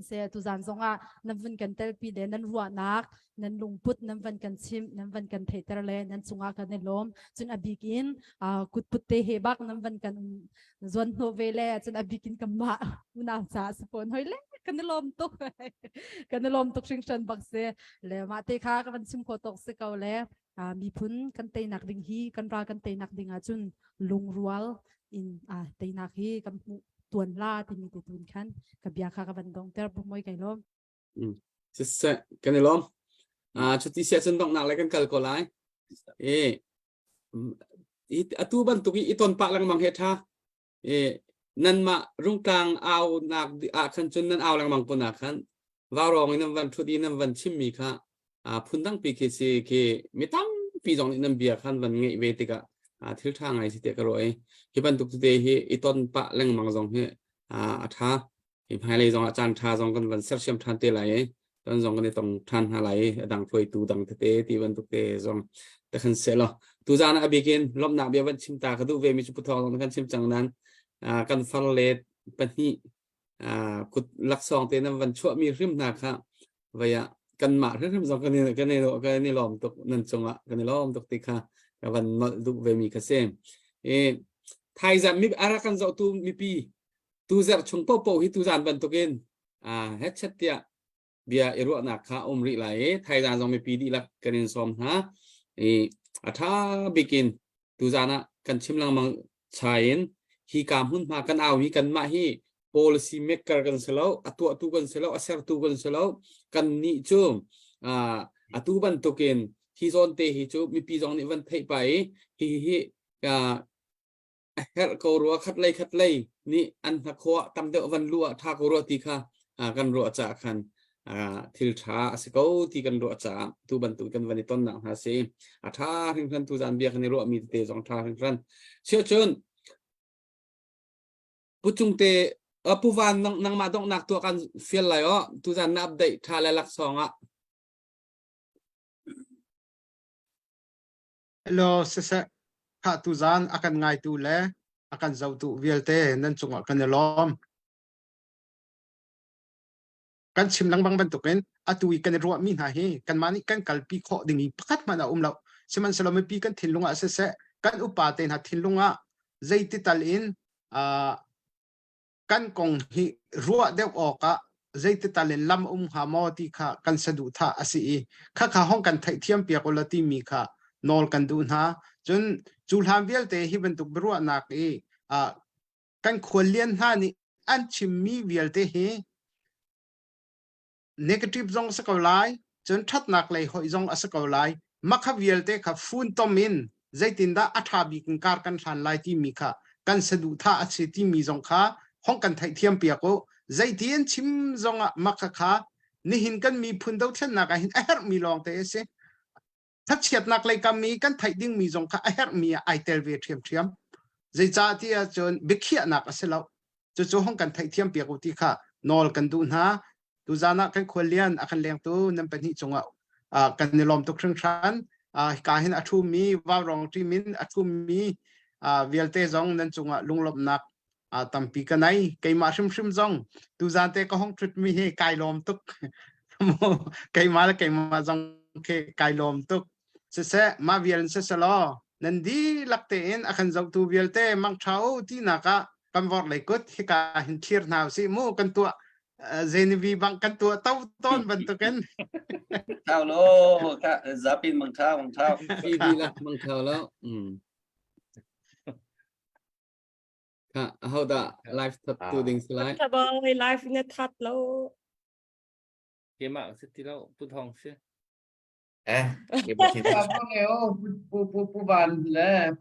se tuzan zong ah nan vun kan telpi le nan ruahnak nan lungput nan van kan chim nan van kan theihter le nan cungah kan i lawm cun a bik in kutput te he bak nan van kan zuan hno ve le cun a bik in kan mah unau ca si fawn hoi le kan i lawm tuk kan i lawm tuk hringhran bak si le mah te kha ka van chim khawh tawk si ko le miphun kan teinak ding hi kan ral kan teinak ding ahcun lungrual in teinak hi kan hmuh tuan la timi te tun khan ka bia kha ka van dong ter bu moi kai lawm Siseh kan i lawm. Cuti siah cun donghnak le kan kal ko lai. E atu bantuk i ton pah lengmang he tha. E nanmah rungtlang au nak ah khan cun nan au lengmang ko nak khan vaurawng in nan van thut i nan van chimmi kha phun dangpi khi si khi mi tampi zong nih nan bia khan van ngeih ve tikah thil ṭha ngai si tiah ka ruah i hi bantuk tete hi i ton pah lengmang zong hi a ṭha hi hmailei zong ah caan ṭha zong kan van sersiam ṭhan te lai i kan zong kan i tong ṭhan hna lai i a dang hruaitu dang tete ti bantuk te zong te khan seh law tuzaan ah a bikin lawmhnak bia van chim ta ka duh ve mi cu Pu Thawng zong kan chim cang nan kan far le pahnih kut laksawng te nan van chuahmi hrim hna kha vei ah kanmah hrimhrim zong kan i kan i kan i lawm tuk nan cungah kan i lawm tuk ti kha ka van nolh duh ve mi kha si i thaizan mi ara kan zohtu mipi tu zarh chung popo hi tuzan bantukin a hetchet tiah bia i ruahnak kha um rih lai i thaizan zong mipi dihlak kan in sawm hna i a ṭha bikin tuzan ah kan chim lengmang chai in hi ka hmunhma kan au hi kanmah hi policy maker kan si lo a tuahtu kan si lo a sertu kan si lo kan nih cu atu bantukin hi zawn te hi cu mipi zong nih van theih pa i hi hi a herh ko rua khat lei khat lei nih an hnakhaw ah tam deuh van luh ah ṭha ko rua ti kha kan ruah caah khan thil ṭha a si ko ti kan ruah caah tu bantuk kan van i tonnak hna si a ṭha hringhran tu zan bia kan i ruahmi tete zong ṭha hringhran siahcun pu cungte pu van nangmah donghnak tuah kan fial lai o tu zan na update ṭha le laksawng ah Hello, siseh. Khah tuzan a kan ngaitu le a kan zohtu vialte nan cungah kan i lawm. Kan chim lengmang bantukin atu i kan i ruahmi hna hi kanmah nih kan kalpi khawh ding i pakhat hmanh a um lo. Sihmanhsehlaw mipi kan thinlung ah siseh, kan upa te hna thinlung ah zeiti tal in uh, kan kong hi ruah deuh awkah zeitital in lam um hnga maw ti kha kan saduhthah a si i khakha hong kan theihthiam piak ulaw timi kha nawl kan duh hna. Cun cu hlan vialte hi bantuk biaruahnak i kan khuallian hna nih an chimmi vialte hi negative zong a si ko lai cun ṭhatnak lei hoih zong a si ko lai makha vialte kha funtom in zeitindah a ṭha bik in kar kan hlan lai timi kha kan saduhthah a si timi zong kha hong kan theihthiam piak u zeiti an chim zong ah makha kha nihin kan miphun dothlennak ah hin a herhmi lawng te a si thachiatnak lei kam i kan theih dingmi zong kha a herhmi ah ai tel ve ṭhiamṭhiam zeicah ti ahcun biakhiahnak a si lo cucu hong kan theihthiam piak u ti kha nawl kan duh hna tuzan ah kan khuallian a kan lengtu nan pahnih cungah kan i lawm tuk hringhran ka hin a ṭhumi vaurong ṭim in a ṭhumi vialte zong nan cungah lunglawmhnak. Tampi ka nei. Keimah hrimhrim zong tuzan te ka hong thut mi hi kai lawm tuk. Keimah le keimah zong khi kai lawm tuk. Siseh, mah vial in siselaw nan dihlak tein a kan zohtu vialte mangṭha u tinak ah kan vorh lei kut hika hin thlir hna usih mu kan tuah zenivi bang kan tuah to tawn bantukin Thau lo ka zapin mangṭha mangṭha Fi dihlak mangṭha lo. Mm. Kha aho dah live that tu ding si lai? Tabang live na that lo. Keimah si ti lo pu thong si. Eh, Pu Pu Pu Pu Van le.